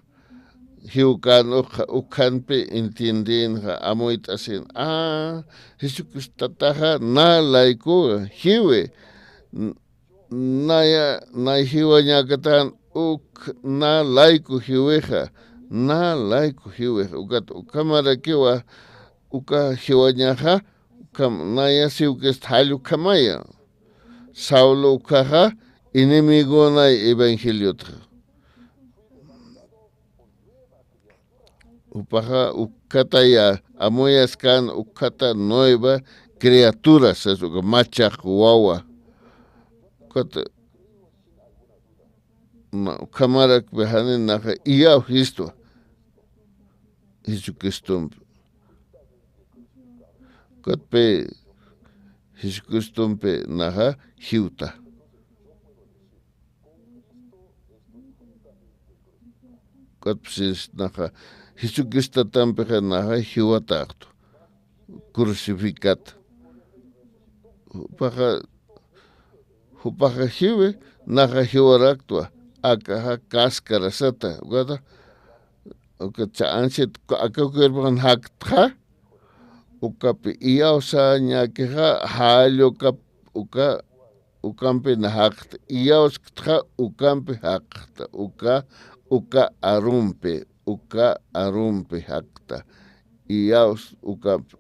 jiwkän ukxa, ukhampi entiendenxa, amuyt'asin. Ah, Jesucristataxa na layku jiwi. N-, naya, nay jiwañäkatan uk na layku jiwixa, na layku jiwixa. Ukat ukhamarakiwa, uka jiwañaxa, ukham, naya siwkist jall ukhamaya. Saulo ukhaxa enemigonay evangeliotxa. Jupaxa ukataya amuyaskän ukata nueva criatura sas, uka machaq wawa. Ukata, na, ukhamarakpi jani naxa iyawsistwa Jesucristompi. Ukatpi Jesucristompi naxa jiwta. Ukatpis naxa Jesucristotampixa naxa jiwatäxtwa, crucificata. Jupaxa, jupaxa jiwi, naxa jiwaraktwa, akaxa cascarasata, ukata, uka ch'ansit, aka cuerpoxan jaktxa, ukapi iyawsañäkixa, jall uka, uka, ukampi na jakta, iyawsktxa, ukampi jakta, uka, uka arumpi, uka arumpi jakta, iyaws ukampi.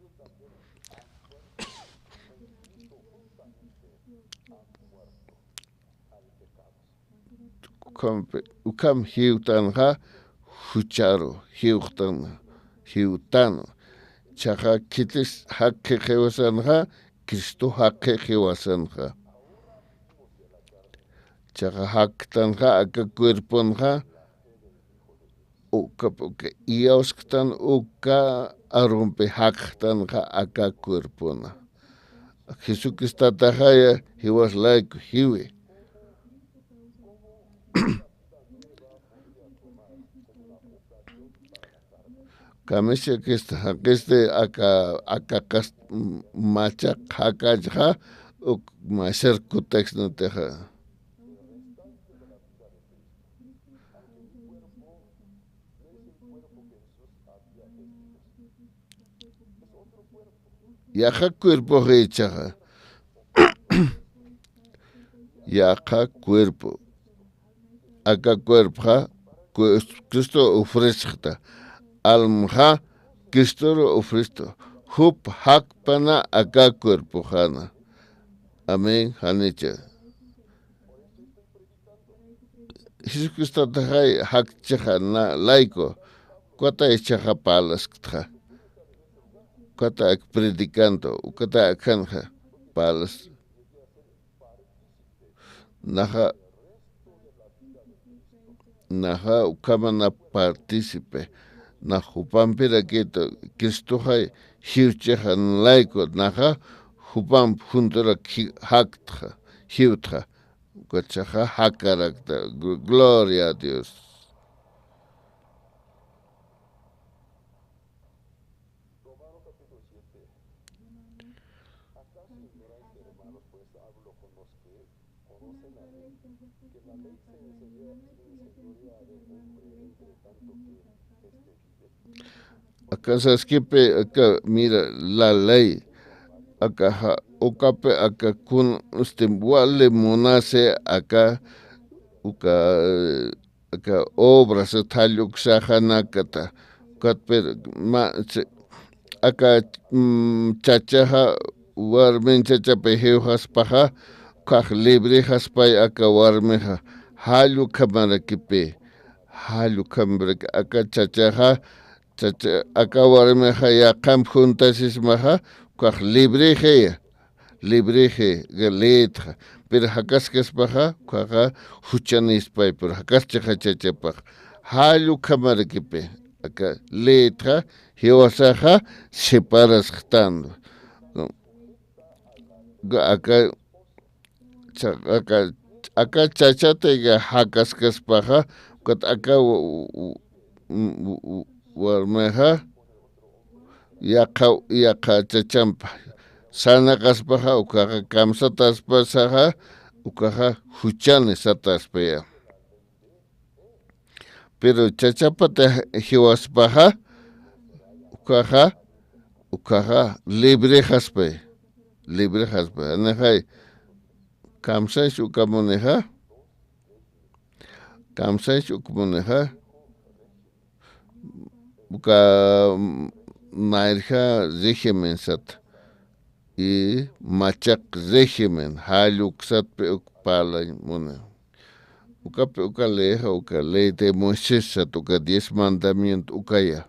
Ukhampi, ukham jiwtanxa, jucharu jiwtan, jiwtan. Chaxa khitis jakxi jiwasanxa, Cristo jakxi jiwasanxa. Chaxa jaktanxa, aka cuerponxa, uka, uka iyawsktan, uka arumpi jaktanxa, aka cuerpona. Jesucristataxaya jiwas layku jiwi. Kamisakista jaqisti aka, aka kast-, machaq jakañxa, uk masar kutaksnatixa. Yaqha cuerpoxi ichaxa. Yaqha cuerpo. Aka cuerpoxa Cris-, Cristo ofrecexta. Almaxa Cristoru ofrecto. Jup jakpana aka cuerpoxana. Amén, janicha. Jesucristotaxay jakchixa na layku, ukatay ichaxa parlasktxa, ukatay ak predicando, ukatay akhanxa parlas. Naxa, naxa ukhamana partícipe, nax jupampirakitu, Cristoxay jiwchixa na layku, naxa jupamp junturak ji-, jaktxa, jiwtxa. Ukachaxa jakarakta. Gl-, gloria a Dios. Aka saskipi, aka, mira, la ley. Aka ja-, ukapi, aka kun, este, wali munasi, aka, uka, aka obras, thalluksaxanakata. Ukatpir, ma, se-, aka, mm, chachaxa, warmin chachapi jiwxaspaxa, ukax librexaspay aka warmixa, jall ukhamarakipi, jall ukhamarakipi, aka chachaxa, chacha, aka warmixa yaqhamp juntasismaxa, ukax librexaya, librixi, aka leytxa. Pero jakaskaspaxa, ukaxa juchanispay, pero jakaschixay chachapax. Jall ukhamarakipi, aka leytxa, jiwasaxa, separasxtan. Aka, cha-, aka, aka chachata jakaskaspaxa, ukat aka wa-, u-, u-, u-, u-, warmixa, yaqha, yaqha chachampa sarnaqaspaxa, ukaxa kamsataspasaxa, ukaxa juchani sataspaya. Pero chachapata jiwaspaxa, ukaxa, ukaxa librexaspay, librexaspay. Janixay, kamsaysa uka munixa, kamsaysa uka munixa, uka, mm, nayrja régimen sat, y machaq régimen, jall uksatpi uk parlañ muni. Ukapi uka leyxa, uka ley de Moisés sat, uka diez mandamiento ukaya.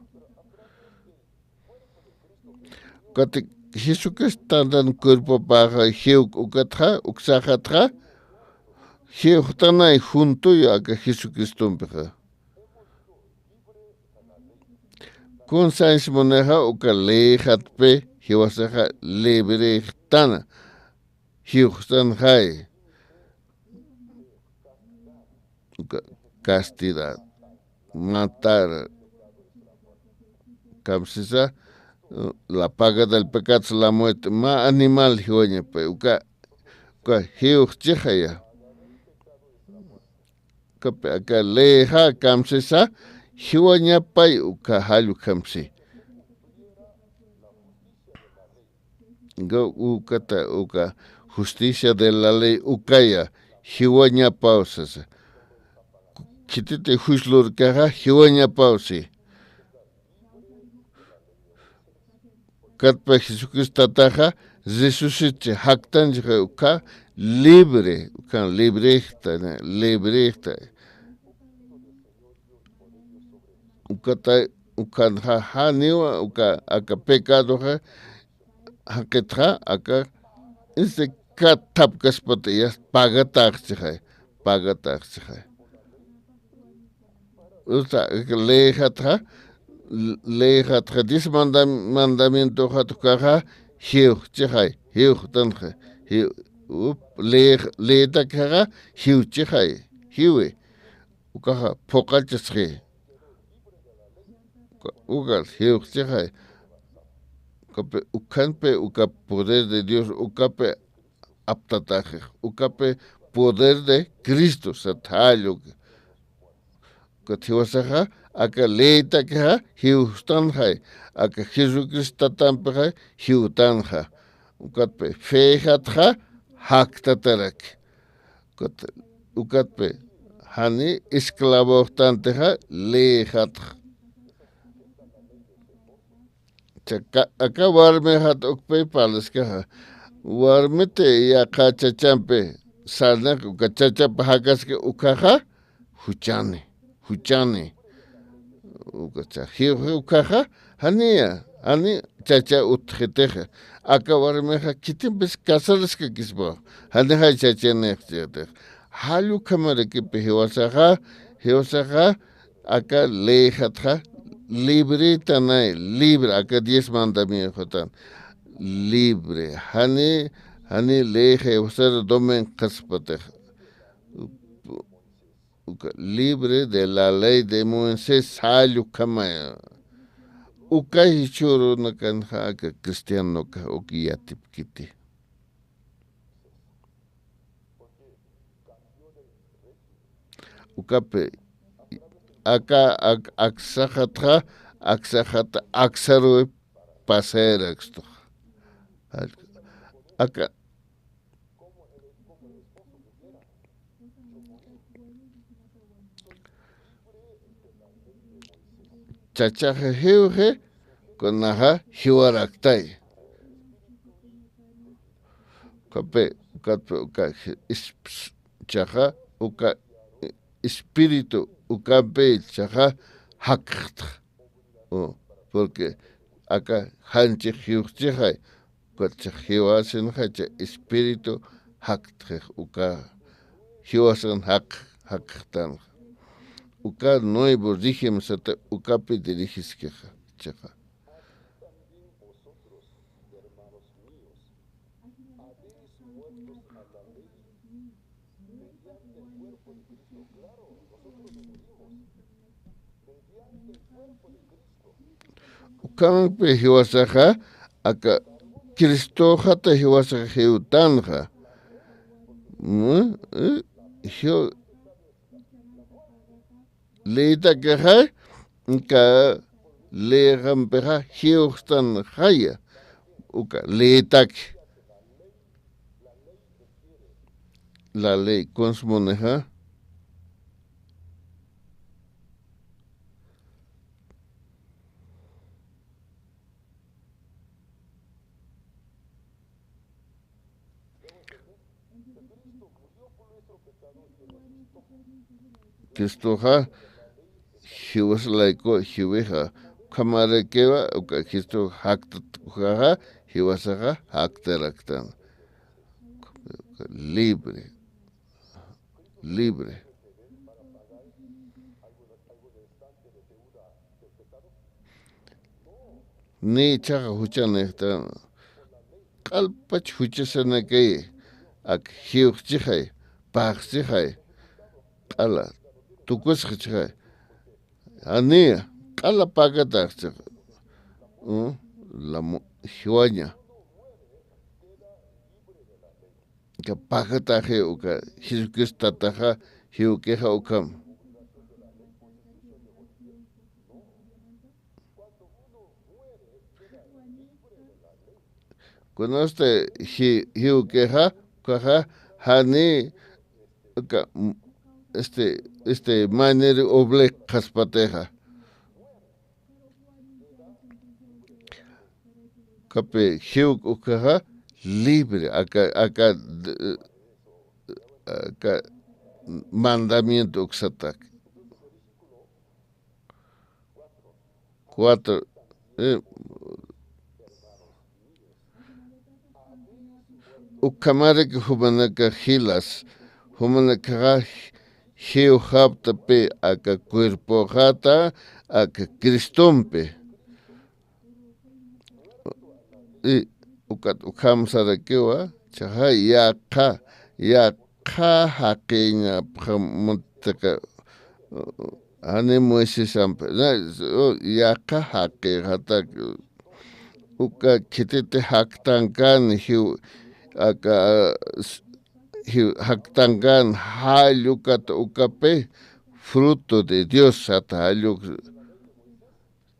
Ukat Jesucristo tantan cuerpopaxa jiw ukatxa, uksaxatxa, jiwxtanay juntuyu aka Jesucristompixa. Kunsañs munixa uka leyxatpi jiwasaxa librextana, jiwxtanxay. Uka castidad, matar, kamsisa, la paga del pecado es la muerte, mä animal jiwañapay, uka, uka jiwxchixaya. Ukapi aka leyxa kamsisa, jiwañapay uka jall ukhamsi. Uka, ukata, uka justicia de la ley ukaya, jiwañapaw sasa. Khititi juicio lurkaxa, jiwañapaw si. Katpa Jesucristo tataxa, resucitchi, jaktanchixa ukha libre, ukhan librexta, librexta. Ukata, ukhanxa janiwa, uka, aka pecadoxa, jaqitxa, aka, este, kat thapkaspata ya pagataxchixay, pagataxchixay. Uta, aka leyxatxa, leyxatxa, diez mandam-, mandamientoxat ukaxa, jiwxchixay, jiwxtanxa, jiw-, up, ley, leytakxa, jiwchixay, jiwi. Ukaxa phuqachasxi. Uka, uka jiwxchixay. Ukapi, ukhanpi, uka poder de Dios, ukapi aptataxix, ukapi poder de Cristo, sat jall uka. Ukat jiwasaxa, aka leytakixa, jiwxtanxay, aka Jesucristo tatampixa, jiwtanxa. Ukatpi, fexatxa, jaktatarak. Ukat, ukatpi, jani esclavoxtantixa, leyxatxa. Chaka, aka warmixat ukpi parlaskaxa. Warmiti yaqha chachampi sarnaq uka chachapa jakaski ukhaxa, juchani, juchani. Uka cha-, jiwxi ukhaxa, janiya, jani chacha utjitixa. Aka warmixa khitimpis casaraskakispa, janixay chachanix chitix. Jall ukhamarakipi jiwasaxa, jiwasaxa, aka leyxatxa, libretanay, libre, aka diez mandamientoxtan, libre, jani, jani leyxa jiwasar domingo qhaspatix. Uka libre de la ley de Moisés, jall ukhamaya. Uka jichhürunakanxa aka cristianokax uk yatipkiti. Ukapi, aka, ak-, aksaxatxa, aksaxat, aksaruw pasayarakstux. Aka, chachaxa jiwxi, kunaxa jiwaraktay. Ukapi, ukapi, uka, is-, chaxa, uka, espíritu, ukampi, chaxa, jakxtx. U, porque aka janchix jiwxchixay, Ukat jiwasinxa cha espíritu jaktxix uka jiwasan jaq, jaqxtanxa. Uka nuevo régimen sata ukapi dirigiskixa chixa. Ukampi jiwasaxa aka Cristoxata jiwasaxa jiwtanxa. Mm, eh, jiw-, leytakixa, uka leyxampixa jiwxtanxaya, uka leytaki. La ley, kunsmuni, ja? Cristoxa jiwas layku jiwixa, ukhamarakiwa uka Cristo jaktat ukaxa, jiwasaxa jaktaraktan. Libre, libre. Ni ichhaxa juchanïxtan, q'alpach juchasanakay, ak jiwxchixay, paxchixay, q'ala tukusxchixay. Janiya, q'ala pakataxchix. Mm, la mu-, jiwaña. Uka pakataxi uka Jesucristo tataxa jiwkixa ukham. Kunasti ji-, jiwkixa, ukaxa jani, uka, este, este, maniri oblek qhaspatixa. Ukapi jiwk ukaxa libre, aka, aka, aka mandamiento uksatak. Cuatro, eh, ukhamarak jumanaka jilas, jumanakaxa jiwxaptapï aka cuerpoxata, aka Cristompi. Y ukat ukham sarakiwa, jichhaxa yaqha, yaqha jaqiñapxam mutaka, jani Moisesampi, na, yaqha jaqixatak, uka khititi jaktankan jiw, aka, jiw jaktankan jall ukat ukapi, fruto de Dios sat jall uk.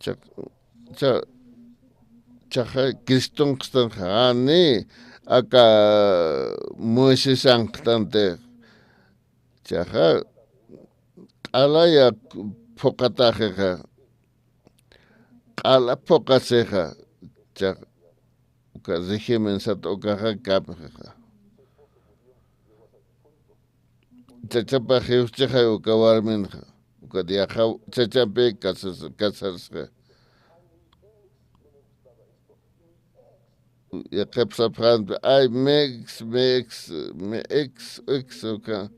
Cha-, cha-, jichhaxa Cristonxtanxa, jani aka Moisesanxtanti. Jichhaxa q'alaya phuqataxixa, q'ala phuqasixa, jichhaxa uka régimen sat ukaxa kapxixa. Chachapax jiwxchixay uka warminxa, ukat yaqha chachampi casas-, casarasxa. Yaqhip sapxanpi, ay, mi ex, mi ex, mi ex, ex, uka.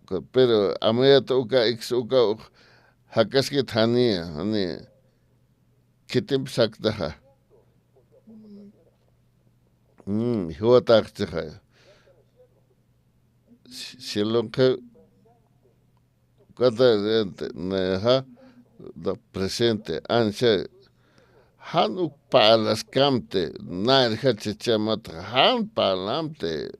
Uka, pero amuyat uka ex, uka, uk, jakaskit janiya, janiya. Khitimp saktaxa. Mm, jiwataxchixay. Ci-, cielonxa, ukata, nayaxa, na presente, ancha, jan uk parlaskamti, nayrja chachamataxa, jan parlamti.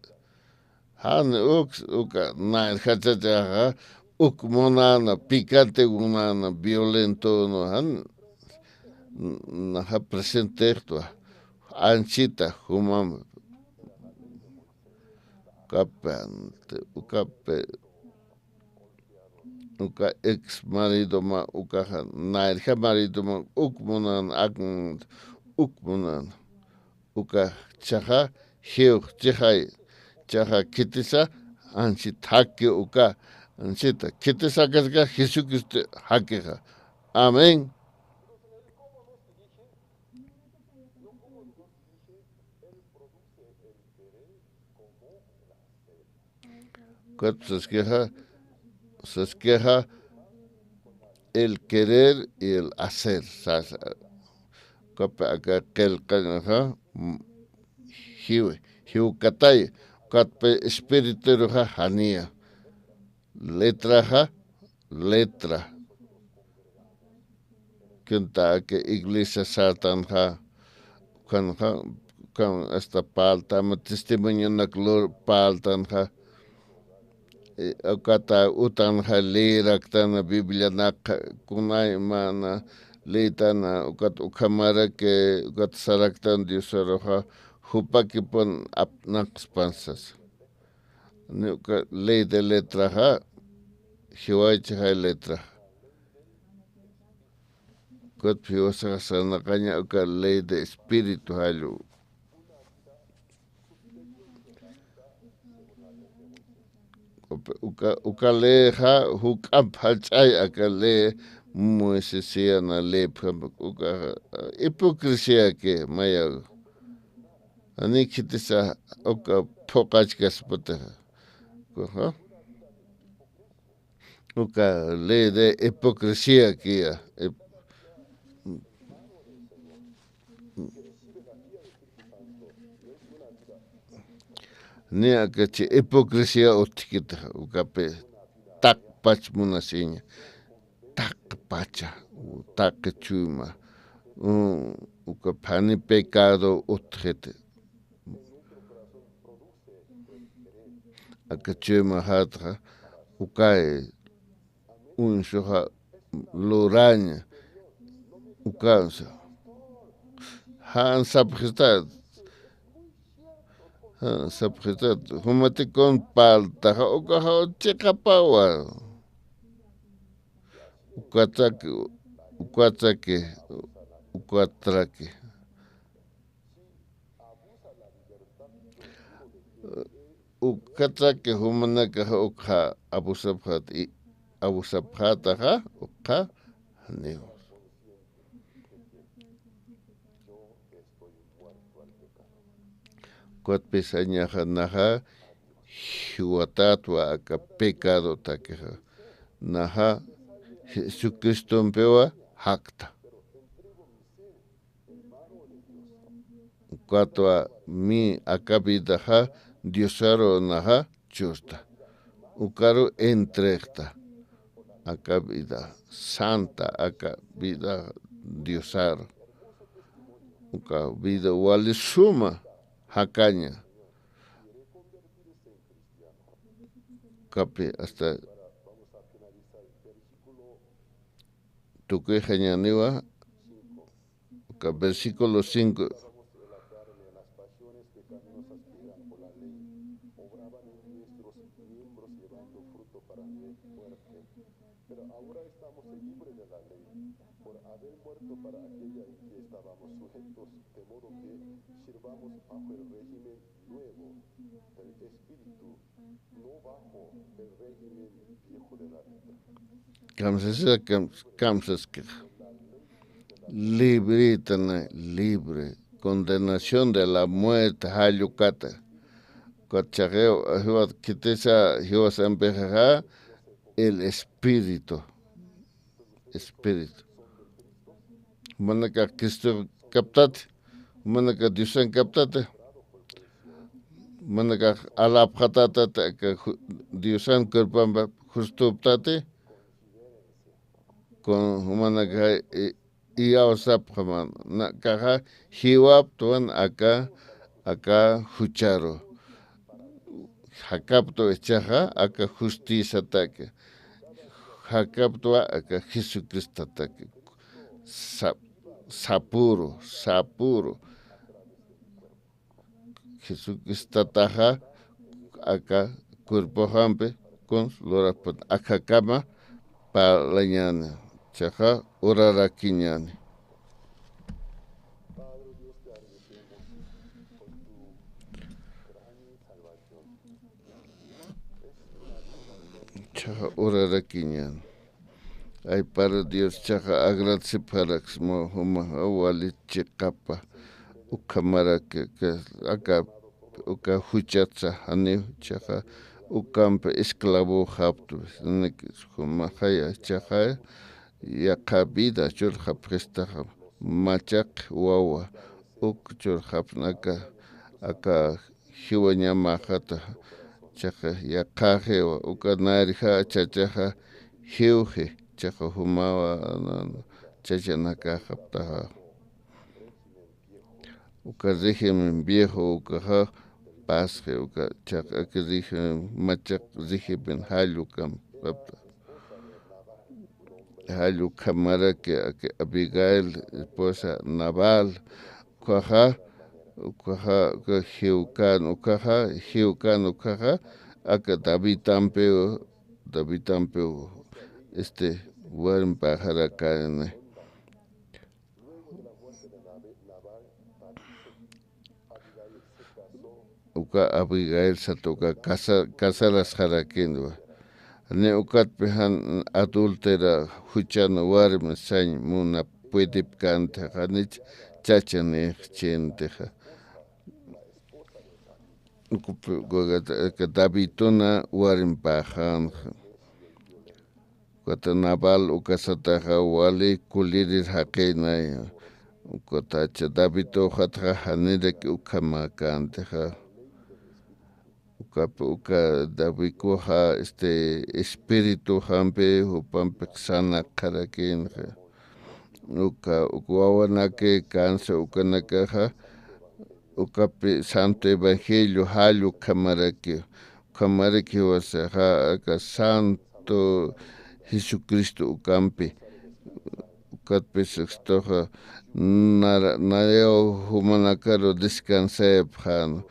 Jan uk, uka, nayrja chachaxa, uk munäna, picante munäna, violento, no, jan, naxa presentextwa, anchita, jumam, ukapi, ukapi, uka ex maridoma, ukaxa, nayrja maridoma, uk munäna, ak, uk munäna. Uka jichhaxa jiwxchixay, jichhaxa khitisa, anchit jaki uka, anchita, khitisa akaska Jesucristo jakixa. Amén. Ukat saskixa, saskixa el querer y el hacer. Sasa, ukapi aka qillqañaxa, mm, jiw, jiwkatay, ukatpi espirituruxa janiya. Letraxa, letra. Kunta aka iglesia sartanxa, ukanxa, ukan hasta parltama testimonionak lur parltanxa, eh, ukata utanxa leeraktan Biblianakxa, kunaymana leetana, ukat ukhamaraki, ukat saraktan Diosaruxa, jupakipun apnaqspan sasa. Ni uka ley de letraxa, jiwaychixay letra. Ukat jiwasaxa sarnaqaña uka ley de espíritu jallu. Uka, uka leyxa juk'amp jach'ay aka ley Moisesiana leypxam, uka hipocresía que mayaw. Jani khitisa uka phuqachkaspatixa. Uka, uka ley de hipocresía kiya. Hip-, ni aka chi hipocresía utjkitixa, ukapi taqpach munasiña. Taqpacha, taqi chuyma, u-, uka phani pecado utjiti. Aka chuyma jatxa, ukay uñsuxa luraña, ukansa. Jan sapxitat, jan sapxitat, jumatikun parltaxa, ukaxa chiqapawa. Ukatsaki, ukatsaki, ukatraki. Ukatsaki jumanakaxa ukxa abusapxat, i-, abusapxataxa, ukxa, janiw. Ukatpï sañaxa naxa jiwatätwa aka pecadotaki. Naxa Jesucristompiwa jakta. Ukatwa mi aka vidaxa Diosaru naxa chusta. Ukaru entregta. Aka vida santa, aka vida Diosaru. Uka vida wali suma jakaña. Ukapi hasta tukuyxañäniwa, uka versículo cinco. Pero ahora estamos libres de la ley, por haber muerto para aquella en que estábamos sujetos, de modo que sirvamos bajo el régimen nuevo del Espíritu, no bajo el régimen viejo de la ley. Kamsasa, kam-, kamsaskix. Libritana, libre. Condenación de la muerte, jallukata. Ukat chaqiw, jiwat khitisa, jiwasampixa, el Espíritu. Espíritu. Jumanakax Cristo kaptati, jumanakax Diosan kaptati, jumanakax alapxatatati, aka ju-, Diosan cuerpompi justuptati, con jumanakax i-, iyawsapxaman, nakaxa jiwaptwan aka, aka jucharu. Jakaptwa ichhaxa aka justiciataki. Jakaptwa aka Jesucristotaki. Sa-, sapüru, sapüru. Jesucristotxa aka cuerpoxampi kuns lurapxpan, akhakama parlañäni, jichhaxa urarakiñäni. Jichhaxa urarakiñäni. Ay, para Dios, jichhaxa agradecipxaraksma jumaxa wali chiqapa ukhamaraki, aka uka juchatsa, janiw, chiqa, ukampi esclavo japtu, nik, jumaxaya, chiqa, yaqha vida churxapxistaxa, machaq wawa, uk churxapnaka, aka jiwañamaxata, chiqa, yaqhaxiwa, uka narixa chachaxa, jiwji, chiqa, jumawa, na, na, chachanakaxaptaxa. Uka régimen viejo ukaxa pasxi, uka chaq, aka régimen, machaq régimen jall ukham, jall ukhamaraki, aka Abigail, esposa Nabal, ukaxa, ukaxa, uka jiwkän, ukaxa, jiwkän, ukaxa, aka Davidampiw, Davidampiw, este, warmipaxarakani. Uka Abigail sata uka casa-, casarasxarakinwa. Ni ukatpi jan adúltera juchan warmi sañ muna puedipkäntixa, ni ch-, chachanix chhïntixa. Uka, uka Davidtuna warmipaxänxa. Ukata Nabal ukasataxa wali kulirir jaqinaya. Ukatacha David uxatxa janirakiw ukhamäkäntixa. Ukapi uka Davidkuxa, este, espirituxampi, jupampix sanaqxarakinxa. Uka, uka wawanaki cansa ukanakaxa, ukapi Santo Evangelio jall ukhamaraki, ukhamaraki jiwasaxa, aka Santo Jesucristo ukampi, ukatpis Cristoxa nara, nayaw jumanakaru descansayapxäna,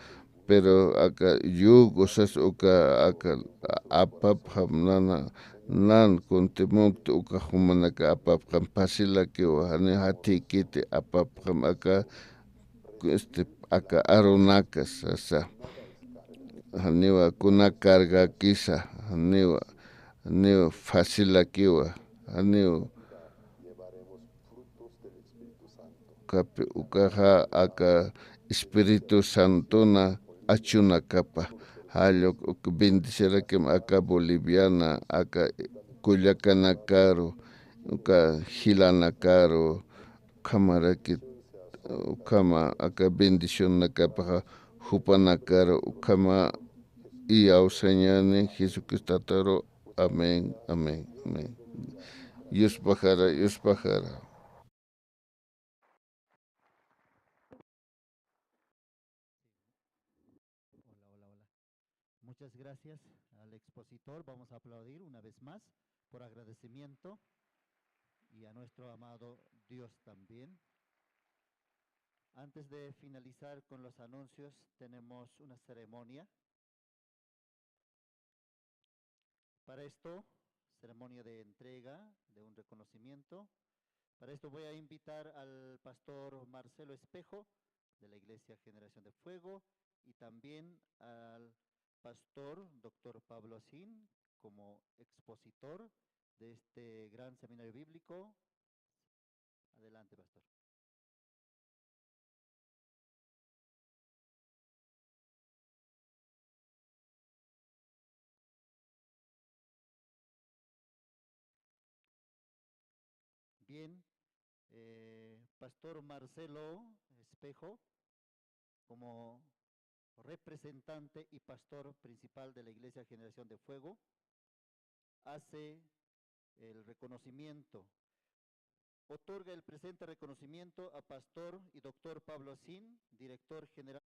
pero aka yugo sas uka, aka apapxam nana, nan kuntimunkti uka jumanaka apapxam, fácilakiwa, janiw jathiykiti apapxam aka, este, aka arunakas sasa. Janiwa kuna cargakisa, janiwa, janiw fácilakiwa, janiw. Ukapi ukaxa aka Espíritu Santona achunakapa, jall uk bendecirakim aka Boliviana, aka kullakanakaru, uka jilanakaru, ukhamaraki, ukhama aka bendicionakapaxa jupanakaru, ukhama iyawsañani Jesucristataru. Amén, amén, amén. Yuspaxara, yuspaxara. Hola, hola, hola. Muchas gracias al expositor. Vamos a aplaudir una vez más por agradecimiento y a nuestro amado Dios también. Antes de finalizar con los anuncios, tenemos una ceremonia. Para esto, ceremonia de entrega de un reconocimiento. Para esto voy a invitar al pastor Marcelo Espejo, de la Iglesia Generación de Fuego, y también al pastor doctor Pablo Sin, como expositor de este gran seminario bíblico. Adelante, pastor. Bien, eh, pastor Marcelo Espejo, como representante y pastor principal de la Iglesia Generación de Fuego, hace el reconocimiento. Otorga el presente reconocimiento a pastor y doctor Pablo Sin, director general.